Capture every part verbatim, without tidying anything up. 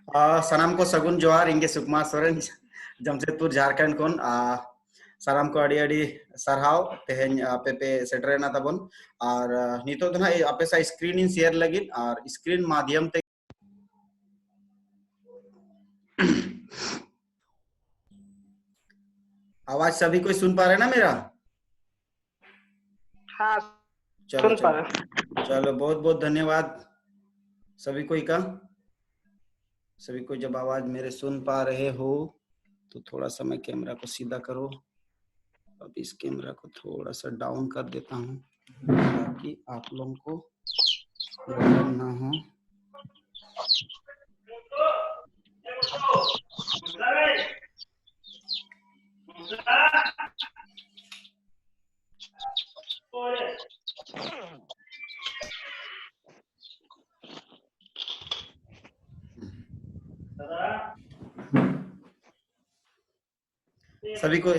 ᱟᱨ ᱥᱟᱱᱟᱢ ᱠᱚ ᱥᱟᱹᱜᱩᱱ ᱡᱚᱦᱟᱨ᱾ ᱤᱧ ᱜᱮ ᱥᱩᱠᱢᱟ ᱥᱚᱨᱮᱱ, ᱡᱟᱢᱥᱮᱫᱽᱯᱩᱨ, ᱡᱷᱟᱨᱠᱷᱚᱸᱰ ᱠᱷᱚᱱ᱾ ᱟᱨ ᱥᱟᱱᱟᱢ ᱠᱚ ᱟᱹᱰᱤ ᱟᱹᱰᱤ ᱥᱟᱨᱦᱟᱣ, ᱛᱮᱦᱮᱧ ᱟᱯᱮ ᱯᱮ ᱥᱮᱴᱮᱨᱮᱱᱟ ᱛᱟᱵᱚᱱ᱾ ᱟᱨ ᱱᱤᱛᱚᱜ ᱫᱚ ᱱᱟᱦᱟᱜ ᱟᱯᱮ ᱥᱟᱶ screen ᱤᱧ share ᱞᱟᱹᱜᱤᱫ, ᱟᱨ screen ᱢᱟᱫᱷᱭᱚᱢ ᱛᱮ आवाज सभी कोई सुन पा रहे ना मेरा? हाँ, चलो, सुन पा रहे। चलो, बहुत बहुत धन्यवाद सभी कोई का। सभी कोई जब आवाज मेरे सुन पा रहे हो तो थोड़ा सा मैं कैमरा को सीधा करो। अब इस कैमरा को थोड़ा सा डाउन कर देता हूँ ताकि आप लोगों को प्रॉब्लम ना हो। सभी को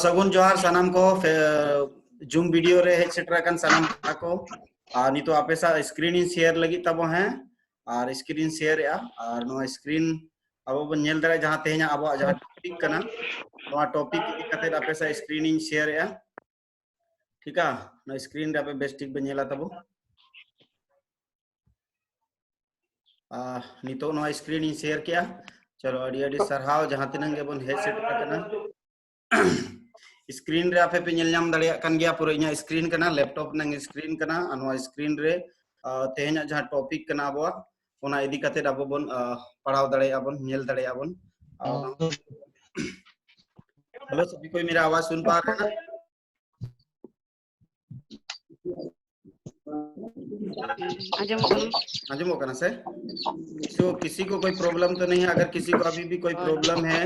ᱥᱟᱹᱜᱩᱱ ᱡᱚᱦᱟᱨ ᱥᱟᱱᱟᱢ ᱠᱚ, ᱡᱩᱢ ᱵᱷᱤᱰᱤᱭᱳ ᱨᱮ ᱦᱮᱡ ᱥᱮᱴᱮᱨ ᱟᱠᱟᱱ ᱥᱟᱱᱟᱢ ᱠᱚᱲᱟ ᱠᱚ᱾ ᱟᱨ ᱱᱤᱛᱚᱜ ᱟᱯᱮ ᱥᱟᱶ screen ᱤᱧ share ᱞᱟᱹᱜᱤᱫ ᱛᱟᱵᱚ, ᱦᱮᱸ, ᱟᱨ screen ᱤᱧ share ᱮᱜᱼᱟ᱾ ᱟᱨ ᱱᱚᱣᱟ screen ᱟᱵᱚ ᱵᱚᱱ ᱧᱮᱞ ᱫᱟᱲᱮᱭᱟᱜᱼᱟ ᱡᱟᱦᱟᱸ ᱛᱮᱦᱮᱧᱟᱜ ᱟᱵᱚᱣᱟᱜ ᱡᱟᱦᱟᱸ topic ᱠᱟᱱᱟ, ᱱᱚᱣᱟ topic ᱤᱫᱤ ᱠᱟᱛᱮ ᱟᱯᱮ ᱥᱟᱶ screen ᱤᱧ share ᱮᱜᱼᱟ᱾ ᱴᱷᱤᱠᱟ, ᱱᱚᱣᱟ screen ᱨᱮ ᱟᱯᱮ ᱵᱮᱥ ᱴᱷᱤᱠ ᱯᱮ ᱧᱮᱞᱟ ᱛᱟᱵᱚ᱾ ᱟᱨ ᱱᱤᱛᱚᱜ ᱱᱚᱣᱟ screen ᱤᱧ share ᱠᱮᱜᱼᱟ᱾ ᱪᱚᱞᱚ, ᱟᱹᱰᱤ ᱟᱹᱰᱤ ᱥᱟᱨᱦᱟᱣ ᱡᱟᱦᱟᱸ ᱛᱤᱱᱟᱹᱜ ᱜᱮᱵᱚᱱ ᱦᱮᱡ ᱥᱮᱴᱮᱨ ᱟᱠᱟᱱᱟ᱾ Screen ᱨᱮ ᱟᱯᱮ ᱯᱮ ᱧᱮᱞ ᱧᱟᱢ ᱫᱟᱲᱮᱭᱟᱜ ᱠᱟᱱ ᱜᱮᱭᱟ, ᱯᱩᱨᱟᱹ ᱤᱧᱟᱹᱜ screen ᱠᱟᱱᱟ, laptop ᱨᱮᱱᱟᱜ screen ᱠᱟᱱᱟ᱾ ᱟᱨ ᱱᱚᱣᱟ screen ᱨᱮ, ᱟᱨ ᱛᱮᱦᱮᱧᱟᱜ ᱡᱟᱦᱟᱸ topic ᱠᱟᱱᱟ ᱟᱵᱚᱣᱟᱜ, ᱚᱱᱟ ᱤᱫᱤ ᱠᱟᱛᱮ ᱟᱵᱚ ᱵᱚᱱ, ᱟᱨ ᱯᱟᱲᱦᱟᱣ ᱫᱟᱲᱮᱭᱟᱜᱼᱟ ᱵᱚᱱ, ᱧᱮᱞ ᱫᱟᱲᱮᱭᱟᱜᱼᱟ ᱵᱚᱱ᱾ ᱟᱨ hello, सभी कोई मेरा आवाज सुन पा रहे हैं? ᱟᱸᱡᱚᱢᱚᱜ ᱠᱟᱱᱟ᱾ ᱟᱸᱡᱚᱢᱚᱜ ᱠᱟᱱᱟ ᱥᱮ? तो किसी को कोई प्रॉब्लम तो नहीं है? अगर किसी को अभी भी कोई प्रॉब्लम है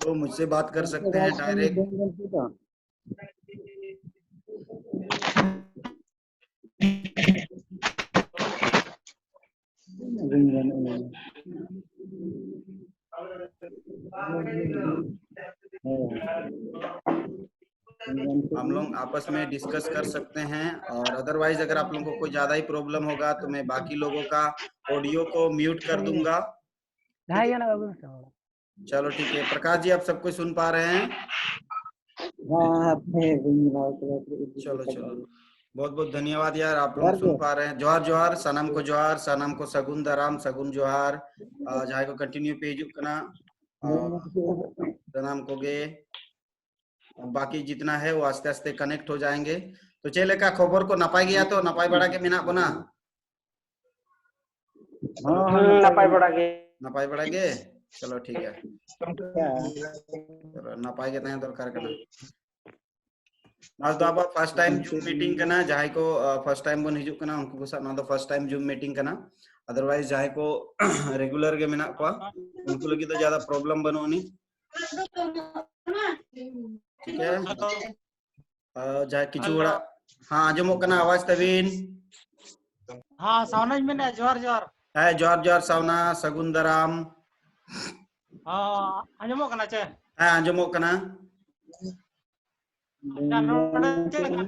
तो मुझसे बात कर सकते हैं डायरेक्ट। हम लोग आपस में डिस्कस कर सकते हैं। और अदरवाइज अगर आप लोगों को कोई ज्यादा ही प्रॉब्लम होगा तो मैं बाकी लोगों का ऑडियो को म्यूट कर दूंगा। ढाई जना बाबू से हो। चलो ठीक है, प्रकाश जी आप सब कुछ सुन पा रहे हैं? हाँ, आपने भी मिला के चलो चलो, बहुत बहुत धन्यवाद यार, आप लोग सुन पा रहे हैं। जोहार जोहार, ᱥᱟᱱᱟᱢ ᱠᱚ ᱡᱚᱦᱟᱨ, ᱥᱟᱱᱟᱢ ᱠᱚ ᱥᱟᱹᱜᱩᱱ ᱫᱟᱨᱟᱢ, ᱥᱟᱹᱜᱩᱱ ᱡᱚᱦᱟᱨ᱾ ᱟᱨ ᱡᱟᱦᱟᱸᱭ ᱠᱚ ᱠᱚᱱᱴᱤᱱᱤᱭᱩ ᱯᱮ ᱦᱤᱡᱩᱜ ᱠᱟᱱᱟ, ᱟᱨ ᱥᱟᱱᱟᱢ ᱠᱚᱜᱮ, ᱵᱟᱠᱤ ᱡᱤᱛᱱᱟ ᱦᱮ ᱣᱚ ᱟᱥᱛᱮ ᱟᱥᱛᱮ ᱠᱟᱱᱮᱠᱴ ᱦᱚ ᱡᱟᱭᱮᱸᱜᱮ᱾ ᱛᱚ ᱪᱮᱫ ᱞᱮᱠᱟ ᱠᱷᱚᱵᱚᱨ ᱠᱚ, ᱱᱟᱯᱟᱭ ᱜᱮᱭᱟ ᱛᱚ? ᱱᱟᱯᱟᱭ ᱵᱟᱲᱟ ᱜᱮ ᱢᱮᱱᱟᱜ ᱵᱚᱱᱟ? ᱦᱮᱸ, ᱱᱟᱯᱟᱭ ᱵᱟᱲᱟ ᱜᱮ᱾ ᱱᱟᱯᱟᱭ ᱵᱟᱲᱟ ᱜᱮ? ᱪᱚᱞᱚ ᱴᱷᱤᱠ ᱜᱮᱭᱟ, ᱪᱚᱞᱚ, ᱱᱟᱯᱟᱭ ᱜᱮ ᱛᱟᱦᱮᱸ ᱫᱚᱨᱠᱟᱨ ᱠᱟᱱᱟ᱾ ᱱᱚᱣᱟ ᱫᱚ ᱟᱵᱚᱣᱟᱜ ᱯᱷᱟᱨᱥᱴ ᱴᱟᱭᱤᱢ ᱡᱩᱢ ᱢᱤᱴᱤᱝ ᱠᱟᱱᱟ᱾ ᱡᱟᱦᱟᱸᱭ ᱠᱚ ᱯᱷᱟᱨᱥᱴ ᱴᱟᱭᱤᱢ ᱵᱚᱱ ᱦᱤᱡᱩᱜ ᱠᱟᱱᱟ, ᱩᱱᱠᱩ ᱠᱚ ᱥᱟᱶ ᱱᱚᱣᱟ ᱫᱚ ᱯᱷᱟᱨᱥᱴ ᱴᱟᱭᱤᱢ ᱡᱩᱢ ᱢᱤᱴᱤᱝ ᱠᱟᱱᱟ᱾ ᱟᱫᱟᱨᱣᱟᱭᱤᱡ ᱡᱟᱦᱟᱸᱭ ᱠᱚ ᱨᱮᱜᱩᱞᱟᱨ ᱜᱮ ᱢᱮᱱᱟᱜ ᱠᱚᱣᱟ, ᱩᱱᱠᱩ ᱞᱟᱹᱜᱤᱫ ᱫᱚ ᱡᱟᱫᱟ ᱯᱨᱚᱵᱞᱮᱢ ᱵᱟᱹᱱᱩᱜ ᱟᱹᱱᱤᱡ᱾ ᱴᱷᱤᱠ ᱜᱮᱭᱟ? ᱟᱨ ᱡᱟᱦᱟᱸᱭ ᱠᱤᱪᱷᱩ ᱦᱚᱲᱟᱜ, ᱦᱮᱸ, ᱟᱸᱡᱚᱢᱚᱜ ᱠᱟᱱᱟ ᱟᱣᱟᱡ ᱛᱟᱵᱤᱱ? ᱦᱮᱸ, ᱥᱟᱣᱱᱟᱧ ᱢᱮᱱᱮᱫᱼᱟ, ᱡᱚᱦᱟᱨ ᱡᱚᱦᱟᱨ᱾ ᱦᱮᱸ, ᱡᱚᱦᱟᱨ ᱡᱚᱦᱟᱨ ᱥᱟᱣᱱᱟ, ᱥᱟᱹᱜᱩᱱ ᱫᱟᱨᱟᱢ᱾ ᱦᱮᱸ, ᱟᱸᱡᱚᱢᱚᱜ ᱠᱟᱱᱟ ᱪᱮ? ᱦᱮᱸ, ᱟᱸᱡᱚᱢᱚᱜ ᱠᱟᱱᱟ᱾ ᱟᱪᱪᱷᱟ, ᱱᱚᱰᱮ ᱪᱮᱫ ᱞᱮᱠᱟ?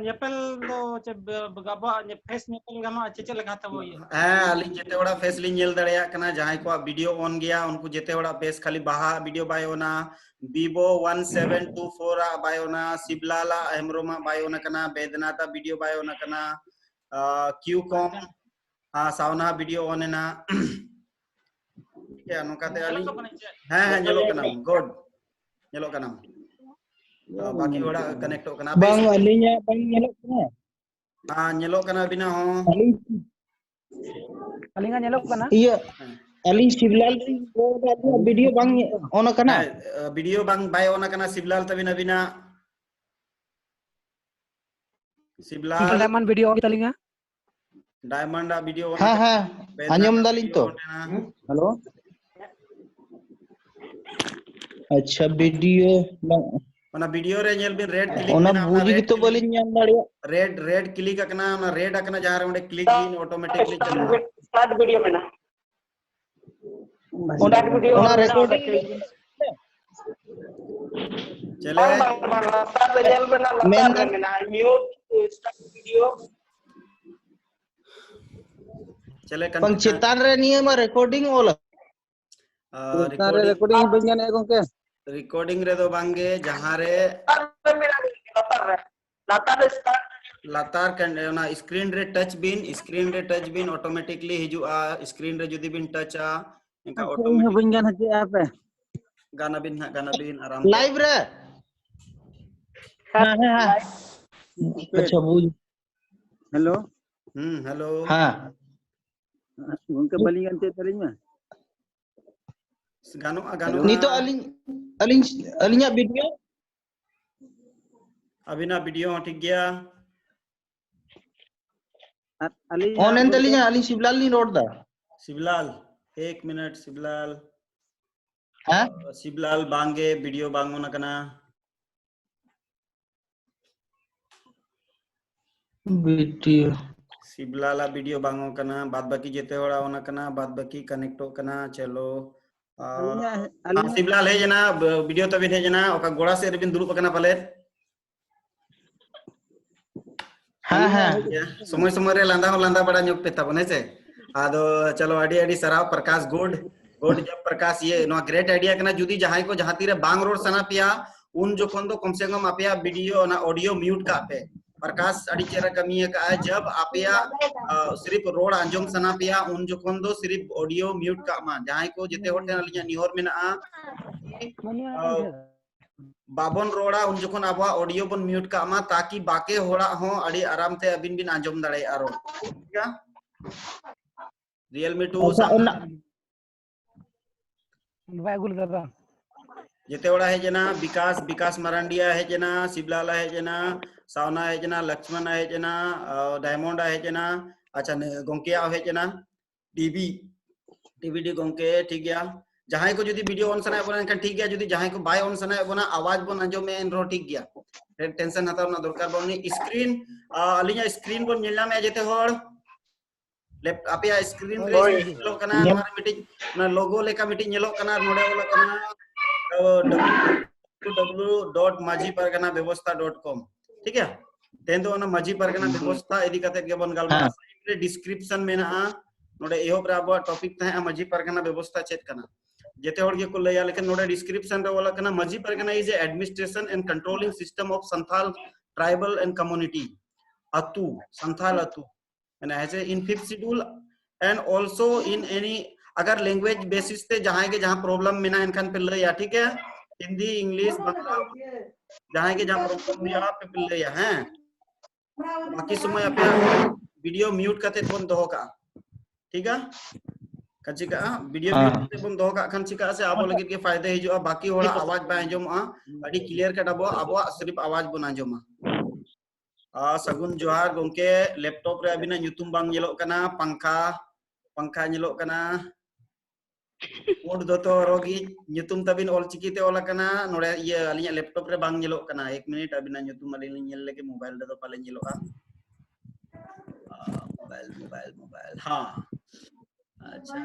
ᱧᱮᱯᱮᱞ ᱫᱚ ᱪᱮᱫ ᱵᱮ-, ᱟᱵᱚᱣᱟᱜ ᱯᱷᱮᱥ ᱧᱮᱯᱮᱞ ᱜᱟᱱᱚᱜᱼᱟ ᱪᱮ ᱪᱮᱫ ᱞᱮᱠᱟ ᱛᱟᱵᱚ ᱤᱭᱟᱹ? ᱦᱮᱸ, ᱟᱹᱞᱤᱧ ᱡᱮᱛᱮ ᱦᱚᱲᱟᱜ ᱯᱷᱮᱥ ᱞᱤᱧ ᱧᱮᱞ ᱫᱟᱲᱮᱭᱟᱜ ᱠᱟᱱᱟ᱾ ᱡᱟᱦᱟᱸᱭ ᱠᱚᱣᱟᱜ ᱵᱷᱤᱰᱤᱭᱳ ᱚᱱ ᱜᱮᱭᱟ, ᱩᱱᱠᱩ ᱡᱮᱛᱮ ᱦᱚᱲᱟᱜ ᱯᱷᱮᱥ, ᱠᱷᱟᱹᱞᱤ ᱵᱟᱦᱟ ᱵᱷᱤᱰᱤᱭᱳ ᱵᱟᱭ ᱚᱱᱟ, ᱵᱤᱵᱳ ᱚᱣᱟᱱ ᱥᱮᱵᱷᱮᱱ ᱴᱩ ᱯᱷᱳᱨ ᱟᱜ ᱵᱟᱭ ᱚᱱᱟ, ᱥᱤᱵᱞᱟᱞ ᱟᱜ, ᱦᱮᱢᱵᱨᱚᱢ ᱟᱜ ᱵᱟᱭ ᱚᱱ ᱠᱟᱱᱟ, ᱵᱮᱫᱱᱟᱛᱷ ᱟᱜ ᱵᱷᱤᱰᱤᱭᱳ ᱵᱟᱭ ᱚᱱ ᱠᱟᱱᱟ, ᱟᱨ ᱠᱤᱭᱩ ᱠᱚᱢ, ᱟᱨ ᱥᱟᱣᱱᱟ ᱵᱷᱤᱰᱤᱭᱳ ᱚᱱ ᱮᱱᱟ᱾ ᱴᱷᱤᱠ ᱜᱮᱭᱟ, ᱱᱚᱝᱠᱟᱛᱮ ᱟᱹᱞᱤᱧ, ᱧᱮᱞᱚᱜ ᱠᱟᱱᱟ ᱪᱮ? ᱦᱮᱸ, ᱦᱮᱸ, ᱧᱮᱞᱚᱜ ᱠᱟᱱᱟ, ᱜᱩᱰ, ᱧᱮᱞᱚᱜ ᱠᱟᱱᱟ᱾ ᱟᱨ ᱵᱟᱠᱤ ᱦᱚᱲᱟᱜ ᱠᱟᱱᱮᱠᱴᱚᱜ ᱠᱟᱱᱟ, ᱟᱯᱮ ᱵᱟᱝ, ᱥᱮᱫ? ᱟᱹᱞᱤᱧᱟᱜ ᱵᱟᱝ ᱧᱮᱞᱚᱜ ᱠᱟᱱᱟ᱾ ᱦᱮᱸ, ᱧᱮᱞᱚᱜ ᱠᱟᱱᱟ ᱟᱹᱵᱤᱱᱟᱜ ᱦᱚᱸ᱾ ᱟᱹᱞᱤᱧ, ᱟᱹᱞᱤᱧᱟᱜ ᱧᱮᱞᱚᱜ ᱠᱟᱱᱟ? ᱤᱭᱟᱹ, ᱟᱹᱞᱤᱧ ᱥᱤᱵᱞᱟᱞ ᱞᱤᱧ ᱨᱚᱲ ᱮᱫᱟ, ᱟᱹᱞᱤᱧᱟᱜ ᱵᱷᱤᱰᱤᱭᱳ ᱵᱟᱝ ᱚᱱ ᱠᱟᱱᱟ? ᱦᱮᱸ, ᱵᱷᱤᱰᱤᱭᱳ ᱵᱟᱝ, ᱵᱟᱭ ᱚᱱ ᱠᱟᱱᱟ ᱥᱤᱵᱞᱟᱞ ᱛᱟᱵᱤᱱ ᱟᱹᱵᱤᱱᱟᱜ᱾ ᱥᱤᱵᱞᱟᱞ᱾ ᱰᱟᱭᱢᱚᱱᱰ ᱵᱷᱤᱰᱤᱭᱳ ᱚᱱ ᱜᱮᱛᱟᱞᱤᱧᱟ᱾ ᱰᱟᱭᱢᱚᱱᱰ ᱟᱜ ᱵᱷᱤᱰᱤᱭᱳ ᱚᱱ ᱦᱮᱸ, ᱠᱟᱱᱟ᱾ ᱦᱮᱸ, ᱵᱮᱫᱱᱟᱛᱷ ᱟᱸᱡᱚᱢ ᱟᱜ ᱫᱟᱞᱤᱧ ᱵᱷᱤᱰᱤᱭᱳ ᱛᱚ᱾ ᱚᱱ ᱠᱟᱱᱟ᱾ ᱦᱮᱞᱳ᱾ ᱟᱪᱪᱷᱟ, ᱵᱷᱤᱰᱤᱭᱳ ᱵᱟᱝ, ᱚᱱᱟ ᱵᱷᱤᱰᱤᱭᱳ ᱨᱮ ᱧᱮᱞ ᱵᱤᱱ, ᱨᱮᱰ ᱠᱞᱤᱠ ᱚᱱᱟ ᱢᱮᱱᱟᱜᱼᱟ, ᱵᱩᱡᱽ ᱨᱮᱰ ᱜᱮᱛᱚ ᱠᱞᱤᱠ᱾ ᱵᱟᱹᱞᱤᱧ ᱧᱟᱢ ᱫᱟᱲᱮᱭᱟᱜ᱾ ᱨᱮᱰ, ᱨᱮᱰ ᱠᱞᱤᱠ ᱟᱠᱟᱱᱟ, ᱚᱱᱟ ᱨᱮᱰ ᱟᱠᱟᱱᱟ ᱡᱟᱦᱟᱸ ᱨᱮ, ᱚᱸᱰᱮ ᱠᱞᱤᱠ ᱵᱤᱱ, ᱚᱴᱳᱢᱮᱴᱤᱠᱞᱤ ᱪᱟᱞᱟᱜᱼᱟ᱾ ᱥᱴᱟᱨᱴ ᱵᱷᱤᱰᱤᱭᱳ ᱢᱮᱱᱟᱜᱼᱟ᱾ ᱚᱱᱟ, ᱥᱴᱟᱨᱴ ᱵᱷᱤᱰᱤᱭᱳ ᱚᱱᱟ ᱢᱮᱱᱟᱜᱼᱟ, ᱨᱮᱠᱚᱨᱰᱤᱝ ᱠᱞᱤᱠ ᱵᱤᱱ᱾ ᱪᱮᱞᱮ ᱵᱟᱝ ᱵᱟᱝ ᱵᱟᱝ, ᱞᱟᱛᱟᱨ ᱨᱮ ᱧᱮᱞ ᱢᱮ ᱱᱟᱜ, ᱞᱟᱛᱟᱨ ᱢᱮᱱᱫᱟ ᱨᱮ ᱢᱮᱱᱟᱜᱼᱟ, mute to start video. ᱪᱮᱞᱮ ᱵᱟᱝ, ᱠᱟᱱ- ᱪᱮᱛᱟᱱ ᱨᱮ ᱱᱤᱭᱟᱹ ᱢᱟ recording ᱚᱞ᱾ ᱟᱨ ᱪᱮᱛᱟᱱ ᱨᱮ recording ᱵᱟᱹᱧ ᱜᱟᱱᱮᱫᱼᱟ ᱜᱚᱝᱠᱮ᱾ Recording ᱨᱮᱫᱚ ᱵᱟᱝᱜᱮ, ᱡᱟᱦᱟᱸ ᱨᱮ ᱞᱟᱛᱟᱨ ᱨᱮ ᱢᱮᱱᱟᱜᱼᱟ, ᱞᱟᱛᱟᱨ ᱨᱮ, ᱞᱟᱛᱟᱨ ᱨᱮ start. ᱞᱟᱛᱟᱨ ᱠᱟᱱ, ᱚᱱᱟ screen ᱨᱮ touch ᱵᱤᱱ, screen ᱨᱮ touch ᱵᱤᱱ, automatically ᱦᱤᱡᱩᱜᱼᱟ᱾ Screen ᱨᱮ ᱡᱩᱫᱤ ᱵᱤᱱ touchᱟ, ᱮᱱᱠᱷᱟᱱ ᱟᱪᱪᱷᱟ, ᱤᱧ ᱦᱚᱸ automatic ᱵᱟᱹᱧ ᱜᱟᱱ ᱦᱚᱪᱚᱭᱮᱫᱼᱟ ᱦᱟᱯᱮ᱾ ᱜᱟᱱᱟᱵᱤᱱ ᱦᱟᱸᱜ, ᱜᱟᱱᱟᱵᱤᱱ ᱟᱨᱟᱢ ᱛᱮ᱾ Live ᱨᱮ? ᱦᱮᱸ, ᱦᱮᱸ, ᱦᱮᱸ᱾ ᱟᱪᱪᱷᱟ, ᱵᱩᱡᱽ᱾ Hello᱾ ᱦᱩᱸ, hello᱾ ᱦᱮᱸ᱾ ᱜᱚᱝᱠᱮ, ᱵᱟᱹᱞᱤᱧ ᱜᱟᱱ ᱦᱚᱪᱚᱭᱮᱫ ᱛᱟᱹᱞᱤᱧ ᱢᱟ᱾ ᱜᱟᱱᱚᱜᱼᱟ, ᱜᱟᱱᱚᱜᱼᱟ᱾ ᱱᱤᱛᱚᱜ ᱟᱹᱞᱤᱧ, ᱟᱹᱞᱤᱧ, ᱟᱹᱞᱤᱧᱟᱜ video? ᱟᱹᱵᱤᱱᱟᱜ video ᱦᱚᱸ ᱴᱷᱤᱠ ᱜᱮᱭᱟ᱾ ᱟᱨ ᱟᱹᱞᱤᱧ on ᱮᱱ ᱛᱟᱹᱞᱤᱧᱟ, ᱟᱹᱞᱤᱧ ᱥᱤᱵᱞᱟᱞ ᱞᱤᱧ ᱨᱚᱲ ᱮᱫᱟ᱾ ᱥᱤᱵᱞᱟᱞ, ᱮᱠ ᱢᱤᱱᱤᱴ, ᱥᱤᱵᱞᱟᱞ᱾ ᱦᱮᱸ? ᱥᱤᱵᱞᱟᱞ, ᱵᱟᱝᱜᱮ, video ᱵᱟᱝ on ᱟᱠᱟᱱᱟ᱾ Video᱾ ᱥᱤᱵᱞᱟᱞᱟᱜ video ᱵᱟᱝ on ᱠᱟᱱᱟ, ᱵᱟᱫ ᱵᱟᱹᱠᱤ ᱡᱮᱛᱮ ᱦᱚᱲᱟᱜ on ᱟᱠᱟᱱᱟ, ᱵᱟᱫ ᱵᱟᱹᱠᱤ connectᱚᱜ ᱠᱟᱱᱟ᱾ ᱪᱚᱞᱚ, ᱟᱨ ᱟᱹᱞᱤᱧᱟᱜ, ᱟᱹᱞᱤᱧᱟᱜ ᱥᱤᱵᱞᱟᱞ ᱦᱮᱡ ᱮᱱᱟ, video ᱛᱟᱵᱤᱱ ᱦᱮᱡ ᱮᱱᱟ, ᱚᱠᱟ ᱜᱚᱲᱟ ᱥᱮᱫ ᱨᱮᱵᱤᱱ ᱫᱩᱲᱩᱵ ᱟᱠᱟᱱᱟ ᱯᱟᱞᱮᱫ? ᱦᱮᱸ, ᱦᱮᱸ᱾ ᱥᱚᱢᱚᱭ ᱥᱚᱢᱚᱭ ᱨᱮ ᱞᱟᱸᱫᱟ ᱦᱚᱸ ᱞᱟᱸᱫᱟ ᱵᱟᱲᱟ ᱧᱚᱜ ᱯᱮ ᱛᱟᱵᱚᱱ, ᱦᱮᱸ ᱥᱮ? ᱟᱫᱚ ᱪᱚᱞᱚ, ᱟᱹᱰᱤ ᱟᱹᱰᱤ ᱥᱟᱨᱦᱟᱣ Prakash, good, good job Prakash. ᱤᱭᱟᱹ, ᱱᱚᱣᱟ great idea ᱠᱟᱱᱟ᱾ ᱡᱩᱫᱤ ᱡᱟᱦᱟᱸᱭ ᱠᱚ ᱡᱟᱦᱟᱸ ᱛᱤᱨᱮ ᱵᱟᱝ ᱨᱚᱲ ᱥᱟᱱᱟ ᱯᱮᱭᱟ, ᱩᱱ ᱡᱚᱠᱷᱚᱱ ᱫᱚ ᱠᱚᱢ ᱥᱮ ᱠᱚᱢ ᱟᱯᱮᱭᱟᱜ video, ᱚᱱᱟ audio mute ᱠᱟᱜ ᱯᱮ᱾ ᱯᱨᱚᱠᱟᱥ ᱟᱹᱰᱤ ᱪᱮᱦᱨᱟ ᱠᱟᱹᱢᱤ ᱟᱠᱟᱫᱼᱟᱭ᱾ ᱡᱟᱵ ᱟᱯᱮᱭᱟᱜ, ᱟ, ᱥᱤᱨᱤᱯ ᱨᱚᱲ ᱟᱸᱡᱚᱢ ᱥᱟᱱᱟ ᱯᱮᱭᱟ, ᱩᱱ ᱡᱚᱠᱷᱚᱱ ᱫᱚ ᱥᱤᱨᱤᱯ audio mute ᱠᱟᱜ ᱢᱟ᱾ ᱡᱟᱦᱟᱸᱭ ᱠᱚ, ᱡᱮᱛᱮ ᱦᱚᱲ ᱴᱷᱮᱱ ᱟᱹᱞᱤᱧᱟᱜ ᱱᱮᱦᱚᱨ ᱢᱮᱱᱟᱜᱼᱟ, ᱟ, ᱵᱟᱵᱚᱱ ᱨᱚᱲᱟ, ᱩᱱ ᱡᱚᱠᱷᱚᱱ ᱟᱵᱚᱣᱟᱜ audio ᱵᱚᱱ mute ᱠᱟᱜ ᱢᱟ, ᱛᱟᱠᱤ ᱵᱟᱠᱮ ᱦᱚᱲᱟᱜ ᱦᱚᱸ ᱟᱹᱰᱤ ᱟᱨᱟᱢ ᱛᱮ ᱟᱹᱵᱤᱱ ᱵᱤᱱ ᱟᱸᱡᱚᱢ ᱫᱟᱲᱮᱭᱟᱜᱼᱟ ᱨᱚᱲ᱾ ᱴᱷᱤᱠ ᱜᱮᱭᱟ? Realme two ᱟᱪᱪᱷᱟ, ᱥᱟᱢᱱᱟ᱾ ᱚᱱᱟ ᱵᱟᱭ ᱟᱹᱜᱩ ᱞᱮᱫᱟ ᱵᱟᱝ? ᱡᱮᱛᱮ ᱦᱚᱲᱟᱜ ᱦᱮᱡ ᱮᱱᱟ, ᱵᱤᱠᱟᱥ, ᱵᱤᱠᱟᱥ ᱢᱟᱨᱟᱱᱰᱤᱭᱟᱜ ᱦᱮᱡ ᱮᱱᱟ, ᱥᱤᱵᱞᱟᱞᱟᱜ ᱦᱮᱡ ᱮᱱᱟ, ᱥᱟᱣᱱᱟ ᱦᱮᱡ ᱮᱱᱟ, ᱞᱚᱠᱥᱢᱚᱱᱟᱜ ᱦᱮᱡ ᱮᱱᱟ, ᱟ, ᱰᱟᱭᱢᱚᱱᱰᱟᱜ ᱦᱮᱡ ᱮᱱᱟ, ᱟᱪᱪᱷᱟ, ᱱᱮ-, ᱜᱚᱝᱠᱮᱭᱟᱜ ᱦᱮᱡ ᱮᱱᱟ, ᱰᱤᱵᱤ, ᱰᱤᱵᱤᱰᱤ ᱜᱚᱝᱠᱮ, ᱴᱷᱤᱠ ᱜᱮᱭᱟ᱾ ᱡᱟᱦᱟᱸᱭ ᱠᱚ ᱡᱩᱫᱤ video on ᱥᱟᱱᱟᱭᱮᱫ ᱵᱚᱱᱟ, ᱮᱱᱠᱷᱟᱱ ᱴᱷᱤᱠ ᱜᱮᱭᱟ, ᱡᱩᱫᱤ ᱡᱟᱦᱟᱸᱭ ᱠᱚ ᱵᱟᱭ on ᱥᱟᱱᱟᱭᱮᱫ ᱵᱚᱱᱟ, ᱟᱣᱟᱡ ᱵᱚᱱ ᱟᱸᱡᱚᱢᱮᱫ ᱮᱱ ᱨᱮᱦᱚᱸ ᱴᱷᱤᱠ ᱜᱮᱭᱟ, tension ᱦᱟᱛᱟᱣ ᱨᱮᱱᱟᱜ ᱫᱚᱨᱠᱟᱨ ᱵᱟᱹᱱᱩᱜ᱾ Screen, ᱟ, ᱟᱹᱞᱤᱧᱟᱜ screen ᱵᱚᱱ ᱧᱮᱞ ᱧᱟᱢᱮᱫᱼᱟ ᱡᱮᱛᱮ ᱦᱚᱲ? ᱞᱮᱯ-, ᱟᱯᱮᱭᱟᱜ screen ᱨᱮ ᱦᱳᱭ᱾ Screen ᱧᱮᱞᱚᱜ ᱠᱟᱱᱟ, ᱧᱮᱞ- ᱱᱚᱣᱟ ᱨᱮ ᱢᱤᱫᱴᱤᱡ ᱚᱱᱟ logo ᱞᱮᱠᱟ ᱢᱤᱫᱴᱤᱡ ᱧᱮᱞᱚᱜ ᱠᱟᱱᱟ, ᱟᱨ ᱱᱚᱰᱮ ᱚᱞ ᱟᱠᱟᱱᱟ, ᱟ, W W W dot maji pargana byabostha dot com. ᱴᱷᱤᱠ ᱜᱮᱭᱟ? ᱛᱮᱦᱮᱧ ᱫᱚ ᱚᱱᱟ ᱢᱟᱹᱡᱷᱤ ᱯᱟᱨᱜᱟᱱᱟ ᱵᱮᱵᱚᱥᱛᱷᱟ ᱤᱫᱤ ᱠᱟᱛᱮ ᱜᱮᱵᱚᱱ ᱜᱟᱞᱢᱟᱨᱟᱜᱼᱟ᱾ ᱦᱮᱸ᱾ ᱰᱤᱥᱠᱨᱤᱯᱥᱚᱱ ᱢᱮᱱᱟᱜᱼᱟ᱾ ᱱᱚᱰᱮ ᱮᱦᱚᱵ ᱨᱮ ᱟᱵᱚᱣᱟᱜ ᱴᱚᱯᱤᱠ ᱛᱟᱦᱮᱸᱜᱼᱟ ᱢᱟᱹᱡᱷᱤ ᱯᱟᱨᱜᱟᱱᱟ ᱵᱮᱵᱚᱥᱛᱷᱟ ᱪᱮᱫ ᱠᱟᱱᱟ, ᱡᱮᱛᱮ ᱦᱚᱲ ᱜᱮᱠᱚ ᱞᱟᱹᱭᱟ, ᱞᱮᱠᱤᱱ ᱱᱚᱰᱮ ᱰᱤᱥᱠᱨᱤᱯᱥᱚᱱ ᱨᱮ ᱚᱞ ᱟᱠᱟᱱᱟ, Majhi Pargana is a administration and controlling system of Santhal tribal and community. ᱟᱹᱛᱩ, ᱥᱟᱱᱛᱷᱟᱞ ᱟᱹᱛᱩ ᱢᱮᱱᱟᱜᱼᱟ, ᱦᱮᱸ ᱥᱮ, in fifth schedule and also in any, ᱟᱜᱟᱨ language basis ᱛᱮ ᱡᱟᱦᱟᱸᱭ ᱜᱮ ᱡᱟᱦᱟᱸ problem ᱢᱮᱱᱟᱜᱼᱟ, ᱮᱱᱠᱷᱟᱱ ᱯᱮ ᱞᱟᱹᱭᱟ, ᱴᱷᱤᱠ ᱜᱮᱭᱟ? ᱦᱤᱱᱫᱤ, ᱤᱝᱞᱤᱥ, ᱵᱟᱝᱞᱟ, ᱡᱟᱦᱟᱸᱭ ᱜᱮ ᱡᱟᱦᱟᱸ problem ᱦᱩᱭᱩᱜᱼᱟ, ᱟᱯᱮ ᱯᱮ ᱞᱟᱹᱭᱟ, ᱦᱮᱸ? ᱵᱟᱹᱠᱤ ᱥᱚᱢᱚᱭ ᱟᱯᱮᱭᱟᱜ video mute ᱠᱟᱛᱮ ᱵᱚᱱ ᱫᱚᱦᱚ ᱠᱟᱜᱼᱟ, ᱴᱷᱤᱠ ᱜᱮᱭᱟ? ᱠᱟ ᱪᱤᱠᱟᱹᱜᱼᱟ, video ᱦᱮᱸ᱾ Mute ᱠᱟᱛᱮ ᱵᱚᱱ ᱫᱚᱦᱚ ᱠᱟᱜ ᱠᱷᱟᱱ ᱪᱤᱠᱟᱹᱜᱼᱟ ᱥᱮ, ᱟᱵᱚ ᱞᱟᱹᱜᱤᱫ ᱜᱮ ᱯᱷᱟᱭᱫᱟ ᱦᱤᱡᱩᱜᱼᱟ, ᱵᱟᱹᱠᱤ ᱦᱚᱲᱟᱜ ᱟᱣᱟᱡ ᱵᱟᱭ ᱟᱸᱡᱚᱢᱚᱜᱼᱟ, ᱟᱹᱰᱤ clear cut ᱟᱵᱚ, ᱟᱵᱚᱣᱟᱜ ᱥᱤᱨᱤᱯ ᱟᱣᱟᱡ ᱵᱚᱱ ᱟᱸᱡᱚᱢᱟ᱾ ᱟᱨ ᱥᱟᱹᱜᱩᱱ ᱡᱚᱦᱟᱨ ᱜᱚᱝᱠᱮ, laptop ᱨᱮ ᱟᱹᱵᱤᱱᱟᱜ ᱧᱩᱛᱩᱢ ᱵᱟᱝ ᱧᱮᱞᱚᱜ ᱠᱟᱱᱟ, ᱯᱟᱝᱠᱷᱟ, ᱯᱟᱝᱠᱷᱟ ᱧᱮᱞᱚᱜ ᱠᱟᱱᱟ, ᱯᱩᱸᱰ ᱫᱚᱛᱚ ᱦᱚᱨᱚᱜᱤᱡ, ᱧᱩᱛᱩᱢ ᱛᱟᱵᱤᱱ ᱚᱞ ᱪᱤᱠᱤ ᱛᱮ ᱚᱞ ᱟᱠᱟᱱᱟ᱾ ᱱᱚᱰᱮ ᱤᱭᱟᱹ ᱟᱹᱞᱤᱧᱟᱜ laptop ᱨᱮ ᱵᱟᱝ ᱧᱮᱞᱚᱜ ᱠᱟᱱᱟ᱾ ᱮᱠ ᱢᱤᱱᱤᱴ, ᱟᱹᱵᱤᱱᱟᱜ ᱧᱩᱛᱩᱢ ᱟᱹᱞᱤᱧ ᱞᱤᱧ ᱧᱮᱞ ᱞᱮᱜᱮ, mobile ᱨᱮᱫᱚ ᱯᱟᱞᱮ ᱧᱮᱞᱚᱜᱼᱟ᱾ ᱢᱳᱵᱟᱭᱤᱞ, ᱢᱳᱵᱟᱭᱤᱞ, ᱢᱳᱵᱟᱭᱤᱞ, ᱦᱮᱸ᱾ ᱟᱪᱪᱷᱟ᱾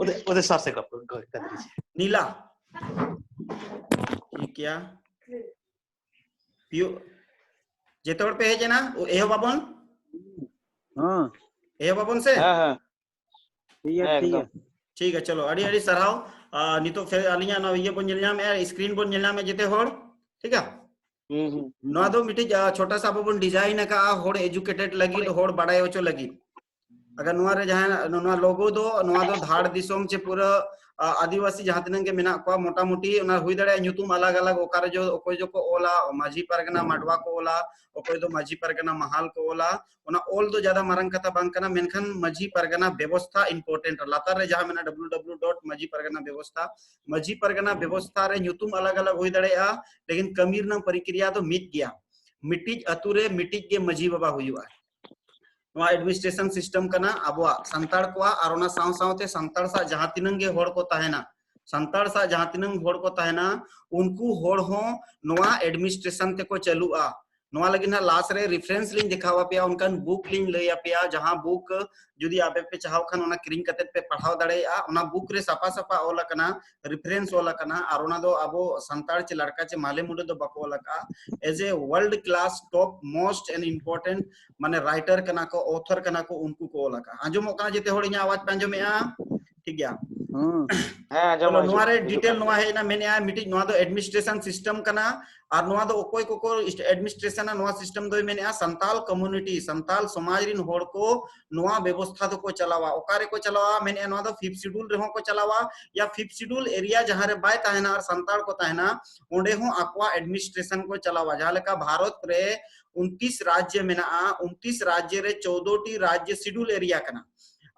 ᱩᱫᱮ, ᱩᱫᱮ ᱥᱟᱨ ᱥᱮ ᱠᱟᱯ, ᱠᱟᱛᱨᱤ ᱥᱮ᱾ ᱱᱤᱞᱟ᱾ ᱴᱷᱤᱠ ᱜᱮᱭᱟ᱾ ᱯᱤᱭᱩ, ᱡᱮᱛᱮ ᱦᱚᱲ ᱯᱮ ᱦᱮᱡ ᱮᱱᱟ, ᱮᱦᱚᱵ ᱟᱵᱚᱱ? ᱦᱮᱸ᱾ ᱮᱦᱚᱵ ᱟᱵᱚᱱ ᱥᱮ? ᱦᱮᱸ, ᱦᱮᱸ᱾ ᱴᱷᱤᱠ ᱜᱮᱭᱟ, ᱦᱮᱸ, ᱴᱷᱤᱠ ᱜᱮᱭᱟ᱾ ᱮᱠᱫᱚᱢ᱾ ᱴᱷᱤᱠ ᱜᱮᱭᱟ, ᱪᱚᱞᱚ, ᱟᱹᱰᱤ ᱟᱹᱰᱤ ᱥᱟᱨᱦᱟᱣ᱾ ᱟᱨ ᱱᱤᱛᱚᱜ ᱯᱷᱮ-, ᱟᱹᱞᱤᱧᱟᱜ ᱱᱚᱣᱟ ᱤᱭᱟᱹ ᱵᱚᱱ ᱧᱮᱞ ᱧᱟᱢᱮᱫᱼᱟ, screen ᱵᱚᱱ ᱧᱮᱞ ᱧᱟᱢᱮᱫᱼᱟ ᱡᱮᱛᱮ ᱦᱚᱲ, ᱴᱷᱤᱠ ᱜᱮᱭᱟ? ᱦᱩᱸ, ᱦᱩᱸ, ᱦᱩᱸ᱾ ᱱᱚᱣᱟ ᱫᱚ ᱢᱤᱫᱴᱤᱡ, ᱟ, ᱪᱷᱳᱴᱟ ᱥᱟ ᱟᱵᱚ ᱵᱚᱱ design ᱟᱠᱟᱫᱼᱟ, ᱦᱚᱲ educated ᱞᱟᱹᱜᱤᱫ, ᱦᱚᱲ ᱵᱟᱰᱟᱭ ᱦᱚᱪᱚ ᱞᱟᱹᱜᱤᱫ᱾ ᱟᱜᱟᱨ ᱱᱚᱣᱟ ᱨᱮ ᱡᱟᱦᱟᱸ, ᱱᱚᱣᱟ logo ᱫᱚ, ᱱᱚᱣᱟ ᱫᱚ ᱫᱷᱟᱲ ᱫᱤᱥᱚᱢ ᱪᱮ ᱯᱩᱨᱟᱹ, ᱟ, ᱟᱹᱫᱤᱵᱟᱹᱥᱤ ᱡᱟᱦᱟᱸ ᱛᱤᱱᱟᱹᱜ ᱜᱮ ᱢᱮᱱᱟᱜ ᱠᱚᱣᱟ, ᱢᱚᱴᱟᱢᱩᱴᱤ ᱚᱱᱟ ᱦᱩᱭ ᱫᱟᱲᱮᱭᱟᱜᱼᱟ ᱧᱩᱛᱩᱢ ᱟᱞᱟᱜᱽ ᱟᱞᱟᱜᱽ, ᱚᱠᱟᱨᱮ ᱡᱚ-, ᱚᱠᱚᱭ ᱫᱚᱠᱚ ᱚᱞᱟ, ᱢᱟᱹᱡᱷᱤ ᱯᱟᱨᱜᱟᱱᱟ ᱢᱟᱰᱣᱟ ᱠᱚ ᱚᱞᱟ, ᱚᱠᱚᱭ ᱫᱚ ᱢᱟᱹᱡᱷᱤ ᱯᱟᱨᱜᱟᱱᱟ ᱢᱟᱦᱟᱞ ᱠᱚ ᱚᱞᱟ᱾ ᱚᱱᱟ ᱚᱞ ᱫᱚ ᱡᱟᱫᱟ ᱢᱟᱨᱟᱝ ᱠᱟᱛᱷᱟ ᱵᱟᱝ ᱠᱟᱱᱟ, ᱢᱮᱱᱠᱷᱟᱱ ᱢᱟᱹᱡᱷᱤ ᱯᱟᱨᱜᱟᱱᱟ ᱵᱮᱵᱚᱥᱛᱷᱟ important᱾ ᱞᱟᱛᱟᱨ ᱨᱮ ᱡᱟᱦᱟᱸ ᱢᱮᱱᱟᱜᱼᱟ, W W W dot maji pargana byabostha, Majhi Pargana ᱵᱮᱵᱚᱥᱛᱷᱟ ᱨᱮ ᱧᱩᱛᱩᱢ ᱟᱞᱟᱜᱽ ᱟᱞᱟᱜᱽ ᱦᱩᱭ ᱫᱟᱲᱮᱭᱟᱜᱼᱟ, ᱞᱮᱠᱤᱱ ᱠᱟᱹᱢᱤ ᱨᱮᱱᱟᱜ ᱯᱨᱚᱠᱨᱤᱭᱟ ᱫᱚ ᱢᱤᱫ ᱜᱮᱭᱟ᱾ ᱢᱤᱫᱴᱤᱡ ᱟᱹᱛᱩ ᱨᱮ ᱢᱤᱫᱴᱤᱡ ᱜᱮ ᱢᱟᱹᱡᱷᱤ ᱵᱟᱵᱟ ᱦᱩᱭᱩᱜᱼᱟ᱾ ᱱᱚᱣᱟ administration system ᱠᱟᱱᱟ ᱟᱵᱚᱣᱟᱜ ᱥᱟᱱᱛᱟᱲ ᱠᱚᱣᱟᱜ, ᱟᱨ ᱚᱱᱟ ᱥᱟᱶ ᱥᱟᱶᱛᱮ ᱥᱟᱱᱛᱟᱲ ᱥᱟᱶ ᱡᱟᱦᱟᱸ ᱛᱤᱱᱟᱹᱝ ᱜᱮ ᱦᱚᱲ ᱠᱚ ᱛᱟᱦᱮᱱᱟ, ᱥᱟᱱᱛᱟᱲ ᱥᱟᱶ ᱡᱟᱦᱟᱸ ᱛᱤᱱᱟᱹᱝ ᱦᱚᱲ ᱠᱚ ᱛᱟᱦᱮᱱᱟ, ᱩᱱᱠᱩ ᱦᱚᱲ ᱦᱚᱸ ᱱᱚᱣᱟ administration ᱛᱮᱠᱚ ᱪᱟᱹᱞᱩᱜᱼᱟ᱾ ᱱᱚᱣᱟ ᱞᱟᱹᱜᱤᱫ ᱱᱟᱜ ᱞᱟᱥ ᱨᱮ ᱨᱮᱯᱷᱟᱨᱮᱱᱥ ᱞᱤᱧ ᱫᱮᱠᱷᱟᱣ ᱟᱯᱮᱭᱟ, ᱚᱱᱠᱟᱱ ᱵᱩᱠ ᱞᱤᱧ ᱞᱟᱹᱭ ᱟᱯᱮᱭᱟ, ᱡᱟᱦᱟᱸ ᱵᱩᱠ ᱡᱩᱫᱤ ᱟᱯᱮ ᱯᱮ ᱪᱟᱦᱟᱣ ᱠᱷᱟᱱ ᱚᱱᱟ ᱠᱤᱨᱤᱧ ᱠᱟᱛᱮ ᱯᱮ ᱯᱟᱲᱦᱟᱣ ᱫᱟᱲᱮᱭᱟᱜᱼᱟ᱾ ᱚᱱᱟ ᱵᱩᱠ ᱨᱮ ᱥᱟᱯᱷᱟ ᱥᱟᱯᱷᱟ ᱚᱞ ᱟᱠᱟᱱᱟ, ᱨᱮᱯᱷᱟᱨᱮᱱᱥ ᱚᱞ ᱟᱠᱟᱱᱟ, ᱟᱨ ᱚᱱᱟ ᱫᱚ ᱟᱵᱚ ᱥᱟᱱᱛᱟᱲ ᱪᱮ ᱞᱟᱲᱠᱟ ᱪᱮ ᱢᱟᱞᱮ ᱢᱩᱰᱟᱹ ᱫᱚ ᱵᱟᱠᱚ ᱚᱞ ᱟᱠᱟᱫᱼᱟ᱾ As a world class top most and important ᱢᱟᱱᱮ ᱨᱟᱭᱴᱟᱨ ᱠᱟᱱᱟ ᱠᱚ, ᱚᱛᱷᱟᱨ ᱠᱟᱱᱟ ᱠᱚ, ᱩᱱᱠᱩ ᱠᱚ ᱚᱞ ᱟᱠᱟᱫᱼᱟ᱾ ᱟᱸᱡᱚᱢᱚᱜ ᱠᱟᱱᱟ ᱡᱮᱛᱮ ᱦᱚᱲ ᱤᱧᱟᱹᱜ ᱟᱣᱟᱡ ᱯᱮ ᱟᱸᱡᱚᱢᱮᱫᱼᱟ? ᱴᱷᱤᱠ ᱜᱮᱭᱟ᱾ ᱦᱮᱸ, ᱟᱸᱡᱚᱢ ᱪᱚᱞᱚ, ᱦᱤᱡᱩᱜ ᱱᱚᱣᱟ ᱨᱮ ᱦᱤᱡᱩᱜ ᱰᱤᱴᱮᱞ ᱠᱟᱱ ᱱᱚᱣᱟ ᱜᱮᱭᱟ᱾ ᱦᱮᱡ ᱮᱱᱟ, ᱢᱮᱱᱮᱫᱼᱟ ᱢᱤᱫᱴᱤᱡ ᱱᱚᱣᱟ ᱫᱚ ᱮᱰᱢᱤᱱᱤᱥᱴᱨᱮᱥᱚᱱ ᱥᱤᱥᱴᱮᱢ ᱠᱟᱱᱟ, ᱟᱨ ᱱᱚᱣᱟ ᱫᱚ ᱚᱠᱚᱭ ᱠᱚᱠᱚ ᱮᱰᱢᱤᱱᱤᱥᱴᱨᱮᱥᱚᱱᱟ, ᱱᱚᱣᱟ ᱥᱤᱥᱴᱮᱢ ᱫᱚᱭ ᱢᱮᱱᱮᱫᱼᱟ ᱥᱟᱱᱛᱟᱞ ᱠᱚᱢᱩᱱᱤᱴᱤ, ᱥᱟᱱᱛᱟᱞ ᱥᱚᱢᱟᱡᱽ ᱨᱤᱱ ᱦᱚᱲ ᱠᱚ ᱱᱚᱣᱟ ᱵᱮᱵᱚᱥᱛᱷᱟ ᱫᱚᱠᱚ ᱪᱟᱞᱟᱣᱟ᱾ ᱚᱠᱟ ᱨᱮᱠᱚ ᱪᱟᱞᱟᱣᱟ? ᱢᱮᱱᱮᱫᱼᱟ ᱱᱚᱣᱟ ᱫᱚ ᱯᱷᱤᱯᱛᱷ ᱥᱤᱰᱩᱞ ᱨᱮᱦᱚᱸ ᱠᱚ ᱪᱟᱞᱟᱣᱟ, ᱭᱟ ᱯᱷᱤᱯᱛᱷ ᱥᱤᱰᱩᱞ ᱮᱨᱤᱭᱟ ᱡᱟᱦᱟᱸ ᱨᱮ ᱵᱟᱭ ᱛᱟᱦᱮᱱᱟ ᱟᱨ ᱥᱟᱱᱛᱟᱲ ᱠᱚ ᱛᱟᱦᱮᱱᱟ, ᱚᱸᱰᱮ ᱦᱚᱸ ᱟᱠᱚᱣᱟᱜ ᱮᱰᱢᱤᱱᱤᱥᱴᱨᱮᱥᱚᱱ ᱠᱚ ᱪᱟᱞᱟᱣᱟ᱾ ᱡᱟᱦᱟᱸ ᱞᱮᱠᱟ ᱵᱷᱟᱨᱚᱛ ᱨᱮ ᱩᱱᱛᱤᱥ ᱨᱟᱡᱽᱡᱚ ᱢᱮᱱᱟᱜᱼᱟ, ᱩᱱᱛᱤᱥ ᱨᱟᱡᱽᱡᱚ ᱨᱮ ᱪᱳᱫᱽᱫᱳ ᱴᱤ ᱨᱟᱡᱽᱡᱚ ᱥᱤᱰᱩᱞ ᱮᱨᱤᱭᱟ ᱠᱟᱱᱟ,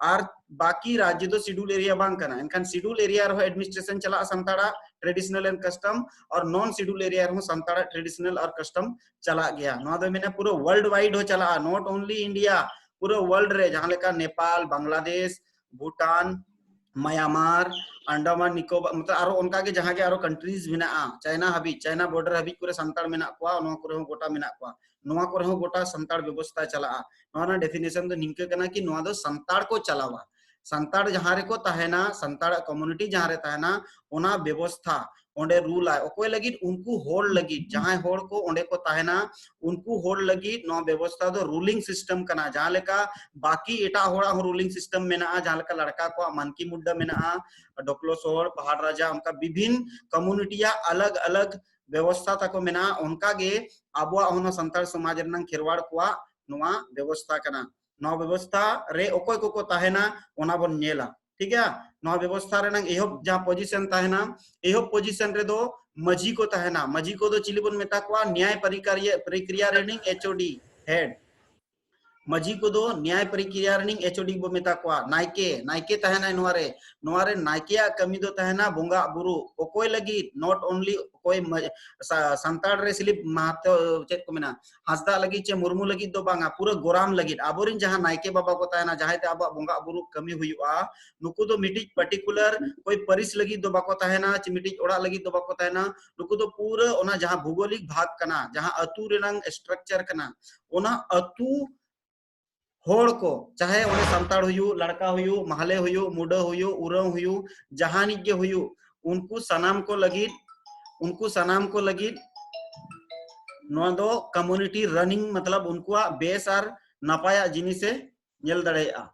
ᱟᱨ ᱵᱟᱠᱤ ᱨᱟᱡᱽᱡᱚ ᱫᱚ ᱥᱤᱰᱩᱞ ᱮᱨᱤᱭᱟ ᱵᱟᱝ ᱠᱟᱱᱟ᱾ ᱮᱱᱠᱷᱟᱱ ᱥᱤᱰᱩᱞ ᱮᱨᱤᱭᱟ ᱨᱮᱦᱚᱸ ᱮᱰᱢᱤᱱᱤᱥᱴᱨᱮᱥᱚᱱ ᱪᱟᱞᱟᱜᱼᱟ ᱥᱟᱱᱛᱟᱲᱟᱜ ᱴᱨᱮᱰᱤᱥᱚᱱᱟᱞ ᱮᱱᱰ ᱠᱟᱥᱴᱚᱢ, ᱟᱨ ᱱᱚᱱ ᱥᱤᱰᱩᱞ ᱮᱨᱤᱭᱟ ᱨᱮᱦᱚᱸ ᱥᱟᱱᱛᱟᱲᱟᱜ ᱴᱨᱮᱰᱤᱥᱚᱱᱟᱞ ᱟᱨ ᱠᱟᱥᱴᱚᱢ ᱪᱟᱞᱟᱜ ᱜᱮᱭᱟ᱾ ᱱᱚᱣᱟ ᱫᱚ ᱢᱮᱱᱟ ᱯᱩᱨᱟᱹ ᱣᱟᱨᱞᱰ ᱣᱟᱭᱤᱰ ᱦᱚᱸ ᱪᱟᱞᱟᱜᱼᱟ, not only India, ᱯᱩᱨᱟᱹ ᱣᱟᱨᱞᱰ ᱨᱮ ᱡᱟᱦᱟᱸ ᱞᱮᱠᱟ ᱱᱮᱯᱟᱞ, ᱵᱟᱝᱞᱟᱫᱮᱥ, ᱵᱷᱩᱴᱟᱱ, ᱢᱟᱭᱟᱱᱢᱟᱨ, ᱟᱱᱰᱟᱢᱟᱱ ᱱᱤᱠᱳᱵᱟᱨ, ᱢᱚᱛᱞᱚᱵ ᱟᱨᱚ ᱚᱱᱠᱟ ᱜᱮ ᱡᱟᱦᱟᱸ ᱜᱮ ᱟᱨᱚ ᱠᱟᱱᱴᱨᱤᱡᱽ ᱢᱮᱱᱟᱜᱼᱟ, ᱪᱟᱭᱱᱟ ᱦᱟᱹᱵᱤᱡ, ᱪᱟᱭᱱᱟ ᱵᱚᱨᱰᱟᱨ ᱦᱟᱹᱵᱤᱡ ᱠᱚᱨᱮ ᱥᱟᱱᱛᱟᱲ ᱢᱮᱱᱟᱜ ᱠᱚᱣᱟ, ᱱᱚᱣᱟ ᱠᱚᱨᱮ ᱦᱚᱸ ᱜᱚᱴᱟ ᱢᱮᱱᱟᱜ ᱠᱚᱣᱟ, ᱱᱚᱣᱟ ᱠᱚᱨᱮ ᱦᱚᱸ ᱜᱚᱴᱟ ᱥᱟᱱᱛᱟᱲ ᱵᱮᱵᱚᱥᱛᱷᱟ ᱪᱟᱞᱟᱜᱼᱟ᱾ ᱱᱚᱣᱟ ᱨᱮᱱᱟᱜ ᱰᱮᱯᱷᱤᱱᱮᱥᱚᱱ ᱫᱚ ᱱᱤᱝᱠᱟᱹ ᱠᱟᱱᱟ ᱠᱤ ᱱᱚᱣᱟ ᱫᱚ ᱥᱟᱱᱛᱟᱲ ᱠᱚ ᱪᱟᱞᱟᱣᱟ, ᱥᱟᱱᱛᱟᱲ ᱡᱟᱦᱟᱸ ᱨᱮᱠᱚ ᱛᱟᱦᱮᱱᱟ, ᱥᱟᱱᱛᱟᱲᱟᱜ ᱠᱚᱢᱩᱱᱤᱴᱤ ᱡᱟᱦᱟᱸ ᱨᱮ ᱛᱟᱦᱮᱱᱟ, ᱚᱱᱟ ᱵᱮᱵᱚᱥᱛᱷᱟ ᱚᱸᱰᱮ ᱨᱩᱞᱟᱭ᱾ ᱚᱠᱚᱭ ᱞᱟᱹᱜᱤᱫ? ᱩᱱᱠᱩ ᱦᱚᱲ ᱞᱟᱹᱜᱤᱫ, ᱡᱟᱦᱟᱸᱭ ᱦᱚᱲ ᱠᱚ ᱚᱸᱰᱮ ᱠᱚ ᱛᱟᱦᱮᱱᱟ, ᱩᱱᱠᱩ ᱦᱚᱲ ᱞᱟᱹᱜᱤᱫ ᱱᱚᱣᱟ ᱵᱮᱵᱚᱥᱛᱷᱟ ᱫᱚ ᱨᱩᱞᱤᱝ ᱥᱤᱥᱴᱮᱢ ᱠᱟᱱᱟ᱾ ᱡᱟᱦᱟᱸ ᱞᱮᱠᱟ ᱵᱟᱹᱠᱤ ᱮᱴᱟᱜ ᱦᱚᱲᱟᱜ ᱦᱚᱸ ᱨᱩᱞᱤᱝ ᱥᱤᱥᱴᱮᱢ ᱢᱮᱱᱟᱜᱼᱟ, ᱡᱟᱦᱟᱸ ᱞᱮᱠᱟ ᱞᱟᱲᱠᱟ ᱠᱚᱣᱟᱜ ᱢᱟᱱᱠᱤ ᱢᱩᱰᱰᱟ ᱢᱮᱱᱟᱜᱼᱟ, ᱰᱚᱠᱞᱚ ᱥᱚᱦᱚᱨ, ᱯᱟᱦᱟᱲ ᱨᱟᱡᱟ, ᱚᱱᱠᱟ ᱵᱤᱵᱷᱤᱱ ᱠᱚᱢᱩᱱᱤᱴᱤᱭᱟᱜ ᱟᱞᱟᱜᱽ ᱟᱞᱟᱜᱽ ᱵᱮᱵᱚᱥᱛᱷᱟ ᱛᱟᱠᱚ ᱢᱮᱱᱟᱜᱼᱟ᱾ ᱚᱱᱠᱟ ᱜᱮ ᱟᱵᱚᱣᱟᱜ ᱦᱚᱸ ᱱᱚᱣᱟ ᱥᱟᱱᱛᱟᱲ ᱥᱚᱢᱟᱡᱽ ᱨᱮᱱᱟᱜ ᱠᱷᱮᱨᱣᱟᱲ ᱠᱚᱣᱟᱜ ᱱᱚᱣᱟ ᱵᱮᱵᱚᱥᱛᱷᱟ ᱠᱟᱱᱟ᱾ ᱱᱚᱣᱟ ᱵᱮᱵᱚᱥᱛᱷᱟ ᱨᱮ ᱚᱠᱚᱭ ᱠᱚᱠᱚ ᱛᱟᱦᱮᱱᱟ, ᱚᱱᱟ ᱵᱚᱱ ᱧᱮᱞᱟ᱾ ᱴᱷᱤᱠ ᱜᱮᱭᱟ, ᱱᱚᱣᱟ ᱵᱮᱵᱚᱥᱛᱷᱟ ᱨᱮᱱᱟᱜ ᱮᱦᱚᱵ ᱡᱟᱦᱟᱸ ᱯᱚᱡᱤᱥᱚᱱ ᱛᱟᱦᱮᱱᱟ, ᱮᱦᱚᱵ ᱯᱚᱡᱤᱥᱚᱱ ᱨᱮᱫᱚ ᱢᱟᱹᱡᱷᱤ ᱠᱚ ᱛᱟᱦᱮᱱᱟ᱾ ᱢᱟᱹᱡᱷᱤ ᱠᱚᱫᱚ ᱪᱤᱞᱤ ᱵᱚᱱ ᱢᱮᱛᱟ ᱠᱚᱣᱟ? ᱱᱮᱭᱟᱭ ᱯᱨᱤᱠᱟᱨᱤᱭᱟ, ᱯᱨᱤᱠᱨᱤᱭᱟ ᱨᱮᱱᱤᱝ ᱮᱪ ᱳ ᱰᱤ ᱦᱮᱰ᱾ ᱢᱟᱹᱡᱷᱤ ᱠᱚᱫᱚ ᱱᱮᱭᱟᱭ ᱯᱨᱚᱠᱨᱤᱭᱟ ᱨᱮᱱᱤᱝ ᱮᱪ ᱳ ᱰᱤ ᱵᱚ ᱢᱮᱛᱟ ᱠᱚᱣᱟ᱾ ᱱᱟᱭᱠᱮ, ᱱᱟᱭᱠᱮ ᱛᱟᱦᱮᱱᱟᱭ ᱱᱚᱣᱟ ᱨᱮ᱾ ᱱᱚᱣᱟ ᱨᱮ ᱱᱟᱭᱠᱮᱭᱟᱜ ᱠᱟᱹᱢᱤ ᱫᱚ ᱛᱟᱦᱮᱱᱟ ᱵᱚᱸᱜᱟ ᱵᱩᱨᱩ᱾ ᱚᱠᱚᱭ ᱞᱟᱹᱜᱤᱫ? Not only ᱚᱠᱚᱭ ᱢᱟ-, ᱥᱟ-, ᱥᱟᱱᱛᱟᱲ ᱨᱮ ᱥᱤᱞᱤᱯ ᱢᱟᱦᱟᱛᱚ, ᱪᱮᱫ ᱠᱚ ᱢᱮᱱᱟ, ᱦᱟᱸᱥᱫᱟ ᱞᱟᱹᱜᱤᱫ ᱪᱮ ᱢᱩᱨᱢᱩ ᱞᱟᱹᱜᱤᱫ ᱫᱚ ᱵᱟᱝᱟ, ᱯᱩᱨᱟᱹ ᱜᱚᱨᱟᱢ ᱞᱟᱹᱜᱤᱫ᱾ ᱟᱵᱚᱨᱮᱱ ᱡᱟᱦᱟᱸ ᱱᱟᱭᱠᱮ ᱵᱟᱵᱟ ᱠᱚ ᱛᱟᱦᱮᱱᱟ, ᱡᱟᱦᱟᱸᱭ ᱛᱮ ᱟᱵᱚᱣᱟᱜ ᱵᱚᱸᱜᱟ ᱵᱩᱨᱩ ᱠᱟᱹᱢᱤ ᱦᱩᱭᱩᱜᱼᱟ, ᱱᱩᱠᱩ ᱫᱚ ᱢᱤᱫᱴᱤᱡ particular ᱚᱠᱚᱭ ᱯᱟᱹᱨᱤᱥ ᱞᱟᱹᱜᱤᱫ ᱫᱚ ᱵᱟᱠᱚ ᱛᱟᱦᱮᱱᱟ, ᱪᱮ ᱢᱤᱫᱴᱤᱡ ᱚᱲᱟᱜ ᱞᱟᱹᱜᱤᱫ ᱫᱚ ᱵᱟᱠᱚ ᱛᱟᱦᱮᱱᱟ᱾ ᱱᱩᱠᱩ ᱫᱚ ᱯᱩᱨᱟᱹ ᱚᱱᱟ ᱡᱟᱦᱟᱸ ᱵᱷᱩᱜᱳᱞᱤᱠ ᱵᱷᱟᱜᱽ ᱠᱟᱱᱟ, ᱡᱟᱦᱟᱸ ᱟᱹᱛᱩ ᱨᱮᱱᱟᱝ structure ᱠᱟᱱᱟ, ᱚᱱᱟ ᱟᱹᱛᱩ ᱦᱚᱲ ᱠᱚ, ᱪᱟᱦᱮ ᱚᱸᱰᱮ ᱥᱟᱱᱛᱟᱲ ᱦᱩᱭᱩᱜ, ᱞᱟᱲᱠᱟ ᱦᱩᱭᱩᱜ, ᱢᱟᱦᱞᱮ ᱦᱩᱭᱩᱜ, ᱢᱩᱰᱟᱹ ᱦᱩᱭᱩᱜ, ᱩᱨᱟᱹᱣ ᱦᱩᱭᱩᱜ, ᱡᱟᱦᱟᱱᱤᱡ ᱜᱮ ᱦᱩᱭᱩᱜ, ᱩᱱᱠᱩ ᱥᱟᱱᱟᱢ ᱠᱚ ᱞᱟᱹᱜᱤᱫ, ᱩᱱᱠᱩ ᱥᱟᱱᱟᱢ ᱠᱚ ᱞᱟᱹᱜᱤᱫ ᱱᱚᱣᱟ ᱫᱚ community running, ᱢᱚᱛᱞᱚᱵ ᱩᱱᱠᱩᱣᱟᱜ ᱵᱮᱥ ᱟᱨ ᱱᱟᱯᱟᱭᱟᱜ ᱡᱤᱱᱤᱥᱮ ᱧᱮᱞ ᱫᱟᱲᱮᱭᱟᱜᱼᱟ᱾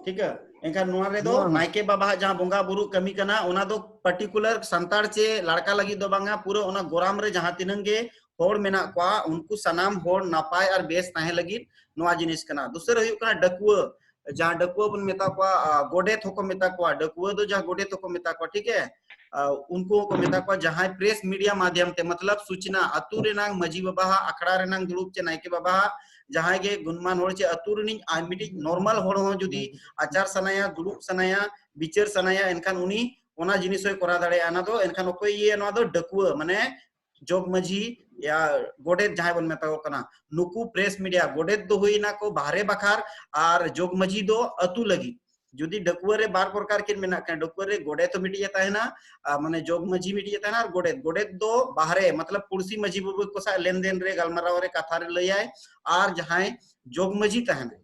ᱴᱷᱤᱠ ᱜᱮᱭᱟ? ᱮᱱᱠᱷᱟᱱ ᱱᱚᱣᱟ ᱨᱮᱫᱚ ᱱᱚᱣᱟ ᱱᱟᱭᱠᱮ ᱵᱟᱵᱟᱣᱟᱜ ᱡᱟᱦᱟᱸ ᱵᱚᱸᱜᱟ ᱵᱩᱨᱩ ᱠᱟᱹᱢᱤ ᱠᱟᱱᱟ, ᱚᱱᱟ ᱫᱚ particular ᱥᱟᱱᱛᱟᱲ ᱪᱮ ᱞᱟᱲᱠᱟ ᱞᱟᱹᱜᱤᱫ ᱫᱚ ᱵᱟᱝᱟ, ᱯᱩᱨᱟᱹ ᱚᱱᱟ ᱜᱚᱨᱟᱢ ᱨᱮ ᱡᱟᱦᱟᱸ ᱛᱤᱱᱟᱹᱝ ᱜᱮ ᱦᱚᱲ ᱢᱮᱱᱟᱜ ᱠᱚᱣᱟ, ᱩᱱᱠᱩ ᱥᱟᱱᱟᱢ ᱦᱚᱲ ᱱᱟᱯᱟᱭ ᱟᱨ ᱵᱮᱥ ᱛᱟᱦᱮᱸ ᱞᱟᱹᱜᱤᱫ ᱱᱚᱣᱟ ᱡᱤᱱᱤᱥ ᱠᱟᱱᱟ᱾ ᱫᱚᱥᱟᱨ ᱦᱩᱭᱩᱜ ᱠᱟᱱᱟ ᱰᱟᱹᱠᱩᱣᱟᱹ, ᱡᱟᱦᱟᱸ ᱰᱟᱹᱠᱩᱣᱟᱹ ᱵᱚᱱ ᱢᱮᱛᱟ ᱠᱚᱣᱟ, ᱟ, ᱜᱚᱰᱮᱛ ᱦᱚᱸᱠᱚ ᱢᱮᱛᱟ ᱠᱚᱣᱟ, ᱰᱟᱹᱠᱩᱣᱟᱹ ᱫᱚ ᱡᱟᱦᱟᱸ ᱜᱚᱰᱮᱛ ᱦᱚᱸᱠᱚ ᱢᱮᱛᱟ ᱠᱚᱣᱟ, ᱴᱷᱤᱠ ᱜᱮ? ᱟ, ᱩᱱᱠᱩ ᱦᱚᱸᱠᱚ ᱢᱮᱛᱟ ᱠᱚᱣᱟ ᱡᱟᱦᱟᱸᱭ press media ᱢᱟᱫᱷᱭᱚᱢ ᱛᱮ, ᱢᱚᱛᱞᱚᱵ ᱥᱩᱪᱱᱟ, ᱟᱹᱛᱩ ᱨᱮᱱᱟᱝ ᱢᱟᱹᱡᱷᱤ ᱵᱟᱵᱟᱣᱟᱜ ᱟᱠᱷᱲᱟ ᱨᱮᱱᱟᱝ ᱫᱩᱲᱩᱵ ᱪᱮ ᱱᱟᱭᱠᱮ ᱵᱟᱵᱟᱣᱟᱜ ᱡᱟᱦᱟᱸᱭ ᱜᱮ ᱜᱩᱱᱢᱟᱱ ᱦᱚᱲ ᱪᱮ ᱟᱹᱛᱩ ᱨᱤᱱᱤᱡ ᱟᱨ ᱢᱤᱫᱴᱤᱡ normal ᱦᱚᱲ ᱦᱚᱸ ᱡᱩᱫᱤ ᱟᱪᱟᱨ ᱥᱟᱱᱟᱭᱟ, ᱫᱩᱲᱩᱵ ᱥᱟᱱᱟᱭᱟ, ᱵᱤᱪᱟᱹᱨ ᱥᱟᱱᱟᱭᱟ, ᱮᱱᱠᱷᱟᱱ ᱩᱱᱤ ᱚᱱᱟ ᱡᱤᱱᱤᱥ ᱦᱚᱸᱭ ᱠᱚᱨᱟᱣ ᱫᱟᱲᱮᱭᱟᱜᱼᱟ᱾ ᱚᱱᱟ ᱫᱚ ᱮᱱᱠᱷᱟᱱ ᱚᱠᱚᱭ ᱤᱭᱟᱹᱭᱟ? ᱱᱚᱣᱟ ᱫᱚ ᱰᱟᱹᱠᱩᱣᱟᱹ, ᱢᱟᱱᱮ ᱡᱚᱜᱽ ᱢᱟᱹᱡᱷᱤ ᱭᱟ ᱜᱚᱰᱮᱛ ᱡᱟᱦᱟᱸᱭ ᱵᱚᱱ ᱢᱮᱛᱟ ᱠᱚ ᱠᱟᱱᱟ, ᱱᱩᱠᱩ press media, ᱜᱚᱰᱮᱛ ᱫᱚ ᱦᱩᱭᱱᱟ ᱠᱚ ᱵᱟᱦᱨᱮ ᱵᱟᱠᱷᱟᱨ ᱟᱨ ᱡᱚᱜᱽ ᱢᱟᱹᱡᱷᱤ ᱫᱚ ᱟᱹᱛᱩ ᱞᱟᱹᱜᱤᱫ᱾ ᱡᱩᱫᱤ ᱰᱟᱹᱠᱩᱣᱟᱹ ᱨᱮ ᱵᱟᱨ ᱯᱨᱚᱠᱟᱨ ᱠᱤᱱ ᱢᱮᱱᱟᱜ ᱠᱤᱱᱟ, ᱰᱟᱹᱠᱩᱣᱟᱹ ᱨᱮ ᱜᱚᱰᱮᱛ ᱦᱚᱸ ᱢᱤᱫᱴᱤᱡ ᱮ ᱛᱟᱦᱮᱱᱟ, ᱟᱨ ᱢᱟᱱᱮ ᱡᱚᱜᱽ ᱢᱟᱹᱡᱷᱤ ᱢᱤᱫᱴᱤᱡ ᱮ ᱛᱟᱦᱮᱱᱟ, ᱟᱨ ᱜᱚᱰᱮᱛ, ᱜᱚᱰᱮᱛ ᱫᱚ ᱵᱟᱦᱨᱮ, ᱢᱚᱛᱞᱚᱵ ᱯᱩᱲᱥᱤ ᱢᱟᱹᱡᱷᱤ ᱵᱟᱵᱟ ᱠᱚ ᱥᱟᱶ ᱞᱮᱱᱫᱮᱱ ᱨᱮ, ᱜᱟᱞᱢᱟᱨᱟᱣ ᱨᱮ, ᱠᱟᱛᱷᱟ ᱨᱮ ᱞᱟᱹᱭᱟᱭ, ᱟᱨ ᱡᱟᱦᱟᱸᱭ ᱡᱚᱜᱽ ᱢᱟᱹᱡᱷᱤ ᱛᱟᱦᱮᱱᱟᱭ,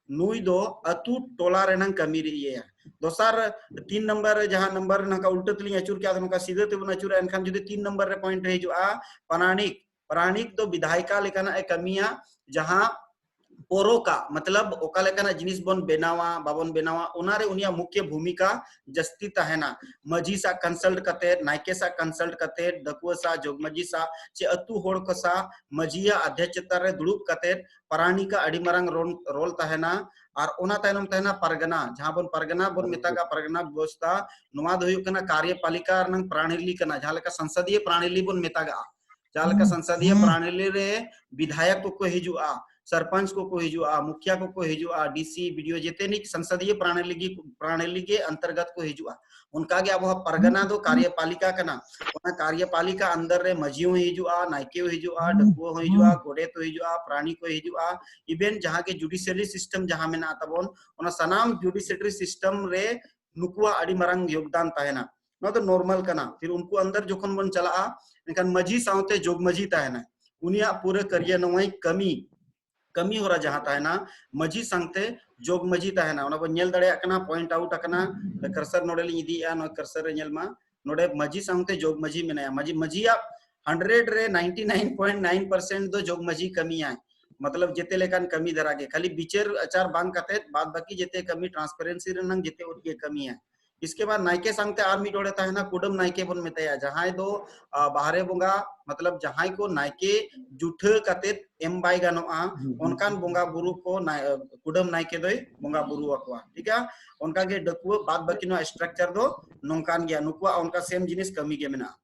ᱱᱩᱭ ᱫᱚ ᱟᱹᱛᱩ ᱴᱚᱞᱟ ᱨᱮᱱᱟᱝ ᱠᱟᱹᱢᱤ ᱨᱮ ᱤᱭᱟᱹᱭᱟ᱾ ᱫᱚᱥᱟᱨ, ᱛᱤᱱ ᱱᱟᱢᱵᱟᱨ ᱨᱮ, ᱡᱟᱦᱟᱸ ᱱᱟᱢᱵᱟᱨ ᱨᱮ ᱱᱚᱝᱠᱟ ᱩᱞᱴᱟᱹ ᱛᱮᱞᱤᱧ ᱟᱹᱪᱩᱨ ᱠᱮᱜᱼᱟ, ᱟᱫᱚ ᱱᱚᱝᱠᱟ ᱥᱤᱫᱷᱟᱹ ᱛᱮᱵᱚᱱ ᱟᱹᱪᱩᱨᱟ, ᱮᱱᱠᱷᱟᱱ ᱡᱩᱫᱤ ᱛᱤᱱ ᱱᱟᱢᱵᱟᱨ ᱨᱮ point ᱨᱮ ᱦᱤᱡᱩᱜᱼᱟ, ᱯᱟᱨᱟᱱᱤᱠ, ᱯᱟᱨᱟᱱᱤᱠ ᱫᱚ ᱵᱤᱫᱷᱟᱭᱤᱠᱟ ᱞᱮᱠᱟᱱᱟᱜ ᱮ ᱠᱟᱹᱢᱤᱭᱟ, ᱡᱟᱦᱟᱸ ᱯᱚᱨᱚᱠᱟᱜ, ᱢᱚᱛᱞᱚᱵ ᱚᱠᱟ ᱞᱮᱠᱟᱱᱟᱜ ᱡᱤᱱᱤᱥ ᱵᱚᱱ ᱵᱮᱱᱟᱣᱟ, ᱵᱟᱵᱚᱱ ᱵᱮᱱᱟᱣᱟ, ᱚᱱᱟᱨᱮ ᱩᱱᱤᱭᱟᱜ ᱢᱩᱠᱷᱭᱚ ᱵᱷᱩᱢᱤᱠᱟ ᱡᱟᱹᱥᱛᱤ ᱛᱟᱦᱮᱱᱟ᱾ ᱢᱟᱹᱡᱷᱤ ᱥᱟᱶ consult ᱠᱟᱛᱮ, ᱱᱟᱭᱠᱮ ᱥᱟᱶ consult ᱠᱟᱛᱮ, ᱰᱟᱹᱠᱩᱣᱟᱹ ᱥᱟᱶ, ᱡᱚᱜᱽ ᱢᱟᱹᱡᱷᱤ ᱥᱟᱶ, ᱪᱮ ᱟᱹᱛᱩ ᱦᱚᱲ ᱠᱚ ᱥᱟᱶ ᱢᱟᱹᱡᱷᱤᱭᱟᱜ ᱚᱫᱷᱭᱚᱠᱷᱚᱛᱟ ᱨᱮ ᱫᱩᱲᱩᱵ ᱠᱟᱛᱮ ᱯᱟᱨᱟᱱᱤᱠᱟᱜ ᱟᱹᱰᱤ ᱢᱟᱨᱟᱝ role, role ᱛᱟᱦᱮᱱᱟ᱾ ᱟᱨ ᱚᱱᱟ ᱛᱟᱭᱱᱚᱢ ᱛᱟᱦᱮᱱᱟ ᱯᱟᱨᱜᱟᱱᱟ, ᱡᱟᱦᱟᱸ ᱵᱚᱱ ᱯᱟᱨᱜᱟᱱᱟ ᱵᱚᱱ ᱢᱮᱛᱟᱜᱟᱜᱼᱟ, ᱯᱟᱨᱜᱟᱱᱟ ᱵᱮᱵᱚᱥᱛᱷᱟ, ᱱᱚᱣᱟ ᱫᱚ ᱦᱩᱭᱩᱜ ᱠᱟᱱᱟ ᱠᱟᱨᱭᱚᱯᱟᱞᱤᱠᱟ ᱨᱮᱱᱟᱝ ᱯᱨᱟᱬᱟᱞᱤ ᱠᱟᱱᱟ, ᱡᱟᱦᱟᱸ ᱞᱮᱠᱟ ᱥᱚᱝᱥᱚᱫᱤᱭᱚ ᱯᱨᱟᱬᱟᱞᱤ ᱵᱚᱱ ᱢᱮᱛᱟᱜᱟᱜᱼᱟ᱾ ᱡᱟᱦᱟᱸ ᱞᱮᱠᱟ ᱥᱚᱝᱥᱚᱫᱤᱭᱚ ᱯᱨᱟᱬᱟᱞᱤ ᱨᱮ ᱵᱤᱫᱷᱟᱭᱚᱠ ᱠᱚᱠᱚ ᱦᱤᱡᱩᱜᱼᱟ, ᱥᱚᱨᱯᱚᱧᱪ ᱠᱚᱠᱚ ᱦᱤᱡᱩᱜᱼᱟ, ᱢᱩᱠᱷᱤᱭᱟ ᱠᱚᱠᱚ ᱦᱤᱡᱩᱜᱼᱟ, ᱰᱤᱥᱤ, ᱵᱤᱰᱤᱳ, ᱡᱮᱛᱮᱱᱤᱡ ᱥᱚᱝᱥᱚᱫᱤᱭᱚ ᱯᱨᱟᱬᱟᱞᱤ ᱜᱮ, ᱯᱨᱟᱬᱟᱞᱤ ᱜᱮ ᱚᱱᱛᱚᱨᱜᱚᱛ ᱠᱚ ᱦᱤᱡᱩᱜᱼᱟ᱾ ᱚᱱᱠᱟᱜᱮ ᱟᱵᱚᱣᱟᱜ ᱯᱟᱨᱜᱟᱱᱟ ᱫᱚ ᱠᱟᱨᱭᱚᱯᱟᱞᱤᱠᱟ ᱠᱟᱱᱟ᱾ ᱚᱱᱟ ᱠᱟᱨᱭᱚᱯᱟᱞᱤᱠᱟ ᱟᱱᱫᱟᱨ ᱨᱮ ᱢᱟᱹᱡᱷᱤ ᱦᱚᱸ ᱦᱤᱡᱩᱜᱼᱟ, ᱱᱟᱭᱠᱮ ᱦᱚᱸ ᱦᱤᱡᱩᱜᱼᱟ, ᱰᱟᱹᱠᱩᱣᱟᱹ ᱦᱚᱸ ᱦᱤᱡᱩᱜᱼᱟ, ᱜᱚᱰᱮᱛ ᱦᱚᱸ ᱦᱤᱡᱩᱜᱼᱟ, ᱯᱨᱟᱬᱤ ᱠᱚ ᱦᱤᱡᱩᱜᱼᱟ, ᱤᱵᱷᱮᱱ ᱡᱟᱦᱟᱸ ᱜᱮ ᱡᱩᱰᱤᱥᱤᱭᱟᱨᱤ ᱥᱤᱥᱴᱮᱢ ᱡᱟᱦᱟᱸ ᱢᱮᱱᱟᱜ ᱛᱟᱵᱚᱱ, ᱚᱱᱟ ᱥᱟᱱᱟᱢ ᱡᱩᱰᱤᱥᱤᱭᱟᱨᱤ ᱥᱤᱥᱴᱮᱢ ᱨᱮ ᱱᱩᱠᱩᱣᱟᱜ ᱟᱹᱰᱤ ᱢᱟᱨᱟᱝ ᱭᱳᱜᱽᱫᱟᱱ ᱛᱟᱦᱮᱱᱟ᱾ ᱱᱚᱣᱟ ᱫᱚ ᱱᱚᱨᱢᱟᱞ ᱠᱟᱱᱟ᱾ ᱯᱷᱤᱨ ᱩᱱᱠᱩ ᱟᱱᱫᱟᱨ ᱡᱚᱠᱷᱚᱱ ᱵᱚᱱ ᱪᱟᱞᱟᱜᱼᱟ, ᱮᱱᱠᱷᱟᱱ ᱢᱟᱹᱡᱷᱤ ᱥᱟᱶᱛᱮ ᱡᱚᱜᱽ ᱢᱟᱹᱡᱷᱤ ᱛᱟᱦᱮᱱᱟ, ᱩᱱᱤᱭᱟᱜ ᱯᱩᱨᱟᱹ ᱠᱟᱨᱭᱟᱱᱚᱣᱟᱭ ᱠᱟᱹᱢᱤ, ᱠᱟᱹᱢᱤ ᱦᱚᱨᱟ ᱡᱟᱦᱟᱸ ᱛᱟᱦᱮᱱᱟ, ᱢᱟᱹᱡᱷᱤ ᱥᱟᱶᱛᱮ ᱡᱚᱜᱽ ᱢᱟᱹᱡᱷᱤ ᱛᱟᱦᱮᱱᱟ᱾ ᱚᱱᱟ ᱵᱚᱱ ᱧᱮᱞ ᱫᱟᱲᱮᱭᱟᱜ ᱠᱟᱱᱟ, ᱯᱚᱭᱮᱱᱴ ᱟᱣᱩᱴ ᱟᱠᱟᱱᱟ᱾ ᱠᱟᱨᱥᱟᱨ ᱱᱚᱰᱮ ᱞᱤᱧ ᱤᱫᱤᱭᱮᱫᱼᱟ, ᱱᱚᱣᱟ ᱠᱟᱨᱥᱟᱨ ᱨᱮ ᱧᱮᱞ ᱢᱟ, ᱱᱚᱰᱮ ᱢᱟᱹᱡᱷᱤ ᱥᱟᱶᱛᱮ ᱡᱚᱜᱽ ᱢᱟᱹᱡᱷᱤ ᱢᱮᱱᱟᱭᱟ᱾ ᱢᱟᱹᱡᱷᱤ, ᱢᱟᱹᱡᱷᱤᱭᱟᱜ ᱦᱟᱱᱰᱨᱮᱰ ᱨᱮ ninety nine point nine percent ᱫᱚ ᱡᱚᱜᱽ ᱢᱟᱹᱡᱷᱤ ᱠᱟᱹᱢᱤᱭᱟᱭ, ᱢᱚᱛᱞᱚᱵ ᱡᱮᱛᱮ ᱞᱮᱠᱟᱱ ᱠᱟᱹᱢᱤ ᱫᱷᱟᱨᱟ ᱜᱮ, ᱠᱷᱟᱹᱞᱤ ᱵᱤᱪᱟᱹᱨ ᱟᱪᱟᱨ ᱵᱟᱝ ᱠᱟᱛᱮ ᱵᱟᱫ ᱵᱟᱹᱠᱤ ᱡᱮᱛᱮ ᱠᱟᱹᱢᱤ ᱴᱨᱟᱱᱥᱯᱮᱨᱮᱱᱥᱤ ᱨᱮᱱᱟᱝ ᱡᱮᱛᱮ ᱩᱱᱤ ᱜᱮ ᱠᱟᱹᱢᱤᱭᱟ᱾ ᱤᱥᱠᱮ ᱵᱟᱫ ᱱᱟᱭᱠᱮ ᱥᱟᱶᱛᱮ ᱟᱨ ᱢᱤᱫ ᱦᱚᱲᱮ ᱛᱟᱦᱮᱱᱟ, ᱠᱩᱰᱟᱹᱢ ᱱᱟᱭᱠᱮ ᱵᱚᱱ ᱢᱮᱛᱟᱭᱟ, ᱡᱟᱦᱟᱸᱭ ᱫᱚ, ᱟ, ᱵᱟᱦᱨᱮ ᱵᱚᱸᱜᱟ, ᱢᱚᱛᱞᱚᱵ ᱡᱟᱦᱟᱸᱭ ᱠᱚ ᱱᱟᱭᱠᱮ ᱡᱩᱴᱷᱟᱹ ᱠᱟᱛᱮ ᱮᱢ ᱵᱟᱭ ᱜᱟᱱᱚᱜᱼᱟ, ᱚᱱᱠᱟᱱ ᱵᱚᱸᱜᱟ ᱵᱩᱨᱩ ᱠᱚ ᱱᱟᱭ-, ᱠᱩᱰᱟᱹᱢ ᱱᱟᱭᱠᱮ ᱫᱚᱭ ᱵᱚᱸᱜᱟ ᱵᱩᱨᱩ ᱟᱠᱚᱣᱟ᱾ ᱴᱷᱤᱠ ᱜᱮᱭᱟ? ᱚᱱᱠᱟ ᱜᱮ ᱰᱟᱹᱠᱩᱣᱟᱹ, ᱵᱟᱫ ᱵᱟᱹᱠᱤ ᱱᱚᱣᱟ ᱥᱴᱨᱟᱠᱪᱟᱨ ᱫᱚ ᱱᱚᱝᱠᱟᱱ ᱜᱮᱭᱟ, ᱱᱩᱠᱩᱣᱟᱜ ᱚᱱᱠᱟ ᱥᱮᱢ ᱡᱤᱱᱤᱥ ᱠᱟᱹᱢᱤ ᱜᱮ ᱢᱮᱱᱟᱜᱼᱟ᱾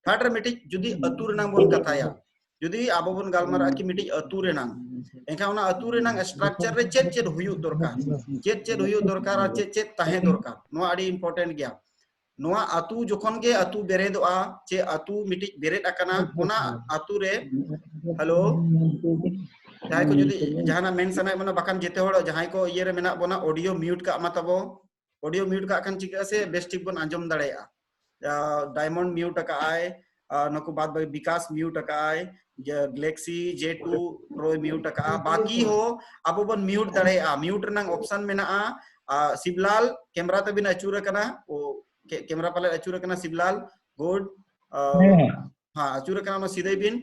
ᱛᱷᱟᱨᱰ ᱨᱮ ᱢᱤᱫᱴᱤᱡ ᱡᱩᱫᱤ ᱟᱹᱛᱩ ᱨᱮᱱᱟᱝ ᱵᱚᱱ ᱠᱟᱛᱷᱟᱭᱟ, ᱡᱩᱫᱤ ᱟᱵᱚ ᱵᱚᱱ ᱜᱟᱞᱢᱟᱨᱟᱜᱼᱟ ᱠᱤ ᱢᱤᱫᱴᱤᱡ ᱟᱹᱛᱩ ᱨᱮᱱᱟᱝ, ᱮᱱᱠᱷᱟᱱ ᱚᱱᱟ ᱟᱹᱛᱩ ᱨᱮᱱᱟᱝ ᱥᱴᱨᱟᱠᱪᱟᱨ ᱨᱮ ᱪᱮᱫ ᱪᱮᱫ ᱦᱩᱭᱩᱜ ᱫᱚᱨᱠᱟᱨ, ᱪᱮᱫ ᱪᱮᱫ ᱦᱩᱭᱩᱜ ᱫᱚᱨᱠᱟᱨ ᱟᱨ ᱪᱮᱫ ᱪᱮᱫ ᱛᱟᱦᱮᱸ ᱫᱚᱨᱠᱟᱨ, ᱱᱚᱣᱟ ᱟᱹᱰᱤ ᱤᱢᱯᱚᱨᱴᱮᱱᱴ ᱜᱮᱭᱟ᱾ ᱱᱚᱣᱟ ᱟᱹᱛᱩ ᱡᱚᱠᱷᱚᱱ ᱜᱮ ᱟᱹᱛᱩ ᱵᱮᱨᱮᱫᱚᱜᱼᱟ, ᱪᱮ ᱟᱹᱛᱩ ᱢᱤᱫᱴᱤᱡ ᱵᱮᱨᱮᱫ ᱟᱠᱟᱱᱟ, ᱚᱱᱟ ᱟᱹᱛᱩ ᱨᱮ, ᱦᱮᱞᱳ, ᱡᱟᱦᱟᱸᱭ ᱠᱚ ᱡᱩᱫᱤ ᱡᱟᱦᱟᱱᱟᱜ ᱢᱮᱱ ᱥᱟᱱᱟᱭᱮᱫ ᱵᱚᱱᱟ, ᱵᱟᱠᱷᱟᱱ ᱡᱮᱛᱮ ᱦᱚᱲ ᱡᱟᱦᱟᱸᱭ ᱠᱚ ᱤᱭᱟᱹ ᱨᱮ ᱢᱮᱱᱟᱜ ᱵᱚᱱᱟ, ᱚᱰᱤᱭᱳ ᱢᱤᱭᱩᱴ ᱠᱟᱜ ᱢᱟ ᱛᱟᱵᱚ᱾ ᱚᱰᱤᱭᱳ ᱢᱤᱭᱩᱴ ᱠᱟᱜ ᱠᱷᱟᱱ ᱪᱤᱠᱟᱹᱜᱼᱟ ᱥᱮ ᱵᱮᱥ ᱴᱷᱤᱠ ᱵᱚᱱ ᱟᱸᱡᱚᱢ ᱫᱟᱲᱮᱭᱟᱜᱼᱟ᱾ ᱟᱨ ᱰᱟᱭᱢᱚᱱᱰ ᱢᱤᱭᱩᱴ ᱟᱠᱟᱜᱼᱟᱭ, ᱟᱨ ᱱᱩᱠᱩ ᱵᱟᱫ ᱵᱟᱹᱠᱤ ᱵᱤᱠᱟᱥ ᱢᱤᱭᱩᱴ ᱟᱠᱟᱜᱼᱟᱭ, ᱡᱮ ᱜᱮᱞᱮᱠᱥᱤ ᱡᱮ ᱴᱩ ᱯᱨᱳᱭ ᱢᱤᱭᱩᱴ ᱟᱠᱟᱜᱼᱟ᱾ ᱵᱟᱠᱤ ᱦᱚᱸ ᱟᱵᱚ ᱵᱚᱱ ᱢᱤᱭᱩᱴ ᱫᱟᱲᱮᱭᱟᱜᱼᱟ, ᱢᱤᱭᱩᱴ ᱨᱮᱱᱟᱝ ᱚᱯᱥᱚᱱ ᱢᱮᱱᱟᱜᱼᱟ᱾ ᱟᱨ ᱥᱤᱵᱞᱟᱞ, ᱠᱮᱢᱨᱟ ᱛᱟᱵᱤᱱ ᱟᱹᱪᱩᱨ ᱟᱠᱟᱱᱟ, ᱳ, ᱠᱮ-, ᱠᱮᱢᱨᱟ ᱯᱟᱞᱮ ᱟᱹᱪᱩᱨ ᱟᱠᱟᱱᱟ ᱥᱤᱵᱞᱟᱞ, ᱜᱩᱰ᱾ ᱟᱨ ᱦᱮᱸ᱾ ᱦᱮᱸ, ᱟᱹᱪᱩᱨ ᱟᱠᱟᱱᱟ, ᱚᱱᱟ ᱥᱤᱫᱷᱟᱹᱭ ᱵᱤᱱ᱾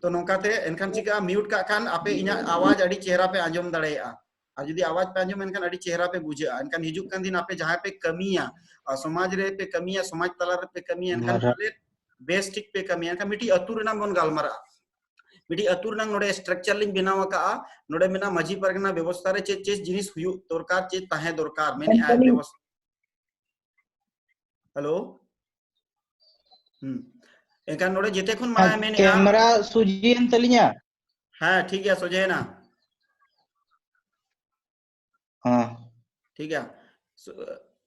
ᱛᱚ ᱱᱚᱝᱠᱟᱛᱮ ᱮᱱᱠᱷᱟᱱ ᱪᱤᱠᱟᱹᱜᱼᱟ, ᱢᱤᱭᱩᱴ ᱠᱟᱜ ᱠᱷᱟᱱ ᱟᱯᱮ ᱤᱧᱟᱹᱜ ᱟᱣᱟᱡᱽ ᱟᱹᱰᱤ ᱪᱮᱦᱨᱟ ᱯᱮ ᱟᱸᱡᱚᱢ ᱫᱟᱲᱮᱭᱟᱜᱼᱟ᱾ ᱟᱨ ᱡᱩᱫᱤ ᱟᱣᱟᱡᱽ ᱯᱮ ᱟᱸᱡᱚᱢ, ᱮᱱᱠᱷᱟᱱ ᱟᱹᱰᱤ ᱪᱮᱦᱨᱟ ᱯᱮ ᱵᱩᱡᱷᱟᱹᱜᱼᱟ᱾ ᱮᱱᱠᱷᱟᱱ ᱦᱤᱡᱩᱜ ᱠᱟᱱ ᱫᱤᱱ ᱟᱯᱮ ᱡᱟᱦᱟᱸᱭ ᱯᱮ ᱠᱟᱹᱢᱤᱭᱟ, ᱟᱨ ᱥᱚᱢᱟᱡᱽ ᱨᱮ ᱯᱮ ᱠᱟᱹᱢᱤᱭᱟ, ᱥᱚᱢᱟᱡᱽ ᱛᱟᱞᱟ ᱨᱮ ᱯᱮ ᱠᱟᱹᱢᱤᱭᱟ, ᱮᱱᱠᱷᱟᱱ ᱟᱨ ᱯᱟᱞᱮᱫ ᱵᱮᱥ ᱴᱷᱤᱠ ᱯᱮ ᱠᱟᱹᱢᱤᱭᱟ᱾ ᱮᱱᱠᱷᱟᱱ ᱢᱤᱫᱴᱤᱡ ᱟᱹᱛᱩ ᱨᱮᱱᱟᱜ ᱵᱚᱱ ᱜᱟᱞᱢᱟᱨᱟᱜᱼᱟ, ᱢᱤᱫᱴᱤᱡ ᱟᱹᱛᱩ ᱨᱮᱱᱟᱜ ᱱᱚᱰᱮ ᱥᱴᱨᱟᱠᱪᱟᱨ ᱞᱤᱧ ᱵᱮᱱᱟᱣ ᱟᱠᱟᱜᱼᱟ᱾ ᱱᱚᱰᱮ ᱢᱮᱱᱟᱜᱼᱟ ᱢᱟᱹᱡᱷᱤ ᱯᱟᱨᱜᱟᱱᱟ ᱵᱮᱵᱚᱥᱛᱷᱟ ᱨᱮ ᱪᱮᱫ ᱪᱮᱫ ᱡᱤᱱᱤᱥ ᱦᱩᱭᱩᱜ ᱫᱚᱨᱠᱟᱨ, ᱪᱮᱫ ᱛᱟᱦᱮᱸ ᱫᱚᱨᱠᱟᱨ, ᱢᱮᱱᱮᱫᱼᱟ ᱢᱮᱱᱠᱷᱟᱱ ᱵᱮᱵᱚᱥᱛᱷᱟ᱾ ᱦᱮᱞᱳ, ᱦᱩᱸ, ᱮᱱᱠᱷᱟᱱ ᱱᱚᱰᱮ ᱡᱮᱛᱮ ᱠᱷᱚᱱ ᱢᱟᱲᱟᱝ ᱢᱮᱱᱮᱫᱼᱟ, ᱠᱮᱢᱨᱟ ᱥᱩᱡᱤᱭᱮᱱ ᱛᱟᱹᱞᱤᱧᱟ᱾ ᱦᱮᱸ, ᱴᱷᱤᱠ ᱜᱮᱭᱟ, ᱥᱚᱡᱷᱮᱭᱮᱱᱟ᱾ ᱦᱮᱸ᱾ ᱴᱷᱤᱠ ᱜᱮᱭᱟ,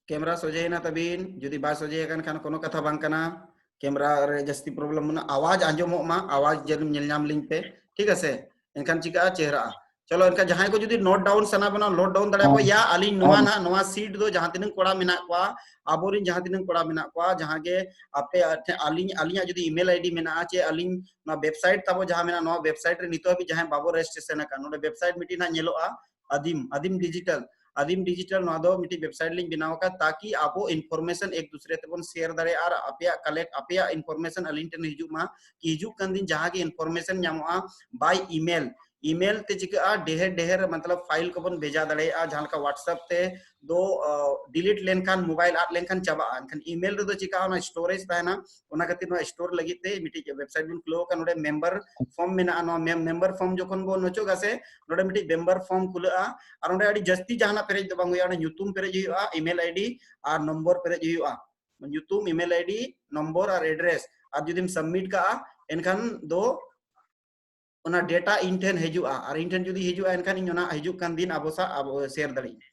ᱠᱮᱢᱮᱨᱟ ᱥᱚᱡᱷᱮᱭᱮᱱᱟ ᱛᱟᱵᱤᱱ, ᱡᱩᱫᱤ ᱵᱟᱭ ᱥᱚᱡᱷᱮ ᱟᱠᱟᱱ ᱠᱷᱟᱱ ᱠᱳᱱᱳ ᱠᱟᱛᱷᱟ ᱵᱟᱝ ᱠᱟᱱᱟ᱾ ᱠᱮᱢᱮᱨᱟ ᱨᱮ ᱡᱟᱹᱥᱛᱤ ᱯᱨᱚᱵᱞᱮᱢ ᱢᱮᱱᱟᱜᱼᱟ, ᱟᱣᱟᱡ ᱟᱸᱡᱚᱢᱚᱜ ᱢᱟ, ᱟᱣᱟᱡ ᱡᱟᱹᱱᱤᱢ ᱧᱮᱞ ᱧᱟᱢ ᱞᱤᱧ ᱯᱮ, ᱴᱷᱤᱠ ᱟᱪᱷᱮ? ᱮᱱᱠᱷᱟᱱ ᱪᱤᱠᱟᱹᱜᱼᱟ, ᱪᱮᱦᱨᱟᱜᱼᱟ᱾ ᱪᱚᱞᱚ, ᱮᱱᱠᱷᱟᱱ ᱡᱟᱦᱟᱸᱭ ᱠᱚ ᱡᱩᱫᱤ ᱱᱳᱴ ᱰᱟᱣᱩᱱ ᱥᱟᱱᱟ ᱵᱚᱱᱟ, ᱱᱳᱴ ᱰᱟᱣᱩᱱ ᱫᱟᱲᱮᱭᱟᱜᱼᱟ ᱠᱚ᱾ ᱭᱟ, ᱟᱹᱞᱤᱧ ᱱᱚᱣᱟ ᱱᱟᱦᱟᱜ, ᱱᱚᱣᱟ ᱥᱤᱴ ᱫᱚ ᱡᱟᱦᱟᱸ ᱛᱤᱱᱟᱹᱜ ᱠᱚᱲᱟ ᱢᱮᱱᱟᱜ ᱠᱚᱣᱟ, ᱟᱵᱚᱨᱮᱱ ᱡᱟᱦᱟᱸ ᱛᱤᱱᱟᱹᱜ ᱠᱚᱲᱟ ᱢᱮᱱᱟᱜ ᱠᱚᱣᱟ, ᱡᱟᱦᱟᱸ ᱜᱮ ᱟᱯᱮ ᱴᱷᱮᱱ ᱟᱹᱞᱤᱧ, ᱟᱹᱞᱤᱧᱟᱜ ᱡᱩᱫᱤ ᱤᱢᱮᱞ ᱟᱭᱰᱤ ᱢᱮᱱᱟᱜᱼᱟ, ᱪᱮ ᱟᱹᱞᱤᱧ ᱱᱚᱣᱟ ᱣᱮᱵᱥᱟᱭᱤᱴ ᱛᱟᱵᱚ ᱡᱟᱦᱟᱸ ᱢᱮᱱᱟᱜᱼᱟ, ᱱᱚᱣᱟ ᱣᱮᱵᱥᱟᱭᱤᱴ ᱨᱮ ᱱᱤᱛᱚᱜ ᱦᱟᱹᱵᱤᱡ ᱡᱟᱦᱟᱸᱭ ᱵᱟᱵᱚ ᱨᱮᱡᱤᱥᱴᱨᱮᱥᱚᱱ ᱟᱠᱟᱱ, ᱱᱚᱰᱮ ᱣᱮᱵᱥᱟᱭᱤᱴ ᱢᱤᱫᱴᱤᱡ ᱱᱟᱦᱟᱜ ᱧᱮᱞᱚᱜᱼᱟ, ᱟᱫᱤᱢ, ᱟᱫᱤᱢ ᱰᱤᱡᱤᱴᱟᱞ, ᱟᱫᱤᱢ ᱰᱤᱡᱤᱴᱟᱞ, ᱱᱚᱣᱟ ᱫᱚ ᱢᱤᱫᱴᱤᱡ ᱣᱮᱵᱥᱟᱭᱤᱴ ᱞᱤᱧ ᱵᱮᱱᱟᱣ ᱟᱠᱟᱫ, ᱛᱟᱠᱤ ᱟᱵᱚ ᱤᱱᱯᱷᱚᱨᱢᱮᱥᱚᱱ ᱮᱠ ᱫᱩᱥᱨᱮ ᱛᱮᱵᱚᱱ ᱥᱮᱭᱟᱨ ᱫᱟᱲᱮᱭᱟᱜᱼᱟ ᱟᱨ ᱟᱯᱮᱭᱟᱜ ᱠᱟᱞᱮᱠᱴ, ᱟᱯᱮᱭᱟᱜ ᱤᱱᱯᱷᱚᱨᱢᱮᱥᱚᱱ ᱟᱹᱞᱤᱧ ᱴᱷᱮᱱ ᱦᱤᱡᱩᱜ ᱢᱟ, ᱠᱤ ᱦᱤᱡᱩᱜ ᱠᱟᱱ ᱫᱤᱱ ᱡᱟᱦᱟᱸ ᱜᱮ ᱤᱱᱯᱷᱚᱨᱢᱮᱥᱚᱱ ᱧᱟᱢᱚᱜᱼᱟ ᱵᱟᱭ ᱤᱢᱮᱞ, ᱤᱢᱮᱞ ᱛᱮ ᱪᱤᱠᱟᱹᱜᱼᱟ, ᱰᱷᱮᱨ ᱰᱷᱮᱨ ᱢᱚᱛᱞᱚᱵ ᱯᱷᱟᱭᱤᱞ ᱠᱚᱵᱚᱱ ᱵᱷᱮᱡᱟ ᱫᱟᱲᱮᱭᱟᱜᱼᱟ, ᱡᱟᱦᱟᱸ ᱞᱮᱠᱟ WhatsApp ᱛᱮ ᱫᱚ ᱰᱤᱞᱤᱴ ᱞᱮᱱᱠᱷᱟᱱ, ᱢᱳᱵᱟᱭᱤᱞ ᱟᱫ ᱞᱮᱱᱠᱷᱟᱱ ᱪᱟᱵᱟᱜᱼᱟ᱾ ᱮᱱᱠᱷᱟᱱ ᱤᱢᱮᱞ ᱨᱮᱫᱚ ᱪᱤᱠᱟᱹᱜᱼᱟ, ᱚᱱᱟ ᱥᱴᱳᱨᱮᱡᱽ ᱛᱟᱦᱮᱱᱟ, ᱚᱱᱟ ᱠᱷᱟᱹᱛᱤᱨ ᱱᱚᱣᱟ ᱥᱴᱳᱨ ᱞᱟᱹᱜᱤᱫ ᱛᱮ ᱢᱤᱫᱴᱤᱡ ᱣᱮᱵᱥᱟᱭᱤᱴ ᱵᱚᱱ ᱠᱷᱩᱞᱟᱹᱣ ᱟᱠᱟᱫ, ᱱᱚᱰᱮ ᱢᱮᱢᱵᱟᱨ ᱯᱷᱚᱨᱢ ᱢᱮᱱᱟᱜᱼᱟ, ᱱᱚᱣᱟ ᱢᱮᱢᱵᱟᱨ ᱯᱷᱚᱨᱢ ᱡᱚᱠᱷᱚᱱ ᱵᱚᱱ ᱚᱪᱚᱜᱟ ᱥᱮ, ᱱᱚᱰᱮ ᱢᱤᱫᱴᱤᱡ ᱢᱮᱢᱵᱟᱨ ᱯᱷᱚᱨᱢ ᱠᱷᱩᱞᱟᱹᱜᱼᱟ, ᱟᱨ ᱚᱸᱰᱮ ᱟᱹᱰᱤ ᱡᱟᱹᱥᱛᱤ ᱡᱟᱦᱟᱱᱟᱜ ᱯᱮᱨᱮᱡ ᱫᱚ ᱵᱟᱝ ᱦᱩᱭᱩᱜᱼᱟ, ᱚᱸᱰᱮ ᱧᱩᱛᱩᱢ ᱯᱮᱨᱮᱡ ᱦᱩᱭᱩᱜᱼᱟ, ᱤᱢᱮᱞ ᱟᱭᱰᱤ ᱟᱨ ᱱᱚᱢᱵᱚᱨ ᱯᱮᱨᱮᱡ ᱦᱩᱭᱩᱜᱼᱟ, ᱧᱩᱛᱩᱢ, ᱤᱢᱮᱞ ᱟᱭᱰᱤ, ᱱᱚᱢᱵᱚᱨ ᱟᱨ ᱮᱰᱨᱮᱥ, ᱟᱨ ᱡᱩᱫᱤᱢ ᱥᱟᱵᱢᱤᱴ ᱠᱟᱜᱼᱟ, ᱮᱱᱠᱷᱟᱱ ᱫᱚ ᱚᱱᱟ ᱰᱮᱴᱟ ᱤᱧ ᱴᱷᱮᱱ ᱦᱤᱡᱩᱜᱼᱟ, ᱟᱨ ᱤᱧ ᱴᱷᱮᱱ ᱡᱩᱫᱤ ᱦᱤᱡᱩᱜᱼᱟ, ᱮᱱᱠᱷᱟᱱ ᱤᱧ ᱚᱱᱟ ᱦᱤᱡᱩᱜ ᱠᱟᱱ ᱫᱤᱱ ᱟᱵᱚ ᱥᱟᱶ ᱟᱵᱚ ᱥᱮᱭᱟᱨ ᱫᱟᱲᱮᱭᱟᱜᱼᱟ᱾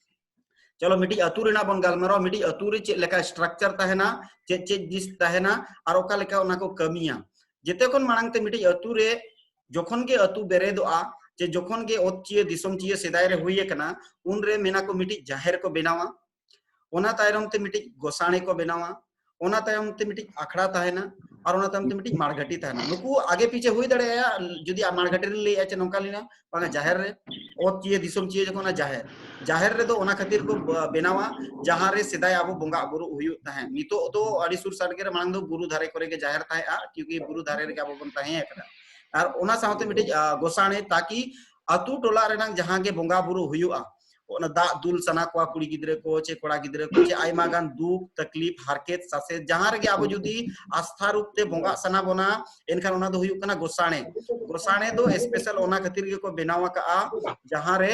ᱪᱚᱞᱚ, ᱢᱤᱫᱴᱤᱡ ᱟᱹᱛᱩ ᱨᱮᱱᱟᱜ ᱵᱚᱱ ᱜᱟᱞᱢᱟᱨᱟᱣᱟ, ᱢᱤᱫᱴᱤᱡ ᱟᱹᱛᱩ ᱨᱮ ᱪᱮᱫ ᱞᱮᱠᱟ ᱥᱴᱨᱟᱠᱪᱟᱨ ᱛᱟᱦᱮᱱᱟ, ᱪᱮᱫ ᱪᱮᱫ ᱡᱤᱱᱤᱥ ᱛᱟᱦᱮᱱᱟ, ᱟᱨ ᱚᱠᱟ ᱞᱮᱠᱟ ᱚᱱᱟ ᱠᱚ ᱠᱟᱹᱢᱤᱭᱟ᱾ ᱡᱮᱛᱮ ᱠᱷᱚᱱ ᱢᱟᱲᱟᱝ ᱛᱮ ᱢᱤᱫᱴᱤᱡ ᱟᱹᱛᱩ ᱨᱮ ᱡᱚᱠᱷᱚᱱ ᱜᱮ ᱟᱹᱛᱩ ᱵᱮᱨᱮᱫᱚᱜᱼᱟ, ᱪᱮ ᱡᱚᱠᱷᱚᱱ ᱜᱮ ᱚᱛ ᱪᱤᱭᱟᱹ ᱫᱤᱥᱚᱢ ᱪᱤᱭᱟᱹ ᱥᱮᱫᱟᱭ ᱨᱮ ᱦᱩᱭ ᱟᱠᱟᱱᱟ, ᱩᱱᱨᱮ ᱢᱮᱱᱟ ᱠᱚ ᱢᱤᱫᱴᱤᱡ ᱡᱟᱦᱮᱨ ᱠᱚ ᱵᱮᱱᱟᱣᱟ, ᱚᱱᱟ ᱛᱟᱭᱱᱚᱢ ᱛᱮ ᱢᱤᱫᱴᱤᱡ ᱜᱚᱥᱟᱬᱮ ᱠᱚ ᱵᱮᱱᱟᱣᱟ, ᱚᱱᱟ ᱛᱟᱭᱚᱢ ᱛᱮ ᱢᱤᱫᱴᱤᱡ ᱟᱠᱷᱲᱟ ᱛᱟᱦᱮᱱᱟ, ᱟᱨ ᱚᱱᱟ ᱛᱟᱭᱚᱢ ᱛᱮ ᱢᱤᱫᱴᱤᱡ ᱢᱟᱲᱜᱷᱟᱴᱤ ᱛᱟᱦᱮᱱᱟ᱾ ᱱᱩᱠᱩ ᱟᱜᱮ ᱯᱤᱪᱷᱮ ᱦᱩᱭ ᱫᱟᱲᱮᱭᱟᱜᱼᱟ, ᱡᱩᱫᱤ ᱢᱟᱲᱜᱷᱟᱴᱤ ᱨᱮ ᱞᱟᱹᱭᱮᱜᱼᱟ ᱪᱮ ᱱᱚᱝᱠᱟ ᱞᱮᱱᱟ, ᱵᱟᱝᱟ, ᱡᱟᱦᱮᱨ ᱨᱮ, ᱚᱛ ᱪᱤᱭᱟᱹ ᱫᱤᱥᱚᱢ ᱪᱤᱭᱟᱹ ᱡᱚᱠᱷᱚᱱ ᱚᱱᱟ ᱡᱟᱦᱮᱨ, ᱡᱟᱦᱮᱨ ᱨᱮᱫᱚ ᱚᱱᱟ ᱠᱷᱟᱹᱛᱤᱨ ᱠᱚ ᱵ-, ᱵᱮᱱᱟᱣᱟ, ᱡᱟᱦᱟᱸ ᱨᱮ ᱥᱮᱫᱟᱭ ᱟᱵᱚ ᱵᱚᱸᱜᱟ ᱵᱩᱨᱩ ᱦᱩᱭᱩᱜ ᱛᱟᱦᱮᱸᱫ᱾ ᱱᱤᱛᱚᱜ ᱫᱚ ᱟᱹᱰᱤ ᱥᱩᱨ ᱥᱟᱰᱜᱮ ᱨᱮ ᱢᱟᱲᱟᱝ ᱫᱚ ᱵᱩᱨᱩ ᱫᱷᱟᱨᱮ ᱠᱚᱨᱮ ᱜᱮ ᱡᱟᱦᱮᱨ ᱛᱟᱦᱮᱸᱜᱼᱟ, ᱠᱤᱭᱩᱠᱤ ᱵᱩᱨᱩ ᱫᱷᱟᱨᱮ ᱨᱮᱜᱮ ᱟᱵᱚ ᱵᱚᱱ ᱛᱟᱦᱮᱸ ᱟᱠᱟᱱᱟ᱾ ᱟᱨ ᱚᱱᱟ ᱥᱟᱶᱛᱮ ᱢᱤᱫᱴᱤᱡ, ᱟ, ᱜᱚᱥᱟᱬᱮ, ᱛᱟᱠᱤ ᱟᱹᱛᱩ ᱴᱚᱞᱟ ᱨᱮᱱᱟᱜ ᱡᱟᱦᱟᱸ ᱜᱮ ᱵᱚᱸᱜᱟ ᱵᱩᱨᱩ ᱦᱩᱭᱩᱜᱼᱟ, ᱚᱱᱟ ᱫᱟᱜ ᱫᱩᱞ ᱥᱟᱱᱟ ᱠᱚᱣᱟ ᱠᱩᱲᱤ ᱜᱤᱫᱽᱨᱟᱹ ᱠᱚ ᱪᱮ ᱠᱚᱲᱟ ᱜᱤᱫᱽᱨᱟᱹ ᱠᱚ ᱪᱮ ᱟᱭᱢᱟ ᱜᱟᱱ ᱫᱩᱠ ᱛᱟᱠᱞᱤᱯ ᱦᱟᱨᱠᱮᱛ ᱥᱟᱥᱮᱛ ᱡᱟᱦᱟᱸ ᱨᱮᱜᱮ ᱟᱵᱚ ᱡᱩᱫᱤ ᱟᱥᱛᱷᱟ ᱨᱩᱯ ᱛᱮ ᱵᱚᱸᱜᱟᱜ ᱥᱟᱱᱟ ᱵᱚᱱᱟ, ᱮᱱᱠᱷᱟᱱ ᱚᱱᱟ ᱫᱚ ᱦᱩᱭᱩᱜ ᱠᱟᱱᱟ ᱜᱚᱥᱟᱬᱮ᱾ ᱜᱚᱥᱟᱬᱮ ᱫᱚ ᱥᱯᱮᱥᱟᱞ ᱚᱱᱟ ᱠᱷᱟᱹᱛᱤᱨ ᱜᱮᱠᱚ ᱵᱮᱱᱟᱣ ᱟᱠᱟᱜᱼᱟ, ᱡᱟᱦᱟᱸ ᱨᱮ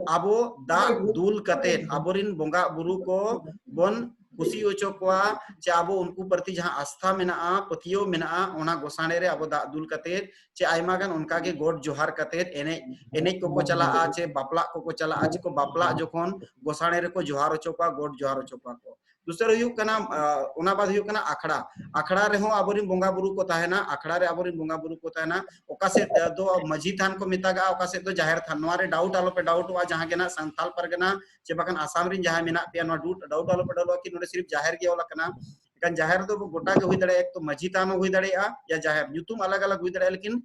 ᱟᱵᱚ ᱫᱟᱜ ᱫᱩᱞ ᱠᱟᱛᱮ ᱟᱵᱚᱨᱤᱱ ᱵᱚᱸᱜᱟ ᱵᱩᱨᱩ ᱠᱚ ᱵᱚᱱ ᱠᱩᱥᱤ ᱦᱚᱪᱚ ᱠᱚᱣᱟ, ᱪᱮ ᱟᱵᱚ ᱩᱱᱠᱩ ᱯᱨᱚᱛᱤ ᱡᱟᱦᱟᱸ ᱟᱥᱛᱷᱟ ᱢᱮᱱᱟᱜᱼᱟ, ᱯᱟᱹᱛᱭᱟᱹᱣ ᱢᱮᱱᱟᱜᱼᱟ, ᱚᱱᱟ ᱜᱚᱥᱟᱬᱮ ᱨᱮ ᱟᱵᱚ ᱫᱟᱜ ᱫᱩᱞ ᱠᱟᱛᱮ, ᱪᱮ ᱟᱭᱢᱟ ᱜᱟᱱ ᱚᱱᱠᱟ ᱜᱮ ᱜᱚᱰ ᱡᱚᱦᱟᱨ ᱠᱟᱛᱮ, ᱮᱱᱮᱡ, ᱮᱱᱮᱡ ᱠᱚᱠᱚ ᱪᱟᱞᱟᱜᱼᱟ, ᱪᱮ ᱵᱟᱯᱞᱟᱜ ᱠᱚᱠᱚ ᱪᱟᱞᱟᱜᱼᱟ, ᱪᱮ ᱠᱚ ᱵᱟᱯᱞᱟᱜ ᱡᱚᱠᱷᱚᱱ ᱜᱚᱥᱟᱬᱮ ᱨᱮᱠᱚ ᱡᱚᱦᱟᱨ ᱦᱚᱪᱚ ᱠᱚᱣᱟ, ᱜᱚᱰ ᱡᱚᱦᱟᱨ ᱦᱚᱪᱚ ᱠᱚᱣᱟ ᱠᱚ᱾ ᱫᱚᱥᱟᱨ ᱦᱩᱭᱩᱜ ᱠᱟᱱᱟ, ᱟᱸ, ᱚᱱᱟ ᱵᱟᱫ ᱦᱩᱭᱩᱜ ᱠᱟᱱᱟ ᱟᱠᱷᱲᱟ᱾ ᱟᱠᱷᱲᱟ ᱨᱮᱦᱚᱸ ᱟᱵᱚᱨᱮᱱ ᱵᱚᱸᱜᱟ ᱵᱩᱨᱩ ᱠᱚ ᱛᱟᱦᱮᱱᱟ, ᱟᱠᱷᱲᱟ ᱨᱮ ᱟᱵᱚᱨᱮᱱ ᱵᱚᱸᱜᱟ ᱵᱩᱨᱩ ᱠᱚ ᱛᱟᱦᱮᱱᱟ, ᱚᱠᱟ ᱥᱮᱫ ᱫᱚ ᱢᱟᱹᱡᱷᱤ ᱛᱷᱟᱱ ᱠᱚ ᱢᱮᱛᱟᱜᱟᱜᱼᱟ, ᱚᱠᱟ ᱥᱮᱫ ᱫᱚ ᱡᱟᱦᱮᱨ ᱛᱷᱟᱱ᱾ ᱱᱚᱣᱟ ᱨᱮ doubt ᱟᱞᱚᱯᱮ doubtᱚᱜᱼᱟ, ᱡᱟᱦᱟᱸ ᱜᱮ ᱱᱟᱜ ᱥᱟᱱᱛᱟᱞ ᱯᱟᱨᱜᱟᱱᱟ ᱪᱮ ᱵᱟᱠᱷᱟᱱ ᱟᱥᱟᱢ ᱨᱮᱱ ᱡᱟᱦᱟᱸᱭ ᱢᱮᱱᱟᱜ ᱯᱮᱭᱟ, ᱱᱚᱣᱟ doubt, doubt ᱟᱞᱚᱯᱮ doubtᱚᱜᱼᱟ ᱠᱤ ᱱᱚᱰᱮ ᱥᱤᱨᱤᱯ ᱡᱟᱦᱮᱨ ᱜᱮ ᱚᱞ ᱟᱠᱟᱱᱟ᱾ ᱮᱱᱠᱷᱟᱱ ᱡᱟᱦᱮᱨ ᱫᱚ ᱜᱚᱴᱟ ᱜᱮ ᱦᱩᱭ ᱫᱟᱲᱮᱭᱟᱜᱼᱟ, ᱮᱠ ᱛᱚ ᱢᱟᱹᱡᱷᱤ ᱛᱷᱟᱱ ᱦᱚᱸ ᱦᱩᱭ ᱫᱟᱲᱮᱭᱟᱜᱼᱟ, ᱭᱟ ᱡᱟᱦᱮᱨ, ᱧᱩᱛᱩᱢ ᱟᱞᱟᱜᱽ ᱟᱞᱟᱜᱽ ᱦᱩᱭ ᱫᱟᱲᱮᱭᱟᱜᱼᱟ, ᱞᱮᱠᱤᱱ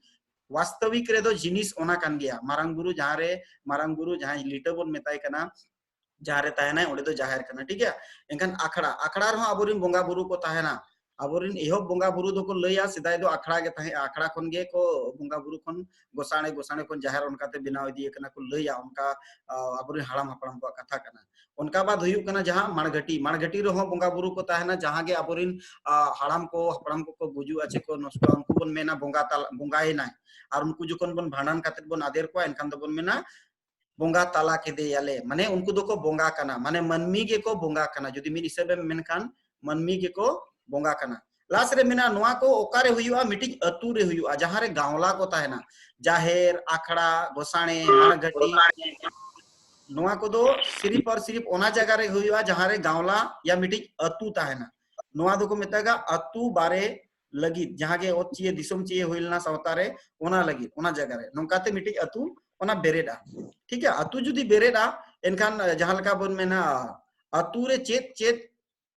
ᱣᱟᱥᱛᱚᱵᱤᱠ ᱨᱮᱫᱚ ᱡᱤᱱᱤᱥ ᱚᱱᱟ ᱠᱟᱱ ᱜᱮᱭᱟ᱾ ᱢᱟᱨᱟᱝ ᱵᱩᱨᱩ ᱡᱟᱦᱟᱸ ᱨᱮ, ᱢᱟᱨᱟᱝ ᱵᱩᱨᱩ ᱡᱟᱦᱟᱸᱭ ᱞᱤᱴᱟᱹ ᱵᱚᱱ ᱢᱮᱛᱟᱭ ᱠᱟᱱᱟ, ᱡᱟᱦᱟᱸ ᱨᱮ ᱛᱟᱦᱮᱱᱟᱭ, ᱚᱸᱰᱮ ᱫᱚ ᱡᱟᱦᱮᱨ ᱠᱟᱱᱟ, ᱴᱷᱤᱠ ᱜᱮᱭᱟ᱾ ᱮᱱᱠᱷᱟᱱ ᱟᱠᱷᱲᱟ, ᱟᱠᱷᱲᱟ ᱨᱮᱦᱚᱸ ᱟᱵᱚᱨᱮᱱ ᱵᱚᱸᱜᱟ ᱵᱩᱨᱩ ᱠᱚ ᱛᱟᱦᱮᱱᱟ᱾ ᱟᱵᱚᱨᱮᱱ ᱮᱦᱚᱵ ᱵᱚᱸᱜᱟ ᱵᱩᱨᱩ ᱫᱚᱠᱚ ᱞᱟᱹᱭᱟ, ᱥᱮᱫᱟᱭ ᱫᱚ ᱟᱠᱷᱲᱟ ᱜᱮ ᱛᱟᱦᱮᱸ, ᱟᱠᱷᱲᱟ ᱠᱷᱚᱱ ᱜᱮ ᱠᱚ ᱵᱚᱸᱜᱟ ᱵᱩᱨᱩ ᱠᱷᱚᱱ ᱜᱚᱥᱟᱬᱮ, ᱜᱚᱥᱟᱬᱮ ᱠᱷᱚᱱ ᱡᱟᱦᱮᱨ ᱚᱱᱠᱟᱛᱮ ᱵᱮᱱᱟᱣ ᱤᱫᱤ ᱟᱠᱟᱱᱟ ᱠᱚ ᱞᱟᱹᱭᱟ, ᱚᱱᱠᱟ, ᱟ, ᱟᱵᱚᱨᱮᱱ ᱦᱟᱲᱟᱢ ᱦᱟᱯᱲᱟᱢ ᱠᱚᱣᱟᱜ ᱠᱟᱛᱷᱟ ᱠᱟᱱᱟ᱾ ᱚᱱᱠᱟ ᱵᱟᱫ ᱦᱩᱭᱩᱜ ᱠᱟᱱᱟ ᱡᱟᱦᱟᱸ ᱢᱟᱲᱜᱷᱟᱹᱴᱤ, ᱢᱟᱲᱜᱷᱟᱹᱴᱤ ᱨᱮᱦᱚᱸ ᱵᱚᱸᱜᱟ ᱵᱩᱨᱩ ᱠᱚ ᱛᱟᱦᱮᱱᱟ, ᱡᱟᱦᱟᱸ ᱜᱮ ᱟᱵᱚᱨᱮᱱ, ᱟ, ᱦᱟᱲᱟᱢ ᱠᱚ, ᱦᱟᱯᱲᱟᱢ ᱠᱚᱠᱚ ᱜᱩᱡᱩᱜᱼᱟ ᱪᱮ ᱠᱚ ᱱᱚᱥᱴᱚᱜᱼᱟ, ᱩᱱᱠᱩ ᱵᱚᱱ ᱢᱮᱱᱟ ᱵᱚᱸᱜᱟ ᱛᱟᱞ-, ᱵᱚᱸᱜᱟᱭᱮᱱᱟᱭ᱾ ᱟᱨ ᱩᱱᱠᱩ ᱡᱚᱠᱷᱚᱱ ᱵᱚᱱ ᱵᱷᱟᱸᱰᱟᱱ ᱠᱟᱛᱮ ᱵᱚᱱ ᱟᱫᱮᱨ ᱠᱚᱣᱟ, ᱮᱱᱠᱷᱟᱱ ᱫᱚᱵᱚᱱ ᱢᱮᱱᱟ ᱵᱚᱸᱜᱟ ᱛᱟᱞᱟ ᱠᱮᱫᱮᱭᱟᱞᱮ, ᱢᱟᱱᱮ ᱩᱱᱠᱩ ᱫᱚᱠᱚ ᱵᱚᱸᱜᱟ ᱠᱟᱱᱟ, ᱢᱟᱱᱮ ᱢᱟᱹᱱᱢᱤ ᱜᱮᱠᱚ ᱵᱚᱸᱜᱟ ᱠᱟᱱᱟ᱾ ᱡᱩᱫᱤ ᱢᱤᱫ ᱦᱤᱥᱟᱹᱵ ᱮᱢ ᱢᱮᱱᱠᱷᱟᱱ ᱢᱟᱹᱱᱢᱤ ᱜᱮᱠᱚ ᱵᱚᱸᱜᱟ ᱠᱟᱱᱟ᱾ ᱞᱟᱥ ᱨᱮ ᱢᱮᱱᱟᱜᱼᱟ, ᱱᱚᱣᱟ ᱠᱚ ᱚᱠᱟᱨᱮ ᱦᱩᱭᱩᱜᱼᱟ? ᱢᱤᱫᱴᱤᱡ ᱟᱹᱛᱩ ᱨᱮ ᱦᱩᱭᱩᱜᱼᱟ, ᱡᱟᱦᱟᱸ ᱨᱮ ᱜᱟᱶᱞᱟ ᱠᱚ ᱛᱟᱦᱮᱱᱟ, ᱡᱟᱦᱮᱨ, ᱟᱠᱷᱲᱟ, ᱜᱚᱥᱟᱬᱮ, ᱢᱟᱲᱜᱷᱟᱹᱴᱤ, ᱱᱚᱣᱟ ᱠᱚᱫᱚ ᱥᱤᱨᱤᱯ ᱟᱨ ᱥᱤᱨᱤᱯ ᱚᱱᱟ ᱡᱟᱭᱜᱟ ᱨᱮ ᱦᱩᱭᱩᱜᱼᱟ, ᱡᱟᱦᱟᱸ ᱨᱮ ᱜᱟᱶᱞᱟ ᱭᱟ ᱢᱤᱫᱴᱤᱡ ᱟᱹᱛᱩ ᱛᱟᱦᱮᱱᱟ᱾ ᱱᱚᱣᱟ ᱫᱚᱠᱚ ᱢᱮᱛᱟᱜᱼᱟ ᱟᱹᱛᱩ ᱵᱟᱨᱮ ᱞᱟᱹᱜᱤᱫ, ᱡᱟᱦᱟᱸ ᱜᱮ ᱚᱛ ᱪᱤᱭᱟᱹ ᱫᱤᱥᱚᱢ ᱪᱤᱭᱟᱹ ᱦᱩᱭ ᱞᱮᱱᱟ ᱥᱟᱶᱛᱟ ᱨᱮ, ᱚᱱᱟ ᱞᱟᱹᱜᱤᱫ, ᱚᱱᱟ ᱡᱟᱭᱜᱟ ᱨᱮ ᱱᱚᱝᱠᱟᱛᱮ ᱢᱤᱫᱴᱤᱡ ᱟᱹᱛᱩ ᱚᱱᱟ ᱵᱮᱨᱮᱫᱼᱟ, ᱴᱷᱤᱠ ᱜᱮᱭᱟ᱾ ᱟᱹᱛᱩ ᱡᱩᱫᱤ ᱵᱮᱨᱮᱫᱼᱟ, ᱮᱱᱠᱷᱟᱱ, ᱟᱸ, ᱡᱟᱦᱟᱸ ᱞᱮᱠᱟ ᱵᱚᱱ ᱢᱮᱱᱟ, ᱟᱹᱛᱩ ᱨᱮ ᱪᱮᱫ ᱪᱮᱫ,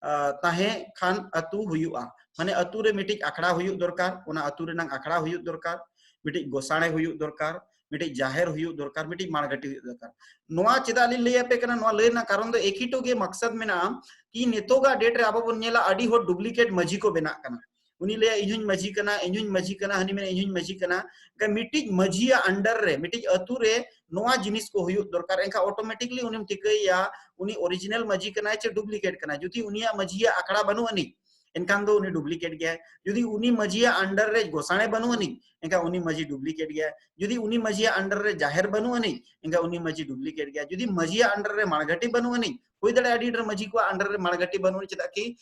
ᱟᱸ, ᱛᱟᱦᱮᱸ ᱠᱷᱟᱱ ᱟᱹᱛᱩ ᱦᱩᱭᱩᱜᱼᱟ, ᱢᱟᱱᱮ ᱟᱹᱛᱩ ᱨᱮ ᱢᱤᱫᱴᱤᱡ ᱟᱠᱷᱲᱟ ᱦᱩᱭᱩᱜ ᱫᱚᱨᱠᱟᱨ, ᱚᱱᱟ ᱟᱹᱛᱩ ᱨᱮᱱᱟᱜ ᱟᱠᱷᱲᱟ ᱦᱩᱭᱩᱜ ᱫᱚᱨᱠᱟᱨ, ᱢᱤᱫᱴᱤᱡ ᱜᱚᱥᱟᱬᱮ ᱦᱩᱭᱩᱜ ᱫᱚᱨᱠᱟᱨ, ᱢᱤᱫᱴᱤᱡ ᱡᱟᱦᱮᱨ ᱦᱩᱭᱩᱜ ᱫᱚᱨᱠᱟᱨ, ᱢᱤᱫᱴᱤᱡ ᱢᱟᱲᱜᱷᱟᱹᱴᱤ ᱦᱩᱭᱩᱜ ᱫᱚᱨᱠᱟᱨ᱾ ᱱᱚᱣᱟ ᱪᱮᱫᱟᱜ ᱞᱤᱧ ᱞᱟᱹᱭ ᱟᱯᱮ ᱠᱟᱱᱟ? ᱱᱚᱣᱟ ᱞᱟᱹᱭ ᱨᱮᱱᱟᱜ ᱠᱟᱨᱚᱱ ᱫᱚ ᱮᱠᱤᱴᱩ ᱜᱮ ᱢᱟᱠᱥᱟᱫ ᱢᱮᱱᱟᱜᱼᱟ ᱠᱤ ᱱᱤᱛᱚᱜᱟᱜ date ᱨᱮ ᱟᱵᱚ ᱵᱚᱱ ᱧᱮᱞᱟ, ᱟᱹᱰᱤ ᱦᱚᱲ duplicate ᱢᱟᱹᱡᱷᱤ ᱠᱚ ᱵᱮᱱᱟᱜ ᱠᱟᱱᱟ᱾ ᱩᱱᱤ ᱞᱟᱹᱭᱟ, "ᱤᱧ ᱦᱚᱧ ᱢᱟᱹᱡᱷᱤ ᱠᱟᱱᱟ, ᱤᱧ ᱦᱚᱧ ᱢᱟᱹᱡᱷᱤ ᱠᱟᱱᱟ", ᱦᱟᱹᱱᱤ ᱢᱮᱱᱟ, "ᱤᱧ ᱦᱚᱧ ᱢᱟᱹᱡᱷᱤ ᱠᱟᱱᱟ"᱾ ᱮᱱᱠᱷᱟᱱ ᱢᱤᱫᱴᱤᱡ ᱢᱟᱹᱡᱷᱤᱭᱟᱜ under ᱨᱮ, ᱢᱤᱫᱴᱤᱡ ᱟᱹᱛᱩ ᱨᱮ ᱱᱚᱣᱟ ᱡᱤᱱᱤᱥ ᱠᱚ ᱦᱩᱭᱩᱜ ᱫᱚᱨᱠᱟᱨ᱾ ᱮᱱᱠᱷᱟᱱ automatically ᱩᱱᱤᱢ ᱴᱷᱤᱠᱟᱹᱭᱮᱭᱟ, ᱩᱱᱤ original ᱢᱟᱹᱡᱷᱤ ᱠᱟᱱᱟᱭ ᱪᱮ duplicate ᱠᱟᱱᱟᱭ᱾ ᱡᱩᱫᱤ ᱩᱱᱤᱭᱟᱜ ᱢᱟᱹᱡᱷᱤᱭᱟᱜ ᱟᱠᱷᱲᱟ ᱵᱟᱹᱱᱩᱜ ᱟᱹᱱᱤᱡ, ᱮᱱᱠᱷᱟᱱ ᱫᱚ ᱩᱱᱤ duplicate ᱜᱮᱭᱟᱭ᱾ ᱡᱩᱫᱤ ᱩᱱᱤ ᱢᱟᱹᱡᱷᱤᱭᱟᱜ under ᱨᱮ ᱜᱚᱥᱟᱬᱮ ᱵᱟᱹᱱᱩᱜ ᱟᱹᱱᱤᱡ, ᱮᱱᱠᱷᱟᱱ ᱩᱱᱤ ᱢᱟᱹᱡᱷᱤ duplicate ᱜᱮᱭᱟᱭ᱾ ᱡᱩᱫᱤ ᱩᱱᱤ ᱢᱟᱹᱡᱷᱤᱭᱟᱜ under ᱨᱮ ᱡᱟᱦᱮᱨ ᱵᱟᱹᱱᱩᱜ ᱟᱹᱱᱤᱡ, ᱮᱱᱠᱷᱟᱱ ᱩᱱᱤ ᱢᱟᱹᱡᱷᱤ duplicate ᱜᱮᱭᱟᱭ᱾ ᱡᱩᱫᱤ ᱢᱟᱹᱡᱷᱤᱭᱟᱜ under ᱨᱮ ᱢᱟᱲᱜᱷᱟᱹᱴᱤ ᱵᱟᱹᱱᱩᱜ ᱟᱹᱱᱤᱡ, ᱦᱩᱭ ᱫᱟᱲᱮᱭᱟᱜᱼᱟ ᱟᱹᱰᱤ ᱰᱷᱮᱨ ᱢᱟᱹᱡᱷᱤ ᱠᱚᱣᱟᱜ under ᱨᱮ ᱢᱟᱲᱜᱷᱟᱹᱴᱤ ᱵᱟᱹᱱᱩᱜᱼᱟ, ᱪᱮᱫᱟᱜ ᱠᱤ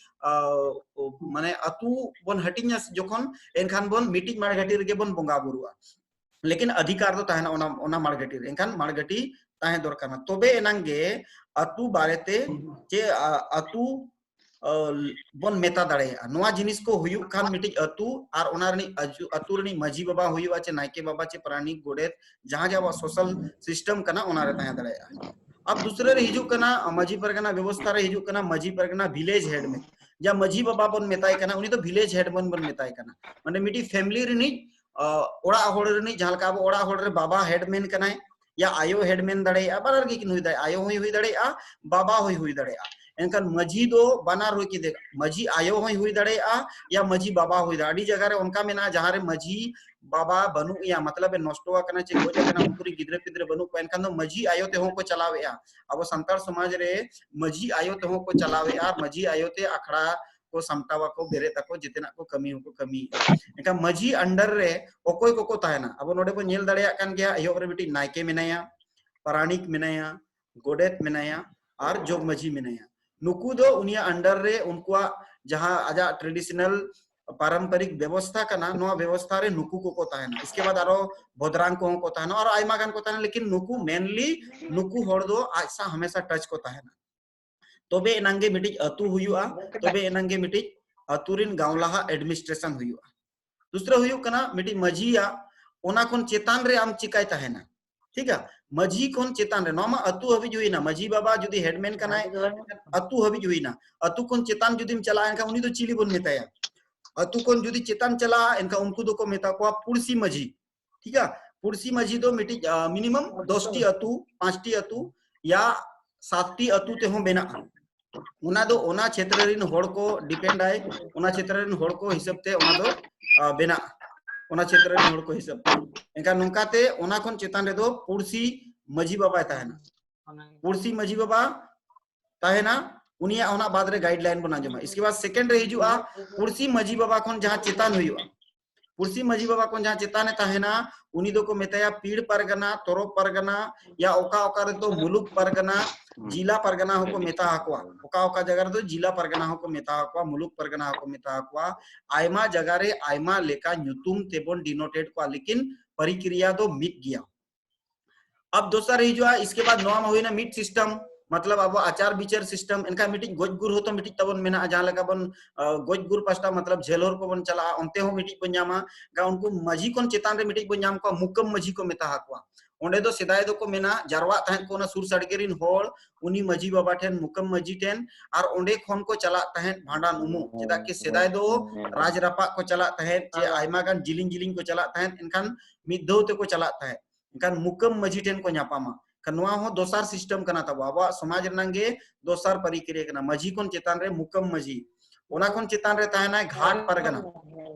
ᱢᱟᱱᱮ ᱟᱹᱛᱩ ᱵᱚᱱ ᱦᱟᱹᱴᱤᱧᱟ ᱡᱚᱠᱷᱚᱱ, ᱮᱱᱠᱷᱟᱱ ᱵᱚᱱ ᱢᱤᱫᱴᱤᱡ ᱢᱟᱲᱜᱷᱟᱹᱴᱤ ᱨᱮᱜᱮ ᱵᱚᱱ ᱵᱚᱸᱜᱟ ᱵᱩᱨᱩᱜᱼᱟ᱾ ᱞᱮᱠᱤᱱ ᱚᱫᱷᱤᱠᱟᱨ ᱫᱚ ᱛᱟᱦᱮᱱᱟ ᱚᱱᱟ ᱚᱱᱟ ᱢᱟᱲᱜᱷᱟᱹᱴᱤ ᱨᱮ᱾ ᱮᱱᱠᱷᱟᱱ ᱢᱟᱲᱜᱷᱟᱹᱴᱤ ᱛᱟᱦᱮᱸ ᱫᱚᱨᱠᱟᱨ ᱠᱟᱱᱟ, ᱛᱚᱵᱮ ᱮᱱᱟᱝ ᱜᱮ ᱟᱹᱛᱩ ᱵᱟᱨᱮᱛᱮ ᱪᱮ ᱟᱹᱛᱩ ᱵᱚᱱ ᱢᱮᱛᱟ ᱫᱟᱲᱮᱭᱟᱜᱼᱟ᱾ ᱱᱚᱣᱟ ᱡᱤᱱᱤᱥ ᱠᱚ ᱦᱩᱭᱩᱜ ᱠᱷᱟᱱ ᱢᱤᱫᱴᱤᱡ ᱟᱹᱛᱩ ᱟᱨ ᱚᱱᱟ ᱨᱤᱱᱤᱡ ᱟᱹᱛᱩ ᱨᱤᱱᱤᱡ ᱢᱟᱹᱡᱷᱤ ᱵᱟᱵᱟ ᱦᱩᱭᱩᱜᱼᱟ, ᱪᱮ ᱱᱟᱭᱠᱮ ᱵᱟᱵᱟ, ᱪᱮ ᱯᱟᱨᱟᱱᱤᱠ, ᱜᱚᱰᱮᱛ, ᱡᱟᱦᱟᱸ ᱡᱮ ᱟᱵᱚᱣᱟᱜ social system ᱠᱟᱱᱟ, ᱚᱱᱟ ᱨᱮ ᱛᱟᱦᱮᱸ ᱫᱟᱲᱮᱭᱟᱜᱼᱟ᱾ ᱟᱨ ᱫᱩᱥᱨᱟᱹ ᱨᱮ ᱦᱤᱡᱩᱜ ᱠᱟᱱᱟ ᱢᱟᱹᱡᱷᱤ ᱯᱟᱨᱜᱟᱱᱟ ᱵᱮᱵᱚᱥᱛᱷᱟ ᱨᱮ ᱦᱤᱡᱩᱜ ᱠᱟᱱᱟ ᱢᱟᱹᱡᱷᱤ ᱯᱟᱨᱜᱟᱱᱟ village headman, ᱡᱟ ᱢᱟᱹᱡᱷᱤ ᱵᱟᱵᱟ ᱵᱚᱱ ᱢᱮᱛᱟᱭ ᱠᱟᱱᱟ, ᱩᱱᱤ ᱫᱚ village headman ᱵᱚᱱ ᱢᱮᱛᱟᱭ ᱠᱟᱱᱟ᱾ ᱢᱟᱱᱮ ᱢᱤᱫᱴᱤᱡ family ᱨᱤᱱᱤᱡ ᱚᱲᱟᱜ ᱦᱚᱲ ᱨᱤᱱᱤᱡ, ᱡᱟᱦᱟᱸ ᱞᱮᱠᱟ ᱟᱵᱚ ᱚᱲᱟᱜ ᱦᱚᱲ ᱨᱮ ᱵᱟᱵᱟ headman ᱠᱟᱱᱟᱭ, ᱭᱟ ᱟᱭᱳ headman ᱫᱟᱲᱮᱭᱟᱜᱼᱟ, ᱵᱟᱱᱟᱨ ᱜᱮ ᱠᱤᱱ ᱦᱩᱭ ᱫᱟᱲᱮᱭᱟᱜᱼᱟ, ᱟᱭᱳ ᱦᱚᱸᱭ ᱦᱩᱭ ᱫᱟᱲᱮᱭᱟᱜᱼᱟ, ᱵᱟᱵᱟ ᱦᱚᱸᱭ ᱦᱩᱭ ᱫᱟᱲᱮᱭᱟᱜᱼᱟ᱾ ᱮᱱᱠᱷᱟᱱ ᱢᱟᱹᱡᱷᱤ ᱫᱚ ᱵᱟᱱᱟᱨ ᱦᱩᱭ ᱠᱮᱫᱮ, ᱢᱟᱹᱡᱷᱤ ᱟᱭᱳ ᱦᱚᱸᱭ ᱦᱩᱭ ᱫᱟᱲᱮᱭᱟᱜᱼᱟ, ᱭᱟ ᱢᱟᱹᱡᱷᱤ ᱵᱟᱵᱟ ᱦᱩᱭ ᱫᱟᱲᱮᱭᱟᱜᱼᱟ᱾ ᱟᱹᱰᱤ ᱡᱟᱭᱜᱟ ᱨᱮ ᱚᱱᱠᱟ ᱢᱮᱱᱟᱜᱼᱟ ᱡᱟᱦᱟᱸ ᱨᱮ ᱢᱟᱹᱡᱷᱤ ᱵᱟᱵᱟ ᱵᱟᱹᱱᱩᱜ ᱮᱭᱟ, ᱢᱚᱛᱞᱚᱵ ᱮ ᱱᱚᱥᱴᱚ ᱟᱠᱟᱱᱟ ᱪᱮ ᱜᱚᱡ ᱟᱠᱟᱱᱟ, ᱩᱱᱠᱩ ᱨᱮᱱ ᱜᱤᱫᱽᱨᱟᱹ ᱯᱤᱫᱽᱨᱟᱹ ᱵᱟᱹᱱᱩᱜ ᱠᱚᱣᱟ, ᱮᱱᱠᱷᱟᱱ ᱫᱚ ᱢᱟᱹᱡᱷᱤ ᱟᱭᱳ ᱛᱮᱦᱚᱸ ᱠᱚ ᱪᱟᱞᱟᱣᱮᱫᱼᱟ᱾ ᱟᱵᱚ ᱥᱟᱱᱛᱟᱲ ᱥᱚᱢᱟᱡᱽ ᱨᱮ ᱢᱟᱹᱡᱷᱤ ᱟᱭᱳ ᱛᱮᱦᱚᱸ ᱠᱚ ᱪᱟᱞᱟᱣᱮᱫᱼᱟ, ᱢᱟᱹᱡᱷᱤ ᱟᱭᱳ ᱛᱮ ᱟᱠᱷᱲᱟ ᱠᱚ ᱥᱟᱢᱴᱟᱣ ᱟᱠᱚ, ᱵᱮᱨᱮᱫ ᱟᱠᱚ, ᱡᱮᱛᱮᱱᱟᱜ ᱠᱚ ᱠᱟᱹᱢᱤ ᱦᱚᱸᱠᱚ ᱠᱟᱹᱢᱤᱭᱮᱫᱼᱟ᱾ ᱮᱱᱠᱷᱟᱱ ᱢᱟᱹᱡᱷᱤ under ᱨᱮ ᱚᱠᱚᱭ ᱠᱚᱠᱚ ᱛᱟᱦᱮᱱᱟ? ᱟᱵᱚ ᱱᱚᱰᱮ ᱵᱚᱱ ᱧᱮᱞ ᱫᱟᱲᱮᱭᱟᱜ ᱠᱟᱱ ᱜᱮᱭᱟ, ᱮᱦᱚᱵ ᱨᱮ ᱢᱤᱫᱴᱤᱡ ᱱᱟᱭᱠᱮ ᱢᱮᱱᱟᱭᱟ, ᱯᱟᱨᱟᱱᱤᱠ ᱢᱮᱱᱟᱭᱟ, ᱜᱚᱰᱮᱛ ᱢᱮᱱᱟᱭᱟ ᱟᱨ ᱡᱚᱜᱽ ᱢᱟᱹᱡᱷᱤ ᱢᱮᱱᱟᱭᱟ᱾ ᱱᱩᱠᱩ ᱫᱚ ᱩᱱᱤᱭᱟᱜ under ᱨᱮ ᱩᱱᱠᱩᱣᱟᱜ ᱡᱟᱦᱟᱸ ᱟᱡᱟᱜ traditional ᱯᱟᱨᱚᱢᱯᱚᱨᱤᱠ ᱵᱮᱵᱚᱥᱛᱷᱟ ᱠᱟᱱᱟ, ᱱᱚᱣᱟ ᱵᱮᱵᱚᱥᱛᱷᱟ ᱨᱮ ᱱᱩᱠᱩ ᱠᱚᱠᱚ ᱛᱟᱦᱮᱱᱟ᱾ ᱤᱥᱠᱮ ᱵᱟᱫ ᱟᱨᱚ ᱵᱚᱫᱨᱟᱝ ᱠᱚᱦᱚᱸ ᱠᱚ ᱛᱟᱦᱮᱱᱟ, ᱟᱨᱚ ᱟᱭᱢᱟ ᱜᱟᱱ ᱠᱚ ᱛᱟᱦᱮᱱᱟ, ᱞᱮᱠᱤᱱ ᱱᱩᱠᱩ mainly ᱱᱩᱠᱩ ᱦᱚᱲ ᱫᱚ ᱟᱡ ᱥᱟᱶ ᱦᱟᱢᱮᱥᱟ touch ᱠᱚ ᱛᱟᱦᱮᱱᱟ᱾ ᱛᱚᱵᱮ ᱮᱱᱟᱝ ᱜᱮ ᱢᱤᱫᱴᱤᱡ ᱟᱹᱛᱩ ᱦᱩᱭᱩᱜᱼᱟ, ᱛᱚᱵᱮ ᱮᱱᱟᱝ ᱜᱮ ᱢᱤᱫᱴᱤᱡ ᱟᱹᱛᱩ ᱨᱤᱱ ᱜᱟᱶᱞᱟᱦᱟ administration ᱦᱩᱭᱩᱜᱼᱟ᱾ ᱫᱩᱥᱨᱟ ᱦᱩᱭᱩᱜ ᱠᱟᱱᱟ ᱢᱤᱫᱴᱤᱡ ᱢᱟᱹᱡᱷᱤᱭᱟᱜ, ᱚᱱᱟ ᱠᱷᱚᱱ ᱪᱮᱛᱟᱱ ᱨᱮ ᱟᱢ ᱪᱤᱠᱟᱭ ᱛᱟᱦᱮᱱᱟ, ᱴᱷᱤᱠ ᱜᱮᱭᱟ? ᱢᱟᱹᱡᱷᱤ ᱠᱷᱚᱱ ᱪᱮᱛᱟᱱ ᱨᱮ, ᱱᱚᱣᱟ ᱢᱟ ᱟᱹᱛᱩ ᱦᱟᱹᱵᱤᱡ ᱦᱩᱭᱱᱟ, ᱢᱟᱹᱡᱷᱤ ᱵᱟᱵᱟ ᱡᱩᱫᱤ headman ᱠᱟᱱᱟᱭ, ᱟᱹᱛᱩ ᱦᱟᱹᱵᱤᱡ ᱦᱩᱭᱱᱟ᱾ ᱟᱹᱛᱩ ᱠᱷᱚᱱ ᱪᱮᱛᱟᱱ ᱡᱩᱫᱤᱢ ᱪᱟᱞᱟᱜᱼᱟ, ᱮᱱᱠᱷᱟᱱ ᱩᱱᱤ ᱫᱚ ᱪᱤᱞᱤ ᱵᱚᱱ ᱢᱮᱛᱟᱭᱟ? ᱟᱹᱛᱩ ᱠᱷᱚᱱ ᱡᱩᱫᱤ ᱪᱮᱛᱟᱱ ᱪᱟᱞᱟᱜᱼᱟ, ᱮᱱᱠᱷᱟᱱ ᱩᱱᱠᱩ ᱫᱚᱠᱚ ᱢᱮᱛᱟ ᱠᱚᱣᱟ ᱯᱩᱲᱥᱤ ᱢᱟᱹᱡᱷᱤ, ᱴᱷᱤᱠ ᱜᱮᱭᱟ? ᱯᱩᱲᱥᱤ ᱢᱟᱹᱡᱷᱤ ᱫᱚ ᱢᱤᱫᱴᱤᱡ minimum ᱫᱚᱥᱴᱤ ᱟᱹᱛᱩ, ᱯᱟᱸᱪᱴᱤ ᱟᱹᱛᱩ ᱭᱟ ᱥᱟᱛᱴᱤ ᱟᱹᱛᱩ ᱛᱮᱦᱚᱸ ᱵᱮᱱᱟᱜᱼᱟ᱾ ᱚᱱᱟ ᱫᱚ ᱚᱱᱟ ᱪᱷᱮᱛᱨᱚ ᱨᱤᱱ ᱦᱚᱲ ᱠᱚ depend ᱟᱭ, ᱚᱱᱟ ᱪᱷᱮᱛᱨᱚ ᱨᱤᱱ ᱦᱚᱲ ᱠᱚ ᱦᱤᱥᱟᱹᱵ ᱛᱮ ᱚᱱᱟ ᱫᱚ ᱵᱮᱱᱟᱜᱼᱟ, ᱚᱱᱟ ᱪᱷᱮᱛᱨᱚ ᱨᱤᱱ ᱦᱚᱲ ᱠᱚ ᱦᱤᱥᱟᱹᱵ ᱛᱮ᱾ ᱮᱱᱠᱷᱟᱱ ᱱᱚᱝᱠᱟᱛᱮ ᱚᱱᱟ ᱠᱷᱚᱱ ᱪᱮᱛᱟᱱ ᱨᱮᱫᱚ ᱯᱩᱲᱥᱤ ᱢᱟᱹᱡᱷᱤ ᱵᱟᱵᱟᱭ ᱛᱟᱦᱮᱱᱟ᱾ ᱯᱩᱲᱥᱤ ᱢᱟᱹᱡᱷᱤ ᱵᱟᱵᱟ ᱛᱟᱦᱮᱱᱟ, ᱩᱱᱤᱭᱟᱜ ᱚᱱᱟ ᱵᱟᱫ ᱨᱮ guideline ᱵᱚᱱ ᱟᱸᱡᱚᱢᱟ᱾ ᱤᱥᱠᱮ ᱵᱟᱫ second ᱨᱮ ᱦᱤᱡᱩᱜᱼᱟ ᱯᱩᱲᱥᱤ ᱢᱟᱹᱡᱷᱤ ᱵᱟᱵᱟ ᱠᱷᱚᱱ ᱡᱟᱦᱟᱸ ᱪᱮᱛᱟᱱ ᱦᱩᱭᱩᱜᱼᱟ, ᱯᱩᱲᱥᱤ ᱢᱟᱹᱡᱷᱤ ᱵᱟᱵᱟ ᱠᱷᱚᱱ ᱡᱟᱦᱟᱸ ᱪᱮᱛᱟᱱ ᱮ ᱛᱟᱦᱮᱱᱟ, ᱩᱱᱤ ᱫᱚᱠᱚ ᱢᱮᱛᱟᱭᱟ ᱯᱤᱲ ᱯᱟᱨᱜᱟᱱᱟ, ᱛᱚᱨᱚᱯ ᱯᱟᱨᱜᱟᱱᱟ, ᱭᱟ ᱚᱠᱟ ᱚᱠᱟ ᱨᱮᱫᱚ ᱢᱩᱞᱩᱠ ᱯᱟᱨᱜᱟᱱᱟ, ᱡᱤᱞᱟ ᱯᱟᱨᱜᱟᱱᱟ ᱦᱚᱸᱠᱚ ᱢᱮᱛᱟ ᱟᱠᱚᱣᱟ᱾ ᱚᱠᱟ ᱚᱠᱟ ᱡᱟᱭᱜᱟ ᱨᱮᱫᱚ ᱡᱤᱞᱟ ᱯᱟᱨᱜᱟᱱᱟ ᱦᱚᱸᱠᱚ ᱢᱮᱛᱟ ᱟᱠᱚᱣᱟ, ᱢᱩᱞᱩᱠ ᱯᱟᱨᱜᱟᱱᱟ ᱦᱚᱸᱠᱚ ᱢᱮᱛᱟ ᱟᱠᱚᱣᱟ᱾ ᱟᱭᱢᱟ ᱡᱟᱭᱜᱟ ᱨᱮ ᱟᱭᱢᱟ ᱞᱮᱠᱟ ᱧᱩᱛᱩᱢ ᱛᱮᱵᱚᱱ denoted ᱠᱚᱣᱟ, ᱞᱮᱠᱤᱱ ᱯᱨᱚᱠᱨᱤᱭᱟ ᱫᱚ ᱢᱤᱫ ᱜᱮᱭᱟ᱾ ᱟᱵ ᱫᱚᱥᱟᱨ ᱦᱤᱡᱩᱜᱼᱟ, ᱤᱥᱠᱮ ᱵᱟᱫ ᱱᱚᱣᱟ ᱢᱟ ᱦᱩᱭᱱᱟ ᱢᱤᱫ system, ᱢᱚᱛᱞᱚᱵ ᱟᱵᱚ ᱟᱪᱟᱨ ᱵᱤᱪᱟᱨ system᱾ ᱮᱱᱠᱷᱟᱱ ᱢᱤᱫᱴᱤᱡ ᱜᱚᱡ ᱜᱩᱨ ᱦᱚᱸᱛᱚ ᱢᱤᱫᱴᱤᱡ ᱛᱟᱵᱚᱱ ᱢᱮᱱᱟᱜᱼᱟ, ᱡᱟᱦᱟᱸ ᱞᱮᱠᱟ ᱵᱚᱱ, ᱟ, ᱜᱚᱡ ᱜᱩᱨ ᱯᱟᱥᱴᱟ ᱢᱚᱛᱞᱚᱵ ᱡᱷᱮᱞ ᱦᱚᱨ ᱠᱚᱵᱚᱱ ᱪᱟᱞᱟᱜᱼᱟ, ᱚᱱᱛᱮ ᱦᱚᱸ ᱢᱤᱫᱴᱤᱡ ᱵᱚᱱ ᱧᱟᱢᱟ᱾ ᱮᱱᱠᱷᱟᱱ ᱩᱱᱠᱩ ᱢᱟᱹᱡᱷᱤ ᱠᱷᱚᱱ ᱪᱮᱛᱟᱱ ᱨᱮ ᱢᱤᱫᱴᱤᱡ ᱵᱚᱱ ᱧᱟᱢ ᱠᱚᱣᱟ, ᱢᱩᱠᱟᱹᱢ ᱢᱟᱹᱡᱷᱤ ᱠᱚ ᱢᱮᱛᱟ ᱟᱠᱚᱣᱟ᱾ ᱚᱸᱰᱮ ᱫᱚ ᱥᱮᱫᱟᱭ ᱫᱚᱠᱚ ᱢᱮᱱᱟ ᱡᱟᱨᱣᱟᱜ ᱛᱟᱦᱮᱸᱫ ᱠᱚ ᱚᱱᱟ ᱥᱩᱨ ᱥᱟᱰᱜᱮ ᱨᱤᱱ ᱦᱚᱲ, ᱩᱱᱤ ᱢᱟᱹᱡᱷᱤ ᱵᱟᱵᱟ ᱴᱷᱮᱱ, ᱢᱩᱠᱟᱹᱢ ᱢᱟᱹᱡᱷᱤ ᱴᱷᱮᱱ, ᱟᱨ ᱚᱸᱰᱮ ᱠᱷᱚᱱ ᱠᱚ ᱪᱟᱞᱟᱜ ᱛᱟᱦᱮᱸᱫ ᱵᱷᱟᱸᱰᱟᱱ ᱩᱢᱩᱜ᱾ ᱪᱮᱫᱟᱜ ᱠᱤ ᱥᱮᱫᱟᱭ ᱫᱚ ᱨᱟᱡᱽ ᱨᱟᱯᱟᱜ ᱠᱚ ᱪᱟᱞᱟᱜ ᱛᱟᱦᱮᱸᱫ, ᱪᱮ ᱟᱭᱢᱟ ᱜᱟᱱ ᱡᱤᱞᱤᱧ ᱡᱤᱞᱤᱧ ᱠᱚ ᱪᱟᱞᱟᱜ ᱛᱟᱦᱮᱸᱫ, ᱮᱱᱠᱷᱟᱱ ᱢᱤᱫ ᱫᱷᱟᱣ ᱛᱮᱠᱚ ᱪᱟᱞᱟᱜ ᱛᱟᱦᱮᱸᱫ᱾ ᱮᱱᱠᱷᱟᱱ ᱢᱩᱠᱟᱹᱢ ᱢᱟᱹᱡᱷᱤ ᱴᱷᱮᱱ ᱠᱚ ᱧᱟᱯᱟᱢᱟ᱾ ᱮᱱᱠᱷᱟᱱ ᱱᱚᱣᱟ ᱦᱚᱸ ᱫᱚᱥᱟᱨ system ᱠᱟᱱᱟ ᱛᱟᱵᱚ, ᱟᱵᱚᱣᱟᱜ ᱥᱚᱢᱟᱡᱽ ᱨᱮᱱᱟᱜ ᱜᱮ ᱫᱚᱥᱟᱨ ᱯᱨᱚᱠᱨᱤᱭᱟ ᱠᱟᱱᱟ᱾ ᱢᱟᱹᱡᱷᱤ ᱠᱷᱚᱱ ᱪᱮᱛᱟᱱ ᱨᱮ ᱢᱩᱠᱟᱹᱢ ᱢᱟᱹᱡᱷᱤ, ᱚᱱᱟ ᱠᱷᱚᱱ ᱪᱮᱛᱟᱱ ᱨᱮ ᱛᱟᱦᱮᱱᱟᱭ ᱜᱷᱟᱴ ᱯᱟᱨᱜᱟᱱᱟ,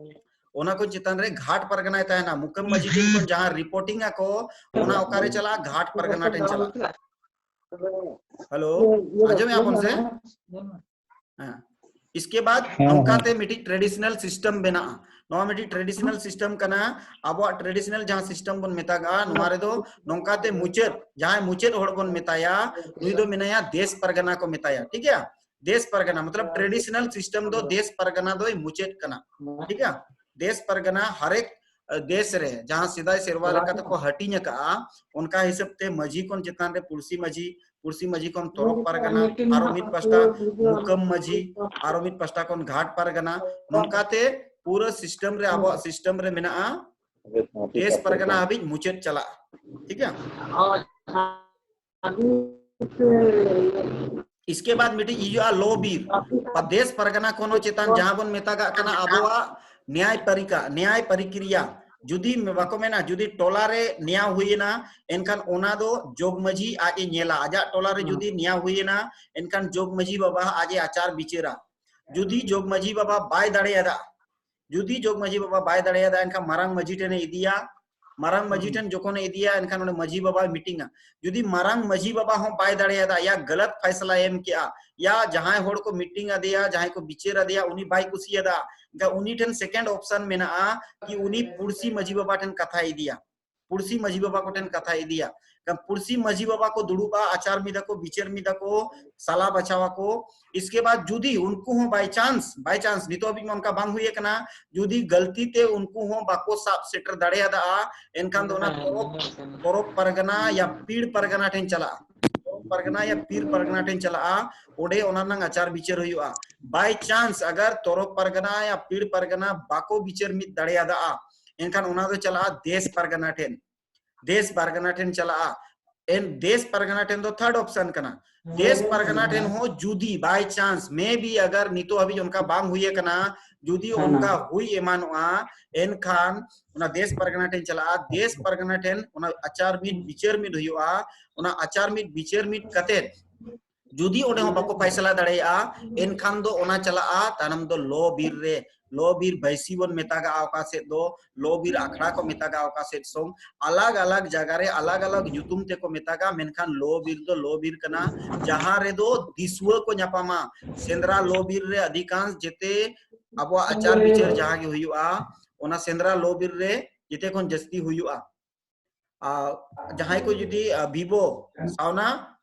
ᱚᱱᱟ ᱠᱷᱚᱱ ᱪᱮᱛᱟᱱ ᱨᱮ ᱜᱷᱟᱴ ᱯᱟᱨᱜᱟᱱᱟᱭ ᱛᱟᱦᱮᱱᱟ᱾ ᱢᱩᱠᱟᱹᱢ ᱢᱟᱹᱡᱷᱤ ᱴᱷᱮᱱ ᱠᱷᱚᱱ ᱡᱟᱦᱟᱸ reporting ᱟᱠᱚ, ᱚᱱᱟ ᱚᱠᱟᱨᱮ ᱪᱟᱞᱟᱜᱼᱟ? ᱜᱷᱟᱴ ᱯᱟᱨᱜᱟᱱᱟ ᱴᱷᱮᱱ ᱪᱟᱞᱟᱜᱼᱟ᱾ ᱦᱮᱞᱳ, ᱟᱸᱡᱚᱢᱮᱜᱼᱟ ᱵᱚᱱ ᱥᱮ? ᱦᱮᱸ᱾ ᱤᱥᱠᱮ ᱵᱟᱫ ᱦᱮᱸ, ᱱᱚᱝᱠᱟ ᱦᱮᱸ᱾ ᱛᱮ ᱢᱤᱫᱴᱤᱡ traditional system ᱵᱮᱱᱟᱜᱼᱟ᱾ ᱱᱚᱣᱟ ᱢᱤᱫᱴᱤᱡ traditional system ᱠᱟᱱᱟ᱾ ᱟᱵᱚᱣᱟᱜ traditional ᱡᱟᱦᱟᱸ system ᱵᱚᱱ ᱢᱮᱛᱟᱜᱼᱟ, ᱱᱚᱣᱟ ᱨᱮᱫᱚ ᱱᱚᱝᱠᱟ ᱛᱮ ᱢᱩᱪᱟᱹᱫ, ᱡᱟᱦᱟᱸᱭ ᱢᱩᱪᱟᱹᱫ ᱦᱚᱲ ᱵᱚᱱ ᱢᱮᱛᱟᱭᱟ, ᱱᱩᱭ ᱫᱚ ᱢᱮᱱᱟᱭᱟ ᱫᱮᱥ ᱯᱟᱨᱜᱟᱱᱟ ᱠᱚ ᱢᱮᱛᱟᱭᱟ, ᱴᱷᱤᱠ ᱜᱮᱭᱟ? ᱫᱮᱥ ᱯᱟᱨᱜᱟᱱᱟ, ᱢᱚᱛᱞᱚᱵ traditional system ᱫᱚ ᱫᱮᱥ ᱯᱟᱨᱜᱟᱱᱟ ᱫᱚᱭ ᱢᱩᱪᱟᱹᱫ ᱠᱟᱱᱟ, ᱴᱷᱤᱠ ᱜᱮᱭᱟ? ᱫᱮᱥ ᱯᱟᱨᱜᱟᱱᱟ ᱦᱟᱨᱮᱠ, ᱟ, ᱫᱮᱥ ᱨᱮ ᱡᱟᱦᱟᱸ ᱥᱮᱫᱟᱭ ᱥᱮᱨᱣᱟ ᱞᱮᱠᱟ ᱛᱮᱠᱚ ᱦᱟᱹᱴᱤᱧ ᱟᱠᱟᱜᱼᱟ, ᱚᱱᱠᱟ ᱦᱤᱥᱟᱹᱵ ᱛᱮ ᱢᱟᱹᱡᱷᱤ ᱠᱷᱚᱱ ᱪᱮᱛᱟᱱ ᱨᱮ ᱯᱩᱲᱥᱤ ᱢᱟᱹᱡᱷᱤ, ᱯᱩᱲᱥᱤ ᱢᱟᱹᱡᱷᱤ ᱠᱷᱚᱱ ᱛᱚᱨᱚᱯ ᱯᱟᱨᱜᱟᱱᱟ, ᱟᱨᱚ ᱢᱤᱫ ᱯᱟᱥᱴᱟ ᱢᱩᱠᱟᱹᱢ ᱢᱟᱹᱡᱷᱤ, ᱟᱨᱚ ᱢᱤᱫ ᱯᱟᱥᱴᱟ ᱠᱷᱚᱱ ᱜᱷᱟᱴ ᱯᱟᱨᱜᱟᱱᱟ, ᱱᱚᱝᱠᱟ ᱛᱮ ᱯᱩᱨᱟᱹ system ᱨᱮ, ᱟᱵᱚᱣᱟᱜ system ᱨᱮ ᱢᱮᱱᱟᱜᱼᱟ, ᱫᱮᱥ ᱯᱟᱨᱜᱟᱱᱟ ᱦᱟᱹᱵᱤᱡ ᱢᱩᱪᱟᱹᱫ ᱪᱟᱞᱟᱜᱼᱟ, ᱴᱷᱤᱠ ᱜᱮᱭᱟ? ᱤᱥᱠᱮ ᱵᱟᱫ ᱢᱤᱫᱴᱤᱡ ᱦᱤᱡᱩᱜᱼᱟ ᱞᱚ ᱵᱤᱨ, ᱫᱮᱥ ᱯᱟᱨᱜᱟᱱᱟ ᱠᱷᱚᱱ ᱦᱚᱸ ᱪᱮᱛᱟᱱ ᱡᱟᱦᱟᱸ ᱵᱚᱱ ᱢᱮᱛᱟᱜᱟᱜ ᱠᱟᱱᱟ ᱟᱵᱚᱣᱟᱜ ᱱᱮᱭᱟᱭ ᱯᱟᱨᱤᱠᱟ, ᱱᱮᱭᱟᱭ ᱯᱨᱚᱠᱨᱤᱭᱟ᱾ ᱡᱩᱫᱤ ᱵᱟᱠᱚ ᱢᱮᱱᱟ, ᱡᱩᱫᱤ ᱴᱚᱞᱟ ᱨᱮ ᱱᱮᱭᱟᱣ ᱦᱩᱭᱮᱱᱟ, ᱮᱱᱠᱷᱟᱱ ᱚᱱᱟ ᱫᱚ ᱡᱚᱜᱽ ᱢᱟᱹᱡᱷᱤ ᱟᱡ ᱮ ᱧᱮᱞᱟ᱾ ᱟᱡᱟᱜ ᱴᱚᱞᱟ ᱨᱮ ᱡᱩᱫᱤ ᱱᱮᱭᱟᱣ ᱦᱩᱭᱮᱱᱟ, ᱮᱱᱠᱷᱟᱱ ᱡᱚᱜᱽ ᱢᱟᱹᱡᱷᱤ ᱵᱟᱵᱟ ᱟᱡ ᱮ ᱟᱪᱟᱨ ᱵᱤᱪᱟᱹᱨᱟ᱾ ᱡᱩᱫᱤ ᱡᱚᱜᱽ ᱢᱟᱹᱡᱷᱤ ᱵᱟᱵᱟ ᱵᱟᱭ ᱫᱟᱲᱮᱭᱟᱫᱟ, ᱡᱩᱫᱤ ᱡᱚᱜᱽ ᱢᱟᱹᱡᱷᱤ ᱵᱟᱵᱟ ᱵᱟᱭ ᱫᱟᱲᱮᱭᱟᱫᱟ, ᱮᱱᱠᱷᱟᱱ ᱢᱟᱨᱟᱝ ᱢᱟᱹᱡᱷᱤ ᱴᱷᱮᱱᱮ ᱤᱫᱤᱭᱟ᱾ ᱢᱟᱨᱟᱝ ᱢᱟᱹᱡᱷᱤ ᱴᱷᱮᱱ ᱡᱚᱠᱷᱚᱱᱮ ᱤᱫᱤᱭᱟ, ᱮᱱᱠᱷᱟᱱ ᱚᱸᱰᱮ ᱢᱟᱹᱡᱷᱤ ᱵᱟᱵᱟᱭ ᱢᱤᱴᱤᱝᱟ᱾ ᱡᱩᱫᱤ ᱢᱟᱨᱟᱝ ᱢᱟᱹᱡᱷᱤ ᱵᱟᱵᱟ ᱦᱚᱸ ᱵᱟᱭ ᱫᱟᱲᱮᱭᱟᱫᱟ, ᱭᱟ ᱜᱟᱞᱟᱛ ᱯᱷᱟᱭᱥᱞᱟ ᱮᱢ ᱠᱮᱜᱼᱟ, ᱭᱟ ᱡᱟᱦᱟᱸᱭ ᱦᱚᱲ ᱠᱚ ᱢᱤᱴᱤᱝ ᱟᱫᱮᱭᱟ, ᱡᱟᱦᱟᱸᱭ ᱠᱚ ᱵᱤᱪᱟᱹᱨ ᱟᱫᱮᱭᱟ, ᱩᱱᱤ ᱵᱟᱭ ᱠᱩᱥᱤᱭᱟᱫᱟ, ᱮᱱᱠᱷᱟᱱ ᱩᱱᱤ ᱴᱷᱮᱱ ᱥᱮᱠᱮᱱᱰ ᱚᱯᱥᱚᱱ ᱢᱮᱱᱟᱜᱼᱟ ᱠᱤ ᱩᱱᱤ ᱯᱩᱲᱥᱤ ᱢᱟᱹᱡᱷᱤ ᱵᱟᱵᱟ ᱴᱷᱮᱱ ᱠᱟᱛᱷᱟᱭ ᱤᱫᱤᱭᱟ, ᱯᱩᱲᱥᱤ ᱢᱟᱹᱡᱷᱤ ᱵᱟᱵᱟ ᱠᱚ ᱴᱷᱮᱱ ᱠᱟᱛᱷᱟᱭ ᱤᱫᱤᱭᱟ᱾ ᱮᱱᱠᱷᱟᱱ ᱯᱩᱲᱥᱤ ᱢᱟᱹᱡᱷᱤ ᱵᱟᱵᱟ ᱠᱚ ᱫᱩᱲᱩᱵᱼᱟ, ᱟᱪᱟᱨ ᱢᱤᱫᱟ ᱠᱚ, ᱵᱤᱪᱟᱹᱨ ᱢᱤᱫᱟ ᱠᱚ, ᱥᱟᱞᱟ ᱵᱟᱪᱷᱟᱣ ᱟᱠᱚ᱾ ᱤᱥᱠᱮ ᱵᱟᱫ ᱡᱩᱫᱤ ᱩᱱᱠᱩ ᱦᱚᱸ by chance, by chance, ᱱᱤᱛᱚᱜ ᱦᱟᱹᱵᱤᱡ ᱢᱟ ᱚᱱᱠᱟ ᱵᱟᱝ ᱦᱩᱭ ᱟᱠᱟᱱᱟ, ᱡᱩᱫᱤ ᱜᱟᱹᱞᱛᱤ ᱛᱮ ᱩᱱᱠᱩ ᱦᱚᱸ ᱵᱟᱠᱚ ᱥᱟᱵ ᱥᱮᱴᱮᱨ ᱫᱟᱲᱮᱭᱟᱫᱟ, ᱮᱱᱠᱷᱟᱱ ᱫᱚ ᱚᱱᱟ ᱛᱚᱨᱚᱯ, ᱛᱚᱨᱚᱯ ᱯᱟᱨᱜᱟᱱᱟ ᱭᱟ ᱯᱤᱲ ᱯᱟᱨᱜᱟᱱᱟ ᱴᱷᱮᱱ ᱪᱟᱞᱟᱜᱼᱟ᱾ ᱛᱚᱨᱚᱯ ᱯᱟᱨᱜᱟᱱᱟ ᱭᱟ ᱯᱤᱲ ᱯᱟᱨᱜᱟᱱᱟ ᱴᱷᱮᱱ ᱪᱟᱞᱟᱜᱼᱟ, ᱚᱸᱰᱮ ᱚᱱᱟ ᱨᱮᱱᱟᱜ ᱟᱪᱟᱨ ᱵᱤᱪᱟᱹᱨ ᱦᱩᱭᱩᱜᱼᱟ᱾ By chance ᱟᱜᱟᱨ ᱛᱚᱨᱚᱯ ᱯᱟᱨᱜᱟᱱᱟ ᱭᱟ ᱯᱤᱲ ᱯᱟᱨᱜᱟᱱᱟ ᱵᱟᱠᱚ ᱵᱤᱪᱟᱹᱨ ᱢᱤᱫ ᱫᱟᱲᱮᱭᱟᱫᱟ, ᱮᱱᱠᱷᱟᱱ ᱚᱱᱟ ᱫᱚ ᱪᱟᱞᱟᱜᱼᱟ ᱫᱮᱥ ᱯᱟᱨᱜᱟᱱᱟ ᱴᱷᱮᱱ᱾ ᱫᱮᱥ ᱯᱟᱨᱜᱟᱱᱟ ᱴᱷᱮᱱ ᱪᱟᱞᱟᱜᱼᱟ᱾ ᱮᱱ ᱫᱮᱥ ᱯᱟᱨᱜᱟᱱᱟ ᱴᱷᱮᱱ ᱫᱚ ᱛᱷᱟᱨᱰ ᱚᱯᱥᱚᱱ ᱠᱟᱱᱟ᱾ ᱫᱮᱥ ᱯᱟᱨᱜᱟᱱᱟ ᱴᱷᱮᱱ ᱦᱚᱸ ᱡᱩᱫᱤ by chance, maybe, ᱟᱜᱟᱨ ᱱᱤᱛᱚᱜ ᱦᱟᱹᱵᱤᱡ ᱚᱱᱠᱟ ᱵᱟᱝ ᱦᱩᱭ ᱟᱠᱟᱱᱟ, ᱡᱩᱫᱤ ᱦᱮᱸ᱾ ᱚᱱᱠᱟ ᱦᱩᱭ ᱮᱢᱟᱱᱚᱜᱼᱟ, ᱮᱱᱠᱷᱟᱱ ᱚᱱᱟ ᱫᱮᱥ ᱯᱟᱨᱜᱟᱱᱟ ᱴᱷᱮᱱ ᱪᱟᱞᱟᱜᱼᱟ᱾ ᱫᱮᱥ ᱯᱟᱨᱜᱟᱱᱟ ᱴᱷᱮᱱ ᱚᱱᱟ ᱟᱪᱟᱨ ᱢᱤᱫ ᱵᱤᱪᱟᱹᱨ ᱢᱤᱫ ᱦᱩᱭᱩᱜᱼᱟ᱾ ᱚᱱᱟ ᱟᱪᱟᱨ ᱢᱤᱫ ᱵᱤᱪᱟᱹᱨ ᱢᱤᱫ ᱠᱟᱛᱮ ᱡᱩᱫᱤ ᱚᱸᱰᱮ ᱦᱚᱸ ᱵᱟᱠᱚ ᱯᱷᱟᱭᱥᱟᱞᱟ ᱫᱟᱲᱮᱭᱟᱜᱼᱟ, ᱮᱱᱠᱷᱟᱱ ᱫᱚ ᱚᱱᱟ ᱪᱟᱞᱟᱜᱼᱟ ᱛᱟᱭᱱᱚᱢ ᱫᱚ ᱞᱚ ᱵᱤᱨ ᱨᱮ᱾ ᱞᱚ ᱵᱤᱨ ᱵᱟᱹᱭᱥᱤ ᱵᱚᱱ ᱢᱮᱛᱟᱜᱟᱜᱼᱟ ᱚᱠᱟ ᱥᱮᱫ ᱫᱚ, ᱞᱚ ᱵᱤᱨ ᱟᱠᱷᱲᱟ ᱠᱚ ᱢᱮᱛᱟᱜᱟᱜᱼᱟ ᱚᱠᱟ ᱥᱮᱫ ᱥᱚᱝ, ᱟᱞᱟᱜᱽ ᱟᱞᱟᱜᱽ ᱡᱟᱭᱜᱟ ᱨᱮ ᱟᱞᱟᱜᱽ ᱟᱞᱟᱜᱽ ᱧᱩᱛᱩᱢ ᱛᱮᱠᱚ ᱢᱮᱛᱟᱜᱟ, ᱢᱮᱱᱠᱷᱟᱱ ᱞᱚ ᱵᱤᱨ ᱫᱚ ᱞᱚ ᱵᱤᱨ ᱠᱟᱱᱟ, ᱡᱟᱦᱟᱸ ᱨᱮᱫᱚ ᱫᱤᱥᱩᱣᱟᱹ ᱠᱚ ᱧᱟᱯᱟᱢᱟ᱾ ᱥᱮᱸᱫᱽᱨᱟ ᱞᱚ ᱵᱤᱨ ᱨᱮ ᱟᱹᱰᱤ ᱜᱟᱱ ᱡᱮᱛᱮ ᱟᱵᱚᱣᱟᱜ ᱟᱪᱟᱨ ᱵᱤᱪᱟᱹᱨ ᱡᱟᱦᱟᱸ ᱜᱮ ᱦᱩᱭᱩᱜᱼᱟ, ᱚᱱᱟ ᱥᱮᱸᱫᱽᱨᱟ ᱞᱚ ᱵᱤᱨ ᱨᱮ ᱡᱮᱛᱮ ᱠᱷᱚᱱ ᱡᱟᱹᱥᱛᱤ ᱦᱩᱭᱩᱜᱼᱟ᱾ ᱟᱨ ᱡᱟᱦᱟᱸᱭ ᱠᱚ ᱡᱩᱫᱤ, ᱟ, ᱵᱤᱵᱚ ᱥᱟᱣᱱᱟ,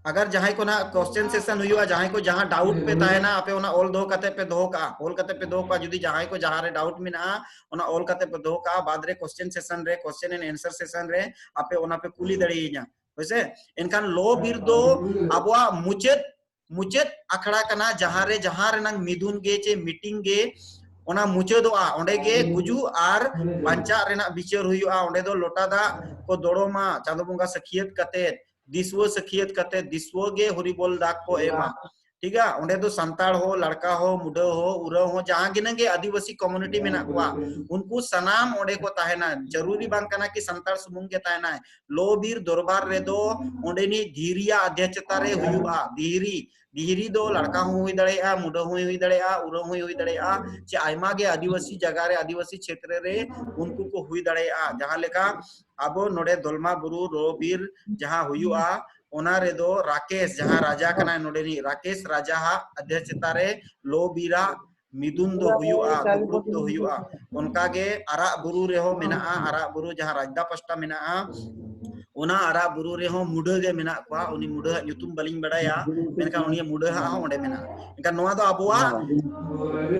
ᱟᱜᱟᱨ ᱡᱟᱦᱟᱸᱭ ᱠᱚ ᱱᱟᱜ question session ᱦᱩᱭᱩᱜᱼᱟ, ᱡᱟᱦᱟᱸᱭ ᱠᱚ ᱡᱟᱦᱟᱸ doubt ᱯᱮ ᱛᱟᱦᱮᱱᱟ, ᱟᱯᱮ ᱚᱱᱟ ᱚᱞ ᱫᱚᱦᱚ ᱠᱟᱛᱮ ᱯᱮ ᱫᱚᱦᱚ ᱠᱟᱜᱼᱟ, ᱚᱞ ᱠᱟᱛᱮ ᱯᱮ ᱫᱚᱦᱚ ᱠᱟᱜᱼᱟ᱾ ᱡᱩᱫᱤ ᱡᱟᱦᱟᱸᱭ ᱠᱚ ᱡᱟᱦᱟᱸ ᱨᱮ doubt ᱢᱮᱱᱟᱜᱼᱟ, ᱚᱱᱟ ᱚᱞ ᱠᱟᱛᱮ ᱯᱮ ᱫᱚᱦᱚ ᱠᱟᱜᱼᱟ᱾ ᱵᱟᱫᱽ ᱨᱮ question session ᱨᱮ, question and answer session ᱨᱮ ᱟᱯᱮ ᱚᱱᱟ ᱯᱮ ᱠᱩᱞᱤ ᱫᱟᱲᱮᱭᱟᱹᱧᱟ, ᱦᱳᱭᱥᱮ? ᱮᱱᱠᱷᱟᱱ ᱞᱚ ᱵᱤᱨ ᱫᱚ ᱟᱵᱚᱣᱟᱜ ᱢᱩᱪᱟᱹᱫ, ᱢᱩᱪᱟᱹᱫ ᱟᱠᱷᱲᱟ ᱠᱟᱱᱟ, ᱡᱟᱦᱟᱸ ᱨᱮ, ᱡᱟᱦᱟᱸ ᱨᱮᱱᱟᱝ ᱢᱤᱫᱩᱱ ᱜᱮ ᱪᱮ meeting ᱜᱮ ᱚᱱᱟ ᱢᱩᱪᱟᱹᱫᱚᱜᱼᱟ, ᱚᱸᱰᱮ ᱜᱮ ᱜᱩᱡᱩᱜ ᱟᱨ ᱵᱟᱧᱪᱟᱜ ᱨᱮᱱᱟᱜ ᱵᱤᱪᱟᱹᱨ ᱦᱩᱭᱩᱜᱼᱟ᱾ ᱚᱸᱰᱮ ᱫᱚ ᱞᱚᱴᱟ ᱫᱟᱜ ᱠᱚ ᱫᱚᱲᱚᱢᱟ, ᱪᱟᱸᱫᱚ ᱵᱚᱸᱜᱟ ᱥᱟᱹᱠᱷᱤᱭᱟᱹᱛ ᱠᱟᱛᱮ, ᱫᱤᱥᱩᱣᱟᱹ ᱥᱟᱹᱠᱷᱤᱭᱟᱹᱛ ᱠᱟᱛᱮ, ᱫᱤᱥᱩᱣᱟᱹ ᱜᱮ ᱦᱚᱨᱤᱵᱚᱞ ᱫᱟᱜ ᱠᱚ ᱮᱢᱟ᱾ ᱴᱷᱤᱠ ᱜᱮᱭᱟ, ᱚᱸᱰᱮ ᱫᱚ ᱥᱟᱱᱛᱟᱲ ᱦᱚᱸ, ᱞᱟᱲᱠᱟ ᱦᱚᱸ, ᱢᱩᱰᱟᱹ ᱦᱚᱸ, ᱩᱨᱟᱹᱣ ᱦᱚᱸ, ᱡᱟᱦᱟᱸ ᱜᱤᱱᱟᱹ ᱜᱮ ᱟᱹᱫᱤᱵᱟᱹᱥᱤ ᱠᱚᱢᱤᱭᱩᱱᱤᱴᱤ ᱢᱮᱱᱟᱜ ᱠᱚᱣᱟ, ᱩᱱᱠᱩ ᱥᱟᱱᱟᱢ ᱚᱸᱰᱮ ᱠᱚ ᱛᱟᱦᱮᱱᱟ᱾ ᱡᱟᱹᱨᱩᱨᱤ ᱵᱟᱝ ᱠᱟᱱᱟ ᱠᱤ ᱥᱟᱱᱛᱟᱲ ᱥᱩᱢᱩᱝ ᱜᱮ ᱛᱟᱦᱮᱱᱟᱭ᱾ ᱞᱚ ᱵᱤᱨ ᱫᱚᱨᱵᱟᱨ ᱨᱮᱫᱚ ᱚᱸᱰᱮᱱᱤᱡ ᱫᱷᱤᱨᱤᱭᱟᱜ ᱚᱫᱷᱭᱚᱠᱪᱷᱚᱛᱟ ᱨᱮ ᱦᱩᱭᱩᱜᱼᱟ᱾ ᱫᱷᱤᱨᱤ, ᱫᱷᱤᱨᱤ ᱫᱚ ᱞᱟᱲᱠᱟ ᱦᱚᱸ ᱦᱩᱭ ᱫᱟᱲᱮᱭᱟᱜᱼᱟ, ᱢᱩᱰᱟᱹ ᱦᱚᱸᱭ ᱦᱩᱭ ᱫᱟᱲᱮᱭᱟᱜᱼᱟ, ᱩᱨᱟᱹᱣ ᱦᱚᱸᱭ ᱦᱩᱭ ᱫᱟᱲᱮᱭᱟᱜᱼᱟ, ᱪᱮ ᱟᱭᱢᱟ ᱜᱮ ᱟᱹᱫᱤᱵᱟᱹᱥᱤ ᱡᱟᱭᱜᱟ ᱨᱮ, ᱟᱹᱫᱤᱵᱟᱹᱥᱤ ᱪᱷᱮᱛᱨᱚ ᱨᱮ ᱩᱱᱠᱩ ᱠᱚ ᱦᱩᱭ ᱫᱟᱲᱮᱭᱟᱜᱼᱟ᱾ ᱡᱟᱦᱟᱸ ᱞᱮᱠᱟ ᱟᱵᱚ ᱱᱚᱰᱮ ᱫᱚᱞᱢᱟ ᱵᱩᱨᱩ ᱞᱚ ᱵᱤᱨ ᱡᱟᱦᱟᱸ ᱦᱩᱭᱩᱜᱼᱟ, ᱚᱱᱟ ᱨᱮᱫᱚ ᱨᱟᱠᱮᱥ, ᱡᱟᱦᱟᱸ ᱨᱟᱡᱟ ᱠᱟᱱᱟᱭ ᱱᱚᱰᱮᱱᱤᱡ, ᱨᱟᱠᱮᱥ ᱨᱟᱡᱟ ᱦᱟᱜ ᱚᱫᱷᱭᱚᱠᱪᱷᱚᱛᱟ ᱨᱮ ᱞᱚ ᱵᱤᱨᱟᱜ ᱢᱤᱫᱩᱱ ᱫᱚ ᱦᱩᱭᱩᱜᱼᱟ, ᱫᱩᱯᱲᱩᱵ ᱫᱚ ᱦᱩᱭᱩᱜᱼᱟ᱾ ᱚᱱᱠᱟᱜᱮ ᱟᱨᱟᱜ ᱵᱩᱨᱩ ᱨᱮᱦᱚᱸ ᱢᱮᱱᱟᱜᱼᱟ, ᱟᱨᱟᱜ ᱵᱩᱨᱩ ᱡᱟᱦᱟᱸ ᱨᱟᱡᱽᱫᱟ ᱯᱟᱥᱴᱟ ᱢᱮᱱᱟᱜᱼᱟ, ᱚᱱᱟ ᱟᱨᱟᱜ ᱵᱩᱨᱩ ᱨᱮᱦᱚᱸ ᱢᱩᱰᱟᱹ ᱜᱮ ᱢᱮᱱᱟᱜ ᱠᱚᱣᱟ᱾ ᱩᱱᱤ ᱢᱩᱰᱟᱹ ᱦᱟᱜ ᱧᱩᱛᱩᱢ ᱵᱟᱹᱞᱤᱧ ᱵᱟᱲᱟᱭᱟ, ᱢᱮᱱᱠᱷᱟᱱ ᱩᱱᱤ ᱢᱩᱰᱟᱹ ᱦᱟᱜ ᱦᱚᱸ ᱚᱸᱰᱮ ᱢᱮᱱᱟᱜᱼᱟ᱾ ᱮᱱᱠᱷᱟᱱ ᱱᱚᱣᱟ ᱫᱚ ᱟᱵᱚᱣᱟᱜ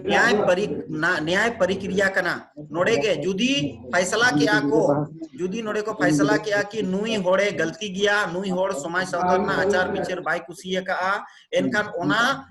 ᱱᱮᱭᱟᱭ ᱯᱟᱨᱤ-, ᱱᱟ-, ᱱᱮᱭᱟᱭ ᱯᱨᱚᱠᱨᱤᱭᱟ ᱠᱟᱱᱟ᱾ ᱱᱚᱰᱮ ᱜᱮ ᱡᱩᱫᱤ ᱯᱷᱟᱭᱥᱟᱞᱟ ᱠᱮᱜᱼᱟ ᱠᱚ, ᱡᱩᱫᱤ ᱱᱚᱰᱮ ᱠᱚ ᱯᱷᱟᱭᱥᱟᱞᱟ ᱠᱮᱜᱼᱟ ᱠᱤ ᱱᱩᱭ ᱦᱚᱲᱮ ᱜᱟᱹᱞᱛᱤ ᱜᱮᱭᱟ, ᱱᱩᱭ ᱦᱚᱲ ᱥᱚᱢᱟᱡᱽ ᱥᱟᱶᱛᱟ ᱨᱮᱱᱟᱜ ᱟᱪᱟᱨ ᱵᱤᱪᱟᱹᱨ ᱵᱟᱭ ᱠᱩᱥᱤᱭᱟᱠᱟᱜᱼᱟ, ᱮᱱᱠᱷᱟᱱ ᱚᱱᱟ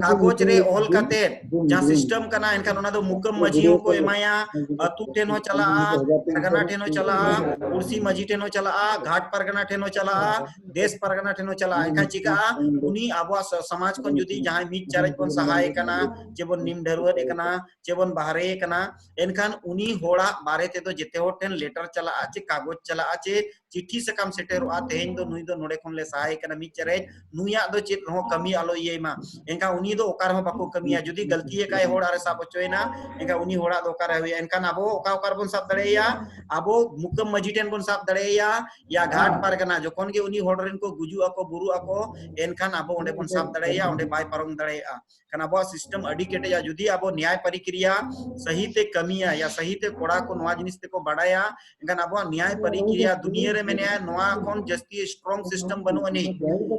ᱠᱟᱜᱚᱡᱽ ᱨᱮ ᱚᱞ ᱠᱟᱛᱮ ᱡᱟᱦᱟᱸ ᱥᱤᱥᱴᱮᱢ ᱠᱟᱱᱟ, ᱮᱱᱠᱷᱟᱱ ᱚᱱᱟ ᱫᱚ ᱢᱩᱠᱟᱹᱢ ᱢᱟᱹᱡᱷᱤ ᱦᱚᱸᱠᱚ ᱮᱢᱟᱭᱟ, ᱟᱹᱛᱩ ᱴᱷᱮᱱ ᱦᱚᱸ ᱪᱟᱞᱟᱜᱼᱟ, ᱯᱟᱨᱜᱟᱱᱟ ᱴᱷᱮᱱ ᱦᱚᱸ ᱪᱟᱞᱟᱜᱼᱟ, ᱯᱩᱲᱥᱤ ᱢᱟᱹᱡᱷᱤ ᱴᱷᱮᱱ ᱦᱚᱸ ᱪᱟᱞᱟᱜᱼᱟ, ᱜᱷᱟᱴ ᱯᱟᱨᱜᱟᱱᱟ ᱴᱷᱮᱱ ᱦᱚᱸ ᱪᱟᱞᱟᱜᱼᱟ, ᱫᱮᱥ ᱯᱟᱨᱜᱟᱱᱟ ᱴᱷᱮᱱ ᱦᱚᱸ ᱪᱟᱞᱟᱜᱼᱟ᱾ ᱮᱱᱠᱷᱟᱱ ᱪᱤᱠᱟᱹᱜᱼᱟ, ᱩᱱᱤ ᱟᱵᱚᱣᱟᱜ ᱥᱚ-, ᱥᱚᱢᱟᱡᱽ ᱠᱷᱚᱱ ᱡᱩᱫᱤ ᱡᱟᱦᱟᱸᱭ ᱢᱤᱫ ᱪᱟᱨᱮᱡ ᱵᱚᱱ ᱥᱟᱦᱟᱭᱮ ᱠᱟᱱᱟ, ᱪᱮ ᱵᱚᱱ ᱱᱤᱢ ᱰᱷᱟᱹᱨᱣᱟᱹᱜ ᱮ ᱠᱟᱱᱟ, ᱪᱮ ᱵᱚᱱ ᱵᱟᱦᱨᱮᱭᱮ ᱠᱟᱱᱟ, ᱮᱱᱠᱷᱟᱱ ᱩᱱᱤ ᱦᱚᱲᱟᱜ ᱵᱟᱨᱮ ᱛᱮᱫᱚ ᱡᱮᱛᱮ ᱦᱚᱲ ᱴᱷᱮᱱ ᱞᱮᱴᱟᱨ ᱪᱟᱞᱟᱜᱼᱟ, ᱪᱮ ᱠᱟᱜᱚᱡᱽ ᱪᱟᱞᱟᱜᱼᱟ, ᱪᱮ ᱪᱤᱴᱷᱤ ᱥᱟᱠᱟᱢ ᱥᱮᱴᱮᱨᱚᱜᱼᱟ, ᱛᱮᱦᱮᱧ ᱫᱚ ᱱᱩᱭ ᱫᱚ ᱱᱚᱰᱮ ᱠᱷᱚᱱ ᱞᱮ ᱥᱟᱦᱟᱭᱮ ᱠᱟᱱᱟ ᱢᱤᱫ ᱪᱟᱨᱮᱡ, ᱱᱩᱭᱟᱜ ᱫᱚ ᱪᱮᱫ ᱨᱮᱦᱚᱸ ᱠᱟᱹᱢᱤ ᱟᱞᱚ ᱤᱭᱟᱹᱭ ᱢᱟ᱾ ᱮᱱᱠᱷᱟᱱ ᱩᱱᱤ ᱫᱚ ᱚᱠᱟ ᱨᱮᱦᱚᱸ ᱵᱟᱠᱚ ᱠᱟᱹᱢᱤᱭᱟ᱾ ᱡᱩᱫᱤ ᱜᱟᱹᱞᱛᱤ ᱟᱠᱟᱫ ᱦᱚᱲ ᱟᱨᱮ ᱥᱟᱵ ᱦᱚᱪᱚᱭᱮᱱᱟ, ᱮᱱᱠᱷᱟᱱ ᱩᱱᱤ ᱦᱚᱲᱟᱜ ᱫᱚ ᱚᱠᱟᱨᱮ ᱦᱩᱭᱩᱜᱼᱟ? ᱮᱱᱠᱷᱟᱱ ᱟᱵᱚ ᱚᱠᱟ, ᱚᱠᱟ ᱨᱮᱵᱚᱱ ᱥᱟᱵ ᱫᱟᱲᱮᱭᱟᱭᱟ? ᱟᱵᱚ ᱢᱩᱠᱟᱹᱢ ᱢᱟᱹᱡᱷᱤ ᱴᱷᱮᱱ ᱵᱚᱱ ᱥᱟᱵ ᱫᱟᱲᱮᱭᱟᱭᱟ, ᱭᱟ ᱜᱷᱟᱴ ᱯᱟᱨᱜᱟᱱᱟ, ᱡᱚᱠᱷᱚᱱ ᱜᱮ ᱩᱱᱤ ᱦᱚᱲ ᱨᱮᱱ ᱠᱚ ᱜᱩᱡᱩᱜ ᱟᱠᱚ, ᱵᱩᱨᱩᱜ ᱟᱠᱚ, ᱮᱱᱠᱷᱟᱱ ᱟᱵᱚ ᱚᱸᱰᱮ ᱵᱚᱱ ᱥᱟᱵ ᱫᱟᱲᱮᱭᱟᱭᱟ, ᱚᱸᱰᱮ ᱵᱟᱭ ᱯᱟᱨᱚᱢ ᱫᱟᱲᱮᱭᱟᱜᱼᱟ᱾ ᱠᱷᱟᱱ ᱟᱵᱚᱣᱟᱜ ᱥᱤᱥᱴᱮᱢ ᱟᱹᱰᱤ ᱠᱮᱴᱮᱡᱟ᱾ ᱡᱩᱫᱤ ᱟᱵᱚ ᱱᱮᱭᱟᱭ ᱯᱨᱚᱠᱨᱤᱭᱟ ᱥᱟᱹᱦᱤ ᱛᱮ ᱠᱟᱹᱢᱤᱭᱟ, ᱭᱟ ᱥᱟᱹᱦᱤ ᱛᱮ ᱠᱚᱲᱟ ᱠᱚ ᱱᱚᱣᱟ ᱡᱤᱱᱤᱥ ᱛᱮᱠᱚ ᱵᱟᱰᱟᱭᱟ, ᱮᱱᱠᱷᱟᱱ ᱟᱵᱚᱣᱟᱜ ᱱᱮᱭᱟᱭ ᱯᱨᱚᱠᱨᱤᱭᱟ ᱫᱩᱱᱤᱭᱟᱹ ᱨᱮ ᱢᱮᱱᱟᱭᱟ, ᱱᱚᱣᱟ ᱠᱷᱚᱱ ᱡᱟᱹᱥᱛᱤ ᱥᱴᱨᱚᱝ ᱥᱤᱥᱴᱮᱢ ᱵᱟᱹᱱᱩᱜ ᱟᱹᱱᱤᱡ᱾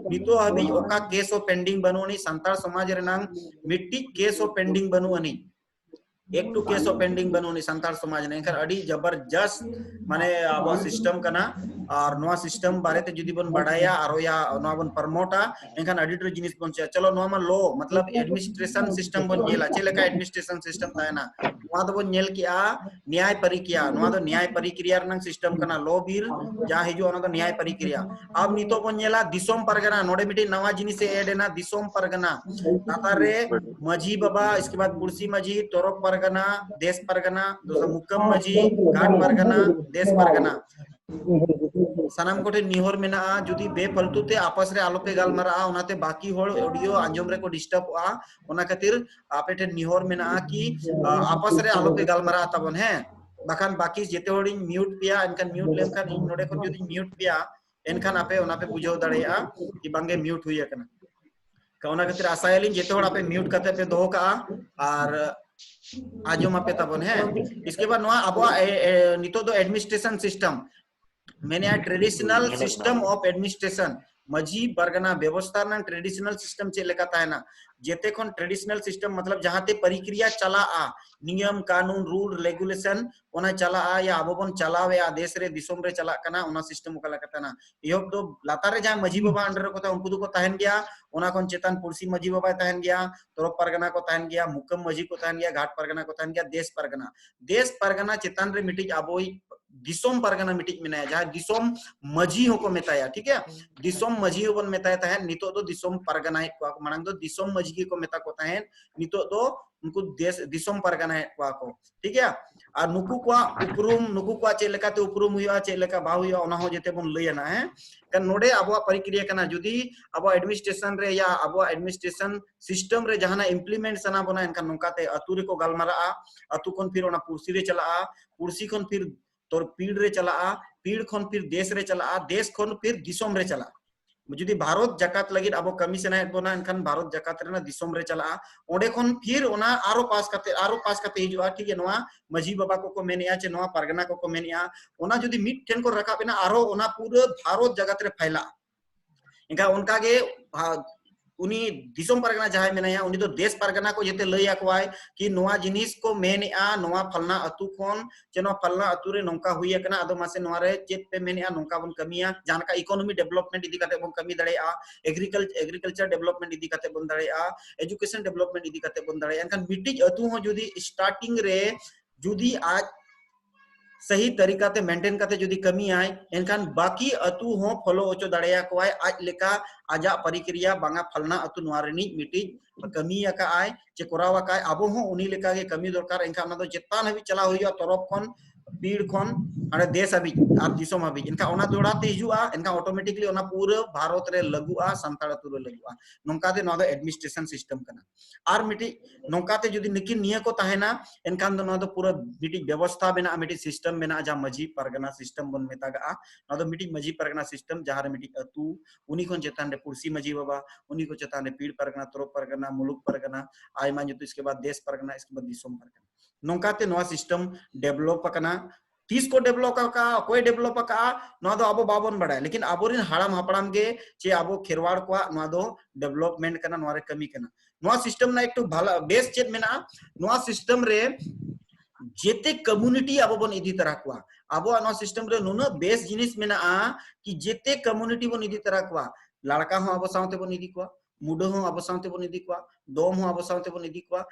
ᱱᱤᱛᱚᱜ ᱦᱟᱹᱵᱤᱡ ᱚᱠᱟ ᱠᱮᱥ ᱦᱚᱸ ᱯᱮᱱᱰᱤᱝ ᱵᱟᱹᱱᱩᱜ ᱟᱹᱱᱤᱡ, ᱥᱟᱱᱛᱟᱲ ᱥᱚᱢᱟᱡᱽ ᱨᱮᱱᱟᱝ ᱢᱤᱫᱴᱤᱡ ᱠᱮᱥ ᱦᱚᱸ ᱯᱮᱱᱰᱤᱝ ᱵᱟᱹᱱᱩᱜ ᱟᱹᱱᱤᱡ, ᱮᱠᱴᱩ ᱠᱮᱥ ᱦᱚᱸ ᱯᱮᱱᱰᱤᱝ ᱵᱟᱹᱱᱩᱜ ᱟᱹᱱᱤᱡ ᱥᱟᱱᱛᱟᱲ ᱥᱚᱢᱟᱡᱽ ᱨᱮ᱾ ᱮᱱᱠᱷᱟᱱ ᱟᱹᱰᱤ ᱡᱚᱵᱚᱨᱡᱚᱥᱛ ᱢᱟᱱᱮ ᱟᱵᱚᱣᱟᱜ ᱥᱤᱥᱴᱮᱢ ᱠᱟᱱᱟ᱾ ᱟᱨ ᱱᱚᱣᱟ ᱥᱤᱥᱴᱮᱢ ᱵᱟᱨᱮᱛᱮ ᱡᱩᱫᱤ ᱵᱚᱱ ᱵᱟᱰᱟᱭᱟ, ᱟᱨᱚ ᱭᱟ ᱱᱚᱣᱟ ᱵᱚᱱ ᱯᱨᱚᱢᱳᱴᱟ, ᱮᱱᱠᱷᱟᱱ ᱟᱹᱰᱤ ᱰᱷᱮᱨ ᱡᱤᱱᱤᱥ ᱵᱚᱱ ᱪᱮᱫᱟ᱾ ᱪᱚᱞᱚ, ᱱᱚᱣᱟ ᱢᱟ ᱞᱚ, ᱢᱚᱛᱞᱚᱵ ᱮᱰᱢᱤᱱᱤᱥᱴᱨᱮᱥᱚᱱ ᱥᱤᱥᱴᱮᱢ ᱵᱚᱱ ᱧᱮᱞᱟ, ᱪᱮᱫ ᱞᱮᱠᱟ ᱮᱰᱢᱤᱱᱤᱥᱴᱨᱮᱥᱚᱱ ᱥᱤᱥᱴᱮᱢ ᱛᱟᱦᱮᱱᱟ᱾ ᱱᱚᱣᱟ ᱫᱚᱵᱚᱱ ᱧᱮᱞ ᱠᱮᱜᱼᱟ ᱱᱮᱭᱟᱭ ᱯᱨᱚᱠᱨᱤᱭᱟ᱾ ᱱᱚᱣᱟ ᱫᱚ ᱱᱮᱭᱟᱭ ᱯᱨᱚᱠᱨᱤᱭᱟ ᱨᱮᱱᱟᱜ system ᱠᱟᱱᱟ᱾ Law bill ᱡᱟᱦᱟᱸ ᱦᱤᱡᱩᱜᱼᱟ, ᱚᱱᱟ ᱫᱚ ᱱᱮᱭᱟᱭ ᱯᱨᱚᱠᱨᱤᱭᱟ᱾ ᱟᱨ ᱱᱤᱛᱚᱜ ᱵᱚᱱ ᱧᱮᱞᱟ ᱫᱤᱥᱚᱢ ᱯᱟᱨᱜᱟᱱᱟ᱾ ᱱᱚᱰᱮ ᱢᱤᱫᱴᱤᱡ ᱱᱟᱣᱟ ᱡᱤᱱᱤᱥ ᱮ add ᱮᱱᱟ, ᱫᱤᱥᱚᱢ ᱯᱟᱨᱜᱟᱱᱟ᱾ ᱞᱟᱛᱟᱨ ᱨᱮ ᱢᱟᱹᱡᱷᱤ ᱵᱟᱵᱟ, ᱤᱥᱠᱮ ᱵᱟᱫ ᱯᱩᱲᱥᱤ ᱢᱟᱹᱡᱷᱤ, ᱛᱚᱨᱚᱯ ᱯᱟᱨᱜᱟᱱᱟ, ᱫᱮᱥ ᱯᱟᱨᱜᱟᱱᱟ, ᱫᱚᱥᱟᱨ ᱢᱩᱠᱟᱢ ᱢᱟᱹᱡᱷᱤ, ᱜᱷᱟᱴ ᱯᱟᱨᱜᱟᱱᱟ, ᱫᱮᱥ ᱯᱟᱨᱜᱟᱱᱟ᱾ ᱥᱟᱱᱟᱢ ᱠᱚᱴᱷᱮᱱ ᱱᱤᱦᱚᱨ ᱢᱮᱱᱟᱜᱼᱟ, ᱡᱩᱫᱤ ᱵᱮᱯᱷᱟᱞᱛᱩ ᱛᱮ ᱟᱯᱟᱥ ᱨᱮ ᱟᱞᱚᱯᱮ ᱜᱟᱞᱢᱟᱨᱟᱜᱼᱟ, ᱚᱱᱟᱛᱮ ᱵᱟᱹᱠᱤ ᱦᱚᱲ audio ᱟᱸᱡᱚᱢ ᱨᱮᱠᱚ ᱰᱤᱥᱴᱟᱨᱵᱚᱜᱼᱟ᱾ ᱚᱱᱟ ᱠᱷᱟᱹᱛᱤᱨ ᱟᱯᱮ ᱴᱷᱮᱱ ᱱᱤᱦᱚᱨ ᱢᱮᱱᱟᱜᱼᱟ ᱠᱤ, ᱟ, ᱟᱯᱟᱥ ᱨᱮ ᱟᱞᱚᱯᱮ ᱜᱟᱞᱢᱟᱨᱟᱜᱼᱟ ᱛᱟᱵᱚᱱ, ᱦᱮᱸ? ᱵᱟᱠᱷᱟᱱ ᱵᱟᱹᱠᱤ ᱡᱮᱛᱮ ᱦᱚᱲᱤᱧ mute ᱯᱮᱭᱟ, ᱮᱱᱠᱷᱟᱱ mute ᱞᱮᱱᱠᱷᱟᱱ ᱤᱧ ᱱᱚᱰᱮ ᱠᱷᱚᱱ ᱡᱩᱫᱤᱧ mute ᱯᱮᱭᱟ, ᱮᱱᱠᱷᱟᱱ ᱟᱯᱮ ᱚᱱᱟ ᱯᱮ ᱵᱩᱡᱷᱟᱹᱣ ᱫᱟᱲᱮᱭᱟᱜᱼᱟ ᱠᱤ ᱵᱟᱝᱜᱮ mute ᱦᱩᱭ ᱟᱠᱟᱱᱟ᱾ ᱚᱱᱟ ᱠᱷᱟᱹᱛᱤᱨ ᱟᱥᱟᱭᱟᱞᱤᱧ ᱡᱮᱛᱮ ᱦᱚᱲ ᱟᱯᱮ mute ᱠᱟᱛᱮ ᱯᱮ ᱫᱚᱦᱚ ᱠᱟᱜᱼᱟ ᱟᱨ ᱟᱸᱡᱚᱢ ᱟᱯᱮ ᱛᱟᱵᱚᱱ, ᱦᱮᱸ? ᱤᱥᱠᱮ ᱵᱟᱫ ᱱᱚᱣᱟ ᱟᱵᱚᱣᱟᱜ, ᱮ, ᱮ, ᱱᱤᱛᱚᱜ ᱫᱚ administration system, ᱢᱮᱱᱮᱜᱼᱟ traditional system of administration, Majhi Pargana ᱵᱮᱵᱚᱥᱛᱷᱟ ᱨᱮᱱᱟᱜ traditional system ᱪᱮᱫ ᱞᱮᱠᱟ ᱛᱟᱦᱮᱱᱟ? ᱡᱮᱛᱮ ᱠᱷᱚᱱ traditional system ᱢᱚᱛᱞᱚᱵ ᱡᱟᱦᱟᱸᱛᱮ ᱯᱨᱚᱠᱨᱤᱭᱟ ᱪᱟᱞᱟᱜᱼᱟ, ᱱᱤᱭᱚᱢ ᱠᱟᱹᱱᱩᱱ, rule regulation, ᱚᱱᱟ ᱪᱟᱞᱟᱜᱼᱟ ᱭᱟ ᱟᱵᱚ ᱵᱚᱱ ᱪᱟᱞᱟᱣᱮᱜᱼᱟ, ᱫᱮᱥ ᱨᱮ ᱫᱤᱥᱚᱢ ᱨᱮ ᱪᱟᱞᱟᱜ ᱠᱟᱱᱟ, ᱚᱱᱟ system ᱚᱠᱟ ᱞᱮᱠᱟ ᱛᱟᱦᱮᱱᱟ? ᱮᱦᱚᱵ ᱫᱚ ᱞᱟᱛᱟᱨ ᱨᱮ ᱡᱟᱦᱟᱸᱭ ᱢᱟᱹᱡᱷᱤ ᱵᱟᱵᱟ under ᱨᱮ ᱠᱚ ᱛᱟᱦᱮᱸ, ᱩᱱᱠᱩ ᱫᱚᱠᱚ ᱛᱟᱦᱮᱱ ᱜᱮᱭᱟ, ᱚᱱᱟ ᱠᱷᱚᱱ ᱪᱮᱛᱟᱱ ᱯᱩᱲᱥᱤ ᱢᱟᱹᱡᱷᱤ ᱵᱟᱵᱟᱭ ᱛᱟᱦᱮᱱ ᱜᱮᱭᱟ, ᱛᱚᱨᱚᱯ ᱯᱟᱨᱜᱟᱱᱟ ᱠᱚ ᱛᱟᱦᱮᱱ ᱜᱮᱭᱟ, ᱢᱩᱠᱟᱹᱢ ᱢᱟᱹᱡᱷᱤ ᱠᱚ ᱛᱟᱦᱮᱱ ᱜᱮᱭᱟ, ᱜᱷᱟᱴ ᱯᱟᱨᱜᱟᱱᱟ ᱠᱚ ᱛᱟᱦᱮᱱ ᱜᱮᱭᱟ, ᱫᱮᱥ ᱯᱟᱨᱜᱟᱱᱟ᱾ ᱫᱮᱥ ᱯᱟᱨᱜᱟᱱᱟ ᱪᱮᱛᱟᱱ ᱨᱮ ᱢᱤᱫᱴᱤᱡ ᱟᱵᱚᱭᱤᱡ ᱫᱤᱥᱚᱢ ᱯᱟᱨᱜᱟᱱᱟ ᱢᱤᱫᱴᱤᱡ ᱢᱮᱱᱟᱭᱟ, ᱡᱟᱦᱟᱸᱭ ᱫᱤᱥᱚᱢ ᱢᱟᱹᱡᱷᱤ ᱦᱚᱸᱠᱚ ᱢᱮᱛᱟᱭᱟ, ᱴᱷᱤᱠ ᱜᱮᱭᱟ? ᱫᱤᱥᱚᱢ ᱢᱟᱹᱡᱷᱤ ᱦᱚᱸᱵᱚᱱ ᱢᱮᱛᱟᱭ ᱛᱟᱦᱮᱸᱫ, ᱱᱤᱛᱚᱜ ᱫᱚ ᱫᱤᱥᱚᱢ ᱯᱟᱨᱜᱟᱱᱟᱭᱮᱫ ᱠᱚᱣᱟ ᱠᱚ, ᱢᱟᱲᱟᱝ ᱫᱚ ᱫᱤᱥᱚᱢ ᱢᱟᱹᱡᱷᱤ ᱜᱮᱠᱚ ᱢᱮᱛᱟ ᱠᱚ ᱛᱟᱦᱮᱸᱫ, ᱱᱤᱛᱚᱜ ᱫᱚ ᱩᱱᱠᱩ ᱫᱮᱥ, ᱫᱤᱥᱚᱢ ᱯᱟᱨᱜᱟᱱᱟᱭᱮᱫ ᱠᱚᱣᱟ ᱠᱚ, ᱴᱷᱤᱠ ᱜᱮᱭᱟ? ᱟᱨ ᱱᱩᱠᱩ ᱠᱚᱣᱟᱜ ᱩᱯᱨᱩᱢ, ᱱᱩᱠᱩ ᱠᱚᱣᱟᱜ ᱪᱮᱫ ᱞᱮᱠᱟᱛᱮ ᱩᱯᱨᱩᱢ ᱦᱩᱭᱩᱜᱼᱟ, ᱪᱮᱫ ᱞᱮᱠᱟ ᱵᱟᱝ ᱦᱩᱭᱩᱜᱼᱟ, ᱚᱱᱟ ᱦᱚᱸ ᱡᱮᱛᱮ ᱵᱚᱱ ᱞᱟᱹᱭᱟ ᱱᱟᱜ, ᱦᱮᱸ? ᱠᱟᱨᱚᱱ ᱱᱚᱰᱮ ᱟᱵᱚᱣᱟᱜ ᱯᱨᱚᱠᱨᱤᱭᱟ ᱠᱟᱱᱟ, ᱡᱩᱫᱤ ᱟᱵᱚᱣᱟᱜ administration ᱨᱮ ᱭᱟ ᱟᱵᱚᱣᱟᱜ administration system ᱨᱮ ᱡᱟᱦᱟᱱᱟᱜ implement ᱥᱟᱱᱟ ᱵᱚᱱᱟ, ᱮᱱᱠᱷᱟᱱ ᱱᱚᱝᱠᱟᱛᱮ ᱟᱹᱛᱩ ᱨᱮᱠᱚ ᱜᱟᱞᱢᱟᱨᱟᱜᱼᱟ, ᱟᱹᱛᱩ ᱠᱷᱚᱱ ᱯᱷᱤᱨ ᱚᱱᱟ ᱯᱩᱲᱥᱤ ᱨᱮ ᱪᱟᱞᱟᱜᱼᱟ, ᱯᱩᱲᱥᱤ ᱠᱷᱚᱱ ᱯᱷᱤᱨ ᱛᱚᱨ ᱯᱤᱲ ᱨᱮ ᱪᱟᱞᱟᱜᱼᱟ, ᱯᱤᱲ ᱠᱷᱚᱱ ᱯᱷᱤᱨ ᱫᱮᱥ ᱨᱮ ᱪᱟᱞᱟᱜᱼᱟ, ᱫᱮᱥ ᱠᱷᱚᱱ ᱯᱷᱤᱨ ᱫᱤᱥᱚᱢ ᱨᱮ ᱪᱟᱞᱟᱜᱼᱟ᱾ ᱡᱩᱫᱤ ᱵᱷᱟᱨᱚᱛ ᱡᱟᱠᱟᱛ ᱞᱟᱹᱜᱤᱫ ᱟᱵᱚ ᱠᱟᱹᱢᱤ ᱥᱟᱱᱟᱭᱮᱫ ᱵᱚᱱᱟ, ᱮᱱᱠᱷᱟᱱ ᱵᱷᱟᱨᱚᱛ ᱡᱟᱠᱟᱛ ᱨᱮᱱᱟᱜ ᱫᱤᱥᱚᱢ ᱨᱮ ᱪᱟᱞᱟᱜᱼᱟ᱾ ᱚᱸᱰᱮ ᱠᱷᱚᱱ ᱯᱷᱤᱨ ᱚᱱᱟ ᱟᱨᱚ ᱯᱟᱥ ᱠᱟᱛᱮ, ᱟᱨᱚ ᱯᱟᱥ ᱠᱟᱛᱮ ᱦᱤᱡᱩᱜᱼᱟ, ᱴᱷᱤᱠ ᱜᱮᱭᱟ? ᱱᱚᱣᱟ ᱢᱟᱹᱡᱷᱤ ᱵᱟᱵᱟ ᱠᱚᱠᱚ ᱢᱮᱱᱮᱜᱼᱟ, ᱪᱮ ᱱᱚᱣᱟ ᱯᱟᱨᱜᱟᱱᱟ ᱠᱚᱠᱚ ᱢᱮᱱᱮᱜᱼᱟ, ᱚᱱᱟ ᱡᱩᱫᱤ ᱢᱤᱫ ᱴᱷᱮᱱ ᱠᱚ ᱨᱟᱠᱟᱵ ᱮᱱᱟ, ᱟᱨᱚ ᱚᱱᱟ ᱯᱩᱨᱟᱹ ᱵᱷᱟᱨᱚᱛ ᱡᱟᱠᱟᱛ ᱨᱮ ᱯᱷᱟᱭᱞᱟᱜᱼᱟ᱾ ᱮᱱᱠᱷᱟᱱ ᱚᱱᱠᱟᱜᱮ ᱵᱷᱟ-, ᱩᱱᱤ ᱫᱤᱥᱚᱢ ᱯᱟᱨᱜᱟᱱᱟ ᱡᱟᱦᱟᱸᱭ ᱢᱮᱱᱟᱭᱟ, ᱩᱱᱤ ᱫᱚ ᱫᱮᱥ ᱯᱟᱨᱜᱟᱱᱟ ᱠᱚ ᱡᱟᱛᱮ ᱞᱟᱹᱭ ᱟᱠᱚᱣᱟᱭ ᱠᱤ ᱱᱚᱣᱟ ᱡᱤᱱᱤᱥ ᱠᱚ ᱢᱮᱱᱮᱜᱼᱟ, ᱱᱚᱣᱟ ᱯᱷᱟᱞᱱᱟ ᱟᱹᱛᱩ ᱠᱷᱚᱱ ᱪᱮ ᱱᱚᱣᱟ ᱯᱷᱟᱞᱱᱟ ᱟᱹᱛᱩ ᱨᱮ ᱱᱚᱝᱠᱟ ᱦᱩᱭ ᱟᱠᱟᱱᱟ, ᱟᱫᱚ ᱢᱟᱥᱮ ᱱᱚᱣᱟ ᱨᱮ ᱪᱮᱫ ᱯᱮ ᱢᱮᱱᱮᱜᱼᱟ, ᱱᱚᱝᱠᱟ ᱵᱚᱱ ᱠᱟᱹᱢᱤᱭᱟ᱾ ᱡᱟᱦᱟᱸ ᱞᱮᱠᱟ economy development ᱤᱫᱤ ᱠᱟᱛᱮ ᱵᱚᱱ ᱠᱟᱹᱢᱤ ᱫᱟᱲᱮᱭᱟᱜᱼᱟ, agriculture, agriculture development ᱤᱫᱤ ᱠᱟᱛᱮ ᱵᱚᱱ ᱫᱟᱲᱮᱭᱟᱜᱼᱟ, education development ᱤᱫᱤ ᱠᱟᱛᱮ ᱵᱚᱱ ᱫᱟᱲᱮᱭᱟᱜᱼᱟ᱾ ᱮᱱᱠᱷᱟᱱ ᱢᱤᱫᱴᱤᱡ ᱟᱹᱛᱩ ᱦᱚᱸ ᱡᱩᱫᱤ starting ᱨᱮ ᱡᱩᱫᱤ ᱟᱡ ᱥᱟᱦᱤ ᱛᱟᱹᱨᱤᱠᱟ ᱛᱮ maintain ᱠᱟᱛᱮ ᱡᱩᱫᱤ ᱠᱟᱹᱢᱤᱭᱟᱭ, ᱮᱱᱠᱷᱟᱱ ᱵᱟᱹᱠᱤ ᱟᱹᱛᱩ ᱦᱚᱸ follow ᱦᱚᱪᱚ ᱫᱟᱲᱮᱭᱟᱠᱚᱣᱟᱭ ᱟᱡ ᱞᱮᱠᱟ, ᱟᱡᱟᱜ ᱯᱨᱚᱠᱨᱤᱭᱟ, ᱵᱟᱝᱟ ᱯᱷᱟᱞᱱᱟ ᱟᱹᱛᱩ ᱱᱚᱣᱟ ᱨᱤᱱᱤᱡ ᱢᱤᱫᱴᱤᱡ ᱠᱟᱹᱢᱤ ᱟᱠᱟᱫ ᱟᱭ ᱪᱮ ᱠᱚᱨᱟᱣ ᱟᱠᱟᱫ ᱟᱭ, ᱟᱵᱚ ᱦᱚᱸ ᱩᱱᱤ ᱞᱮᱠᱟ ᱜᱮ ᱠᱟᱹᱢᱤ ᱫᱚᱨᱠᱟᱨ᱾ ᱮᱱᱠᱷᱟᱱ ᱚᱱᱟ ᱫᱚ ᱪᱮᱛᱟᱱ ᱦᱟᱹᱵᱤᱡ ᱪᱟᱞᱟᱣ ᱦᱩᱭᱩᱜᱼᱟ, ᱛᱚᱨᱚᱯ ᱠᱷᱚᱱ, ᱯᱤᱲ ᱠᱷᱚᱱ, ᱦᱟᱸᱰᱮ ᱫᱮᱥ ᱦᱟᱹᱵᱤᱡ ᱟᱨ ᱫᱤᱥᱚᱢ ᱦᱟᱹᱵᱤᱡ᱾ ᱮᱱᱠᱷᱟᱱ ᱚᱱᱟ ᱫᱚᱦᱲᱟ ᱛᱮ ᱦᱤᱡᱩᱜᱼᱟ, ᱮᱱᱠᱷᱟᱱ automatically ᱚᱱᱟ ᱯᱩᱨᱟᱹ ᱵᱷᱟᱨᱚᱛ ᱨᱮ ᱞᱟᱹᱜᱩᱜᱼᱟ, ᱥᱟᱱᱛᱟᱲ ᱟᱹᱛᱩ ᱨᱮ ᱞᱟᱹᱜᱩᱜᱼᱟ᱾ ᱱᱚᱝᱠᱟ ᱛᱮ ᱱᱚᱣᱟ ᱫᱚ administration system ᱠᱟᱱᱟ᱾ ᱟᱨ ᱢᱤᱫᱴᱤᱡ ᱱᱚᱝᱠᱟ ᱛᱮ ᱡᱩᱫᱤ ᱱᱩᱠᱤᱱ ᱱᱤᱭᱟᱹ ᱠᱚ ᱛᱟᱦᱮᱱᱟ, ᱮᱱᱠᱷᱟᱱ ᱫᱚ ᱱᱚᱣᱟ ᱫᱚ ᱯᱩᱨᱟᱹ ᱢᱤᱫᱴᱤᱡ ᱵᱮᱵᱚᱥᱛᱷᱟ ᱢᱮᱱᱟᱜᱼᱟ, ᱢᱤᱫᱴᱤᱡ system ᱢᱮᱱᱟᱜᱼᱟ, ᱡᱟᱦᱟᱸ ᱢᱟᱹᱡᱷᱤ ᱯᱟᱨᱜᱟᱱᱟ system ᱵᱚᱱ ᱢᱮᱛᱟᱜᱟᱜᱼᱟ᱾ ᱱᱚᱣᱟ ᱫᱚ ᱢᱤᱫᱴᱤᱡ ᱢᱟᱹᱡᱷᱤ ᱯᱟᱨᱜᱟᱱᱟ system, ᱡᱟᱦᱟᱸ ᱨᱮ ᱢᱤᱫᱴᱤᱡ ᱟᱹᱛᱩ, ᱩᱱᱤ ᱠᱷᱚᱱ ᱪᱮᱛᱟᱱ ᱨᱮ ᱯᱩᱲᱥᱤ ᱢᱟᱹᱡᱷᱤ ᱵᱟᱵᱟ, ᱩᱱᱤ ᱠᱚ ᱪᱮᱛᱟᱱ ᱨᱮ ᱯᱤᱲ ᱯᱟᱨᱜᱟᱱᱟ, ᱛᱚᱨᱚᱯ ᱯᱟᱨᱜᱟᱱᱟ, ᱢᱩᱞᱩᱠ ᱯᱟᱨᱜᱟᱱᱟ, ᱟᱭᱢᱟ ᱧᱩᱛᱩᱢ, ᱤᱥᱠᱮ ᱵᱟᱫ ᱫᱮᱥ ᱯᱟᱨᱜᱟᱱᱟ, ᱤᱥᱠᱮ ᱵᱟᱫ ᱫᱤᱥᱚᱢ ᱯᱟᱨᱜᱟᱱᱟ᱾ ᱱᱚᱝᱠᱟ ᱛᱮ ᱱᱚᱣᱟ system develop ᱟᱠᱟᱱᱟ᱾ ᱛᱤᱥ ᱠᱚ develop ᱟᱠᱟᱫᱼᱟ, ᱚᱠᱚᱭ develop ᱟᱠᱟᱫᱼᱟ, ᱱᱚᱣᱟ ᱫᱚ ᱟᱵᱚ ᱵᱟᱵᱚᱱ ᱵᱟᱲᱟᱭᱟ, ᱞᱮᱠᱤᱱ ᱟᱵᱚᱨᱮᱱ ᱦᱟᱲᱟᱢ ᱦᱟᱯᱲᱟᱢ ᱜᱮ ᱪᱮ ᱟᱵᱚ ᱠᱷᱮᱨᱣᱟᱲ ᱠᱚᱣᱟᱜ ᱱᱚᱣᱟ ᱫᱚ development ᱠᱟᱱᱟ, ᱱᱚᱣᱟ ᱨᱮ ᱠᱟᱹᱢᱤ ᱠᱟᱱᱟ᱾ ᱱᱚᱣᱟ system ᱨᱮᱱᱟᱜ ᱮᱠᱴᱩ ᱵᱷᱟᱞᱟ ᱵᱮᱥ ᱪᱮᱫ ᱢᱮᱱᱟᱜᱼᱟ? ᱱᱚᱣᱟ system ᱨᱮ ᱡᱮᱛᱮ community ᱟᱵᱚ ᱵᱚᱱ ᱤᱫᱤ ᱛᱟᱨᱟ ᱠᱚᱣᱟ᱾ ᱟᱵᱚᱣᱟᱜ ᱱᱚᱣᱟ system ᱨᱮ ᱱᱩᱱᱟᱹᱜ ᱵᱮᱥ ᱡᱤᱱᱤᱥ ᱢᱮᱱᱟᱜᱼᱟ ᱠᱤ ᱡᱮᱛᱮ community ᱵᱚᱱ ᱤᱫᱤ ᱛᱟᱨᱟ ᱠᱚᱣᱟ᱾ ᱞᱟᱲᱠᱟ ᱦᱚᱸ ᱟᱵᱚ ᱥᱟᱶᱛᱮ ᱵᱚᱱ ᱤᱫᱤ ᱠᱚᱣᱟ, ᱢᱩᱰᱟᱹ ᱦᱚᱸ ᱟᱵᱚ ᱥᱟᱶᱛᱮ ᱵᱚᱱ ᱤᱫᱤ ᱠᱚᱣᱟ, ᱰᱚᱢ ᱦᱚᱸ ᱟᱵᱚ ᱥᱟᱶᱛᱮ ᱵᱚᱱ ᱤᱫᱤ ᱠᱚᱣᱟ,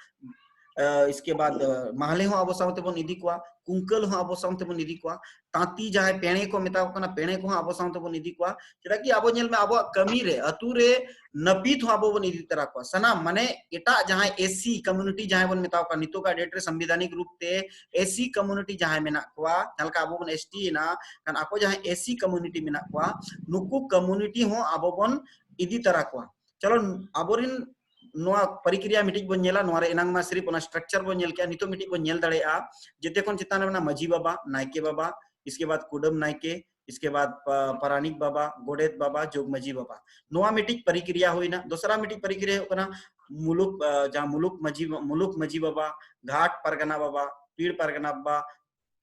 ᱟᱹ, ᱤᱥᱠᱮ ᱵᱟᱫ, ᱟᱹ, ᱢᱟᱦᱞᱮ ᱦᱚᱸ ᱟᱵᱚ ᱥᱟᱶᱛᱮ ᱵᱚᱱ ᱤᱫᱤ ᱠᱚᱣᱟ, ᱠᱩᱝᱠᱟᱹᱞ ᱦᱚᱸ ᱟᱵᱚ ᱥᱟᱶᱛᱮ ᱵᱚᱱ ᱤᱫᱤ ᱠᱚᱣᱟ, ᱛᱟᱸᱛᱤ ᱡᱟᱦᱟᱸᱭ ᱯᱮᱬᱮ ᱠᱚ ᱢᱮᱛᱟ ᱠᱚ ᱠᱟᱱᱟ, ᱯᱮᱬᱮ ᱠᱚᱦᱚᱸ ᱟᱵᱚ ᱥᱟᱶᱛᱮ ᱵᱚᱱ ᱤᱫᱤ ᱠᱚᱣᱟ᱾ ᱪᱮᱫᱟᱜ ᱠᱤ ᱟᱵᱚ ᱧᱮᱞ ᱢᱮ, ᱟᱵᱚᱣᱟᱜ ᱠᱟᱹᱢᱤ ᱨᱮ, ᱟᱹᱛᱩ ᱨᱮ ᱱᱟᱹᱯᱤᱛ ᱦᱚᱸ ᱟᱵᱚ ᱵᱚᱱ ᱤᱫᱤ ᱛᱟᱨᱟ ᱠᱚᱣᱟ᱾ ᱥᱟᱱᱟᱢ, ᱢᱟᱱᱮ ᱮᱴᱟᱜ ᱡᱟᱦᱟᱸᱭ SC community ᱡᱟᱦᱟᱸᱭ ᱵᱚᱱ ᱢᱮᱛᱟ ᱠᱚ ᱠᱟᱱᱟ, ᱱᱤᱛᱚᱜᱟᱜ date ᱨᱮ ᱥᱟᱝᱵᱤᱫᱷᱟᱱᱤᱠ ᱨᱩᱯ ᱛᱮ SC community ᱡᱟᱦᱟᱸᱭ ᱢᱮᱱᱟᱜ ᱠᱚᱣᱟ, ᱡᱟᱦᱟᱸ ᱞᱮᱠᱟ ᱟᱵᱚ ᱵᱚᱱ ST ᱮᱱᱟ, ᱠᱷᱟᱱ ᱟᱠᱚ ᱡᱟᱦᱟᱸᱭ SC community ᱢᱮᱱᱟᱜ ᱠᱚᱣᱟ, ᱱᱩᱠᱩ community ᱦᱚᱸ ᱟᱵᱚ ᱵᱚᱱ ᱤᱫᱤ ᱛᱟᱨᱟ ᱠᱚᱣᱟ᱾ ᱪᱚᱞᱚ, ᱟᱵᱚᱨᱤᱱ ᱱᱚᱣᱟ ᱯᱨᱚᱠᱨᱤᱭᱟ ᱢᱤᱫᱴᱤᱡ ᱵᱚᱱ ᱧᱮᱞᱟ᱾ ᱱᱚᱣᱟ ᱨᱮ ᱮᱱᱟᱝ ᱢᱟ ᱥᱤᱨᱤᱯ ᱚᱱᱟ structure ᱵᱚᱱ ᱧᱮᱞ ᱠᱮᱜᱼᱟ, ᱱᱤᱛᱚᱜ ᱢᱤᱫᱴᱤᱡ ᱵᱚᱱ ᱧᱮᱞ ᱫᱟᱲᱮᱭᱟᱜᱼᱟ᱾ ᱡᱮᱛᱮ ᱠᱷᱚᱱ ᱪᱮᱛᱟᱱ ᱨᱮ ᱢᱮᱱᱟᱜᱼᱟ ᱢᱟᱹᱡᱷᱤ ᱵᱟᱵᱟ, ᱱᱟᱭᱠᱮ ᱵᱟᱵᱟ, ᱤᱥᱠᱮ ᱵᱟᱫ ᱠᱩᱰᱟᱹᱢ ᱱᱟᱭᱠᱮ, ᱤᱥᱠᱮ ᱵᱟᱫ ᱯᱟ-, ᱯᱟᱨᱟᱱᱤᱠ ᱵᱟᱵᱟ, ᱜᱚᱰᱮᱛ ᱵᱟᱵᱟ, ᱡᱚᱜᱽ ᱢᱟᱹᱡᱷᱤ ᱵᱟᱵᱟ᱾ ᱱᱚᱣᱟ ᱢᱤᱫᱴᱤᱡ ᱯᱨᱚᱠᱨᱤᱭᱟ ᱦᱩᱭᱱᱟ᱾ ᱫᱚᱥᱨᱟ ᱢᱤᱫᱴᱤᱡ ᱯᱨᱚᱠᱨᱤᱭᱟ ᱦᱩᱭᱩᱜ ᱠᱟᱱᱟ ᱢᱩᱞᱩᱠ, ᱟ, ᱡᱟᱦᱟᱸ ᱢᱩᱞᱩᱠ ᱢᱟᱹᱡᱷᱤ, ᱢᱩᱞᱩᱠ ᱢᱟᱹᱡᱷᱤ ᱵᱟᱵᱟ, ᱜᱷᱟᱴ ᱯᱟᱨᱜᱟᱱᱟ ᱵᱟᱵᱟ, ᱯᱤᱲ ᱯᱟᱨᱜᱟᱱᱟ ᱵᱟᱵᱟ,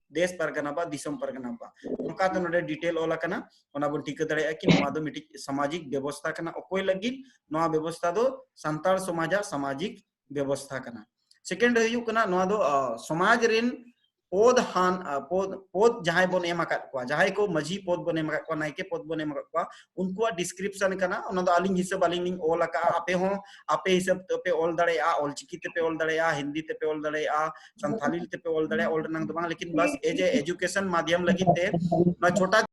ᱫᱮᱥ ᱯᱟᱨᱜᱟᱱᱟ ᱵᱟ ᱫᱤᱥᱚᱢ ᱯᱟᱨᱜᱟᱱᱟ ᱵᱟ᱾ ᱚᱱᱠᱟᱛᱮ ᱱᱚᱰᱮ ᱰᱤᱴᱮᱞ ᱚᱞ ᱟᱠᱟᱱᱟ, ᱚᱱᱟ ᱵᱚᱱ ᱴᱷᱤᱠᱟᱹ ᱫᱟᱲᱮᱭᱟᱜᱼᱟ ᱠᱤ ᱱᱚᱣᱟ ᱫᱚ ᱢᱤᱫᱴᱤᱡ ᱥᱟᱢᱟᱡᱤᱠ ᱵᱮᱵᱚᱥᱛᱷᱟ ᱠᱟᱱᱟ᱾ ᱚᱠᱚᱭ ᱞᱟᱹᱜᱤᱫ? ᱱᱚᱣᱟ ᱵᱮᱵᱚᱥᱛᱷᱟ ᱫᱚ ᱥᱟᱱᱛᱟᱲ ᱥᱚᱢᱟᱡᱟᱜ ᱥᱟᱢᱟᱡᱤᱠ ᱵᱮᱵᱚᱥᱛᱷᱟ ᱠᱟᱱᱟ᱾ ᱥᱮᱠᱮᱱᱰ ᱨᱮ ᱦᱩᱭᱩᱜ ᱠᱟᱱᱟ ᱱᱚᱣᱟ ᱫᱚ ᱥᱚᱢᱟᱡᱽ ᱨᱮᱱ ᱯᱚᱫ ᱦᱟᱱ ᱯᱚᱫ ᱯᱚᱫ ᱡᱟᱦᱟᱸᱭ ᱵᱚᱱ ᱮᱢ ᱟᱠᱟᱫ ᱠᱚᱣᱟ, ᱡᱟᱦᱟᱸᱭ ᱠᱚ ᱢᱟᱹᱡᱷᱤ ᱯᱚᱫ ᱵᱚᱱ ᱮᱢ ᱟᱠᱟᱫ ᱠᱚᱣᱟ, ᱱᱟᱭᱠᱮ ᱯᱚᱫ ᱵᱚᱱ ᱮᱢ ᱟᱠᱟᱫ ᱠᱚᱣᱟ, ᱩᱱᱠᱩᱣᱟᱜ ᱰᱤᱥᱠᱨᱤᱯᱥᱚᱱ ᱠᱟᱱᱟ᱾ ᱚᱱᱟ ᱫᱚ ᱟᱹᱞᱤᱧ ᱦᱤᱥᱟᱹᱵ ᱟᱹᱞᱤᱧ ᱞᱤᱧ ᱚᱞ ᱟᱠᱟᱫᱼᱟ᱾ ᱟᱯᱮ ᱦᱚᱸ ᱟᱯᱮ ᱦᱤᱥᱟᱹᱵ ᱛᱮᱯᱮ ᱚᱞ ᱫᱟᱲᱮᱭᱟᱜᱼᱟ, ᱚᱞᱪᱤᱠᱤ ᱛᱮᱯᱮ ᱚᱞ ᱫᱟᱲᱮᱭᱟᱜᱼᱟ, ᱦᱤᱱᱫᱤ ᱛᱮᱯᱮ ᱚᱞ ᱫᱟᱲᱮᱭᱟᱜᱼᱟ, ᱥᱟᱱᱛᱷᱟᱞᱤ ᱛᱮᱯᱮ ᱚᱞ ᱫᱟᱲᱮᱭᱟᱜᱼᱟ, ᱚᱞ ᱨᱮᱱᱟᱜ ᱫᱚ ᱵᱟᱝ, ᱞᱮᱠᱤᱱ ᱵᱟᱥ ᱮᱡ ᱮ ᱮᱡᱩᱠᱮᱥᱚᱱ ᱢᱟᱫᱷᱭᱚᱢ ᱞᱟᱹᱜᱤᱫ ᱛᱮ ᱱᱚᱣᱟ ᱪᱷᱳᱴᱟ